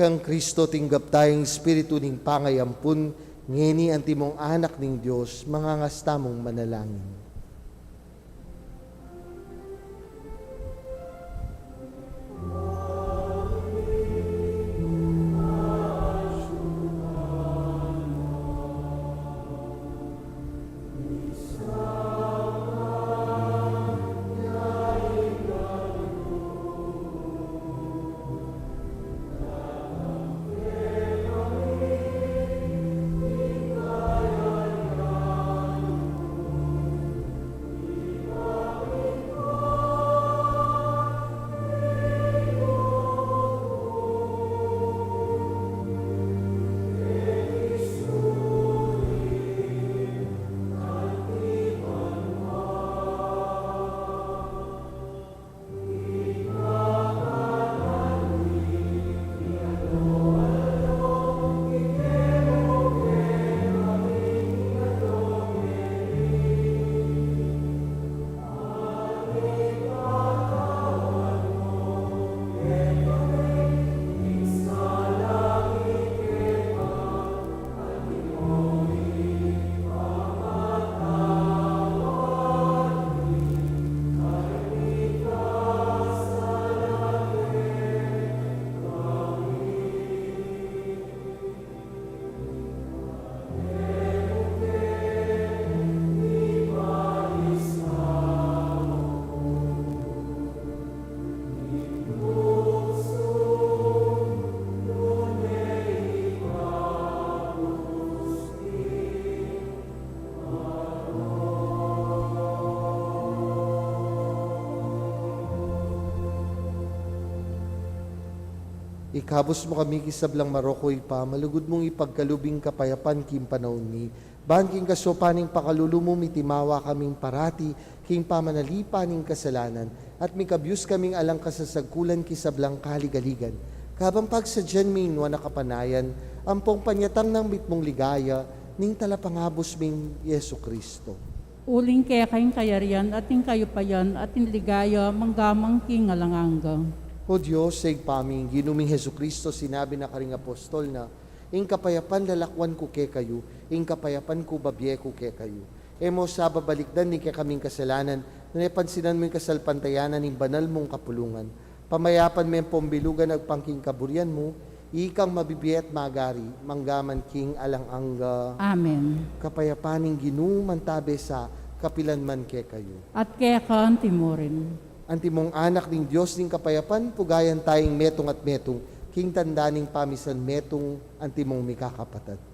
Kang Kristo tinggap taya ing Espiritu ning pangayampun, ngeni antimong anak ning Dios, mangangasta mung manalangin. Ikabus mu kami king sablang marok, o Ibpa, malugud mung ipagkalub ing kapayapan king panaun mi, ban king kasaupan ning pakalulu mu mitimawa kaming parati king pamanalipan ning kasalanan, at mikabus kaming alang kasasagkulan king sablang kaligaligan, kabang pagsadyan mi ing nuan a kapanayan, ampong panyatang nang mitmung ligaya ning Talapangabus ming Jesu Kristo. Uling keka ing kayarian, at ing kayupayan, at ing ligaya, mangga man king alang angga. O Dios, Ibpa mi, ing Ginu ming Jesu Kristo, sinabi na karing apostol na, "Ing kapayapan lalakwan ku kekayu, ing kapayapan ku babie ku kekayu." E mo sa babalikdan ing kekaming kasalanan, nune pansinan mu ing kasalpantayanan ning banal mung kapulungan. Pamayapan me ing pambilugan agpang king kaburian mu, ikang mabibie at magari, mangga man king alang angga. Amen. Kapayapan ning Ginu mantabe sa kapilan man kekayu. At keka antimurin. Antimong anak ning Dios ning kapayapan, pugayan tayang metung at metung, king tanda ning pamisan metung, antimong mikakapatad.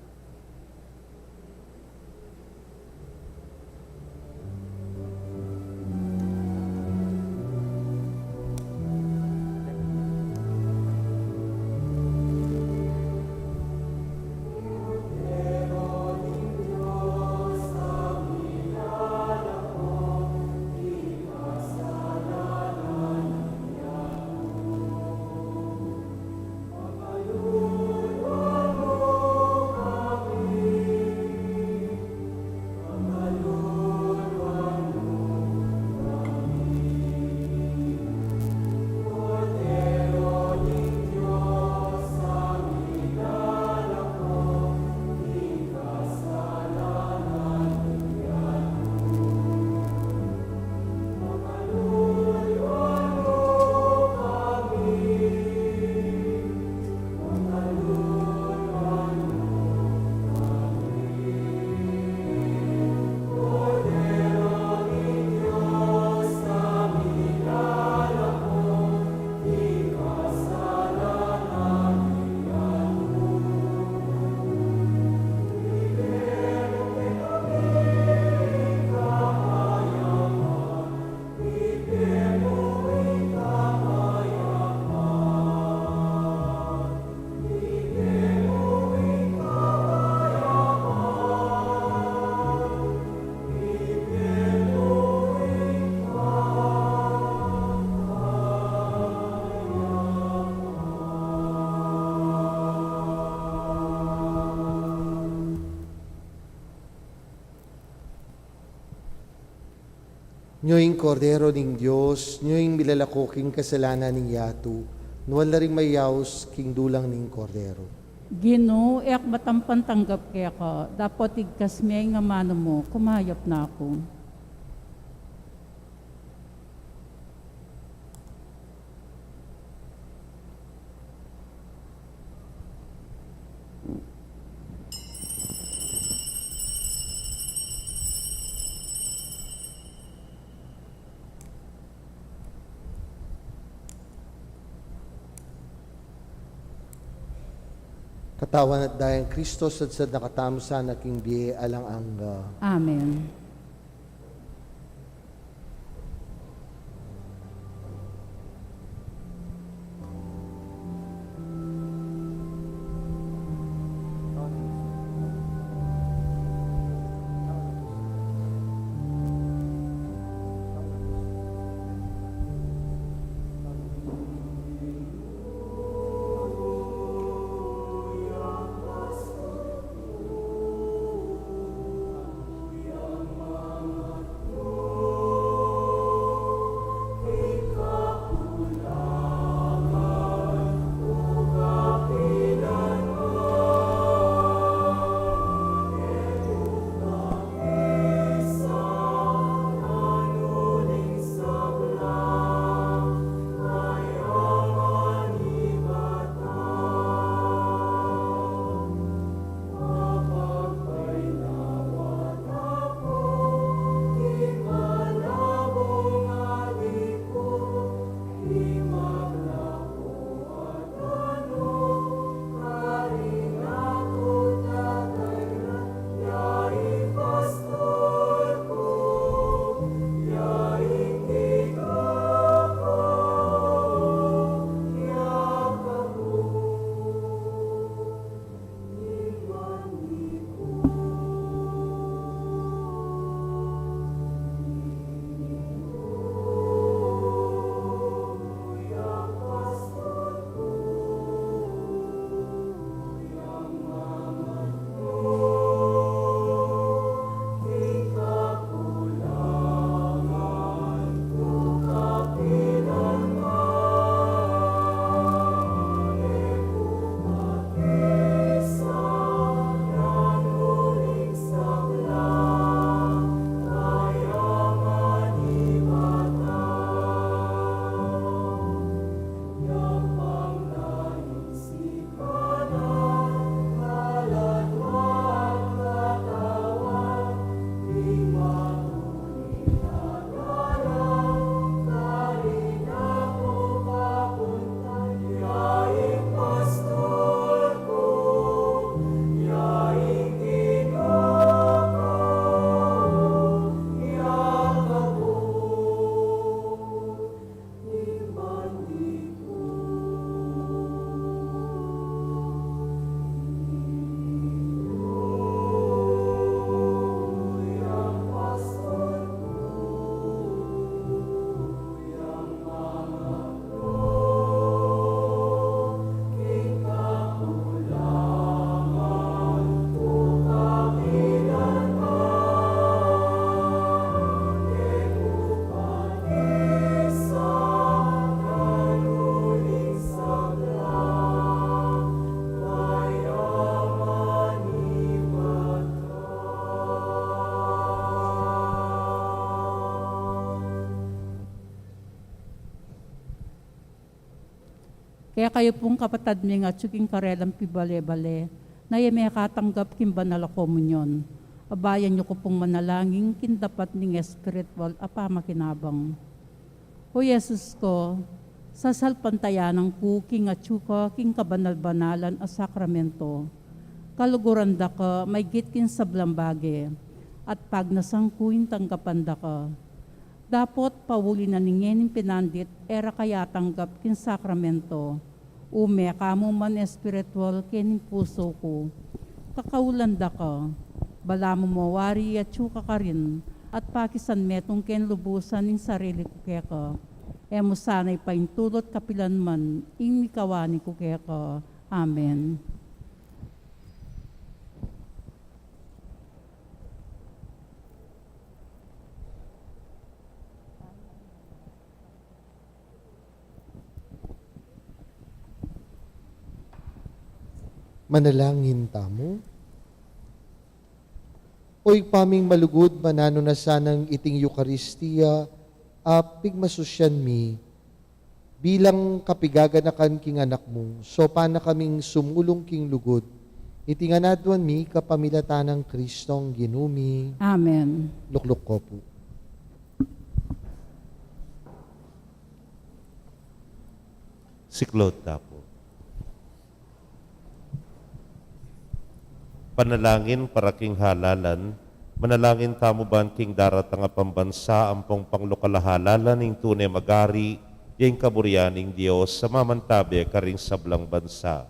Nyo ing Kordero ning Dios, nyo ing milalako king kasalanan ning yatu, nuan la ring mayaus king dulang ning Kordero. Ginu, e ku matampang tanggap keka, dapot igkas me ing amanu mu, kumayap na ku. Katawan at daya nang Kristo, sadsad na katamu sana king bie alang angga. Amen. Kekayu pung kapatad ming atyu king karelang pibale-bale, na e mekatanggap king banal a komunyon, abayan yu ku pung manalangin king dapat ning espiritual a pamakinabang. O Jesus ku, sasalpantayanan ku king atyu ka king kabanal-banalan a sakramento. Kaluguran da ka maigit king sablang bage, at pagnasan ku ing tanggapan da ka. Dapot pauli na ning ngening pinandit e ra ka atanggap king sakramento, ume ka mu man espiritual king pusu ku. Kakaulan da ka, balamu mo wari atyu ka karin, at pakisan metung keng lubusan ing sarili ku keka. E mu sana ipaintulut kapilan man ing mikawani ku keka. Amen. Manalangin tamu. O Ibpa ming malugud, mananu na sanang iting Eukaristia a pigmasusyan mi bilang kapigaganakan king Anak mu, saupan na kaming sumulung king lugud. Iti ngan aduan mi kapamilatan nang Kristong Ginu mi. Amen. Lukluk ko pu. Siklaud ta pu. Panalangin para king halalan. Manalangin tamu ban king daratang a pambansa ampong panglokal a halalan ing tune magari, ya ing kaburian ning Dios a mamantabe karing sablang bansa.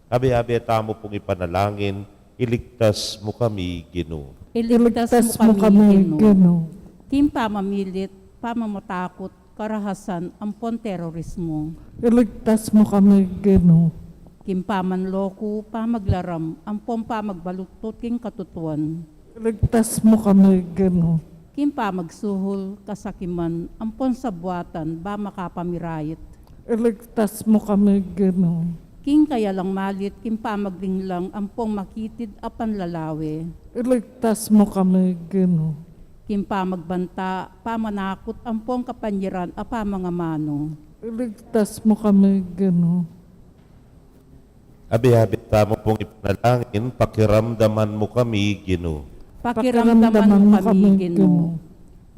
Abe-abe tamu pung ipanalangin, iligtas mu kami, Ginu. Iligtas mu kami, Ginu. King pamamilit, pamamatakut, karahasan, ampon terorismu. Iligtas mu kami, Ginu. King pamanloko, pamaglaram, ampon pamagbaluktot king katutuan. Iligtas mu kami, Ginu. King pamagsuhul, kasakiman, ampon sabuatan, ba makapamirayit. Iligtas mu kami, Ginu. King kayalang malit, king pamaglinlang, ampon makitid a panlalawe. Iligtas mu kami, Ginu. King pamagbanta, pamanakut, ampon kapanyiran a pamangamanu. Iligtas mu kami, Ginu. Abe-abe tamu pung ipanalangin, pakiramdaman mu kami, Ginu. Pakiramdaman mu kami, Ginu.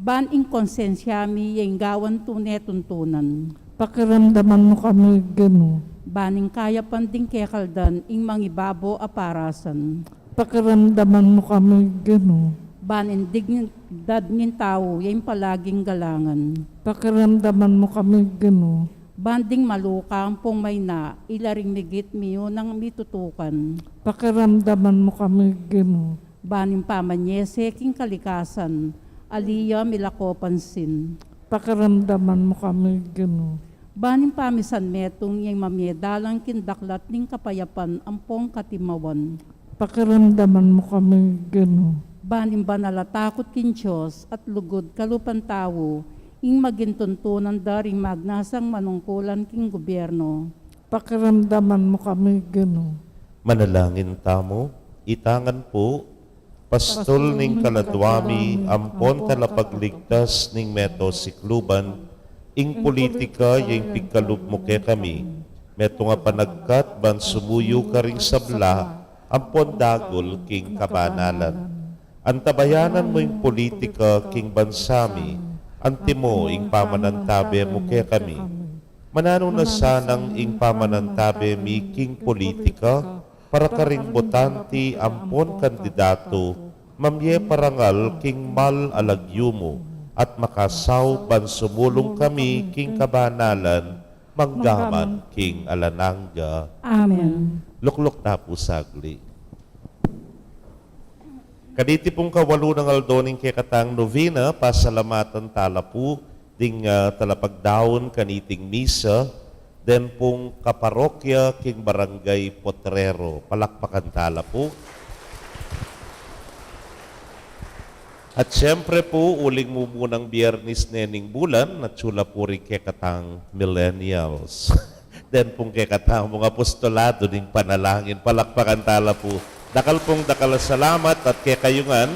Ban ing konsensya mi ya ing gawan tune tuntunan. Pakiramdaman mu kami, Ginu. Ban ing kayapan ding kekaldan ing mangibabo a parasan. Pakiramdaman mu kami, Ginu. Ban ing dignidad ning tau ya ing palaging galangan. Pakiramdaman mu kami, Ginu. Ban ding maluka ampong maina, ila ring migit miyunang mitutukan. Pakiramdaman mu kami, Ginu. Ban ing pamanyese king kalikasan, ali ya milako pansin. Pakiramdaman mu kami, Ginu. Ban ing pamisan metung ya ing mamie dalan king daklat ning kapayapan ampong katimawan. Pakiramdaman mu kami, Ginu. Ban ing banal a takut king Dios at lugud kalupan tau, ing maging tuntunan da ring magnasang manungkulan king gubyerno. Pakiramdaman mu kami, Ginu. Manalangin tamu, itangan pu, Pastul ning kaladwa mi, ampon talapagligtas ning meto sikluban, ing politika ya ing pigkalub mu kekami, metung a panagkat ban sumuyu karing sabla, ampon dagul king kabanalan. Antabayanan mu ing politika king bansa mi, antimo ing pamanantabe mu kekami. Mananu na sanang ing pamanantabe mi king politika, para karing botante ampon kandidatu, mamie parangal king mal a lagyu mu, at makasaup ban sumulung kami king kabanalan, manggaman king alang angga. Amen. Lukluk ta pu sagli. Kaniti pung kawalu nang aldo ning kekatang novena, pasalamatan tala pu ding, ah, talapagdaun kaniting misa, den pung kaparokya king Barangay Potrero. Palakpakan tala pu. At siyempre pu, uling mumunang Biyernes ne ning bulan, atyu la pu ring kekatang millennials. Den pung kekatamung apostolado ning panalangin, palakpakan tala pu. Dakal pung dakal a salamat at kekayu ngan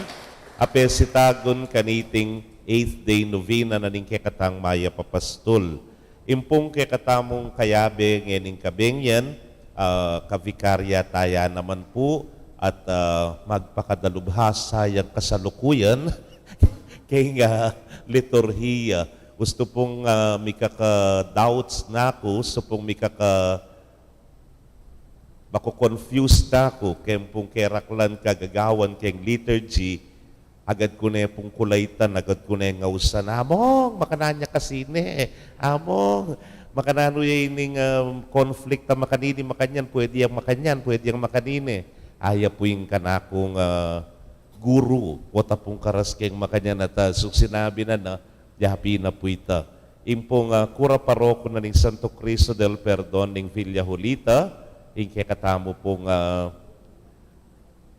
a pesitagun kaniting eighth day novena na ning kekatang mayap a pastul. Impong kekatamung kayabe ngening kabeng yan, ah, kavikarya taya naman pu at, ah, magpakadalubhasa yang kasalukuyan keng, ah, liturhiya. Gusto pung, ah, mikaka-doubts na ku, gusto pung mikaka- maku-confuse na ku, keng pung keraklan kagagawan keng liturgy, agad ku ne pung kulaitan, agad ku ne ngausan, "Among, makananu ya kasi ne? Among, makananu ya ining, ah, conflict a makanini, makanyan, pwede yang makanyan, pwede yang makanini?" Aya pu ing kanakung, ah, guru, kota pung karas keng makanyan at, ah, suk sinabi na na, yapin na pu ita. Impong, ah, kura paroko na ning Santo Cristo del Perdon ning Villa Julita, ing kekatamu pung, ah,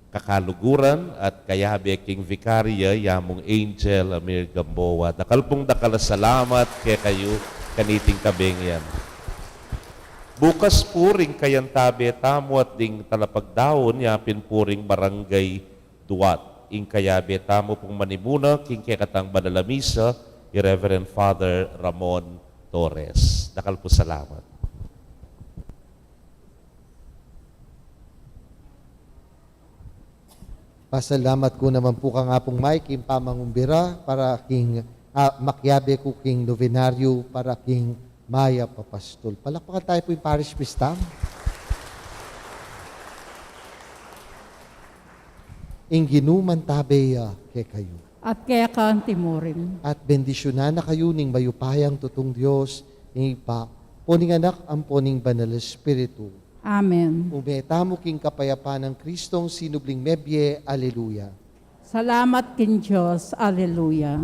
kakaluguran at kayabe king vikarya, yamung Angel Amir Gamboa. Dakal pung dakal a salamat kekayu kaniting kabeng yan. Bukas pu ring kayantabe tamu at ding talapagdaun, yapin pu ring Barangay Duat. Ing kayabe tamu pung manimuna king kekatang banal a misa, i Reverend Father Ramon Torres. Dakal pu salamat. Pasalamat ku naman pu kang Apung Mike king pamangumbira para king, ah, makiabe ku king novenario para king Mayap a Pastol. Palakpakan tayu pu ing parish priest tamu. Ing Ginu mantabe ya kekayu. At keka anti mu rin. At bendisyunan na kayu ning mayupayang tutung Dios, ing Ibpa, ampo ning Anak, ampo ning Banal a Espiritu. Amen. Ume tamu king kapayapan nang Kristong sinubling mebie. Aleluya. Salamat king Dios. Aleluya.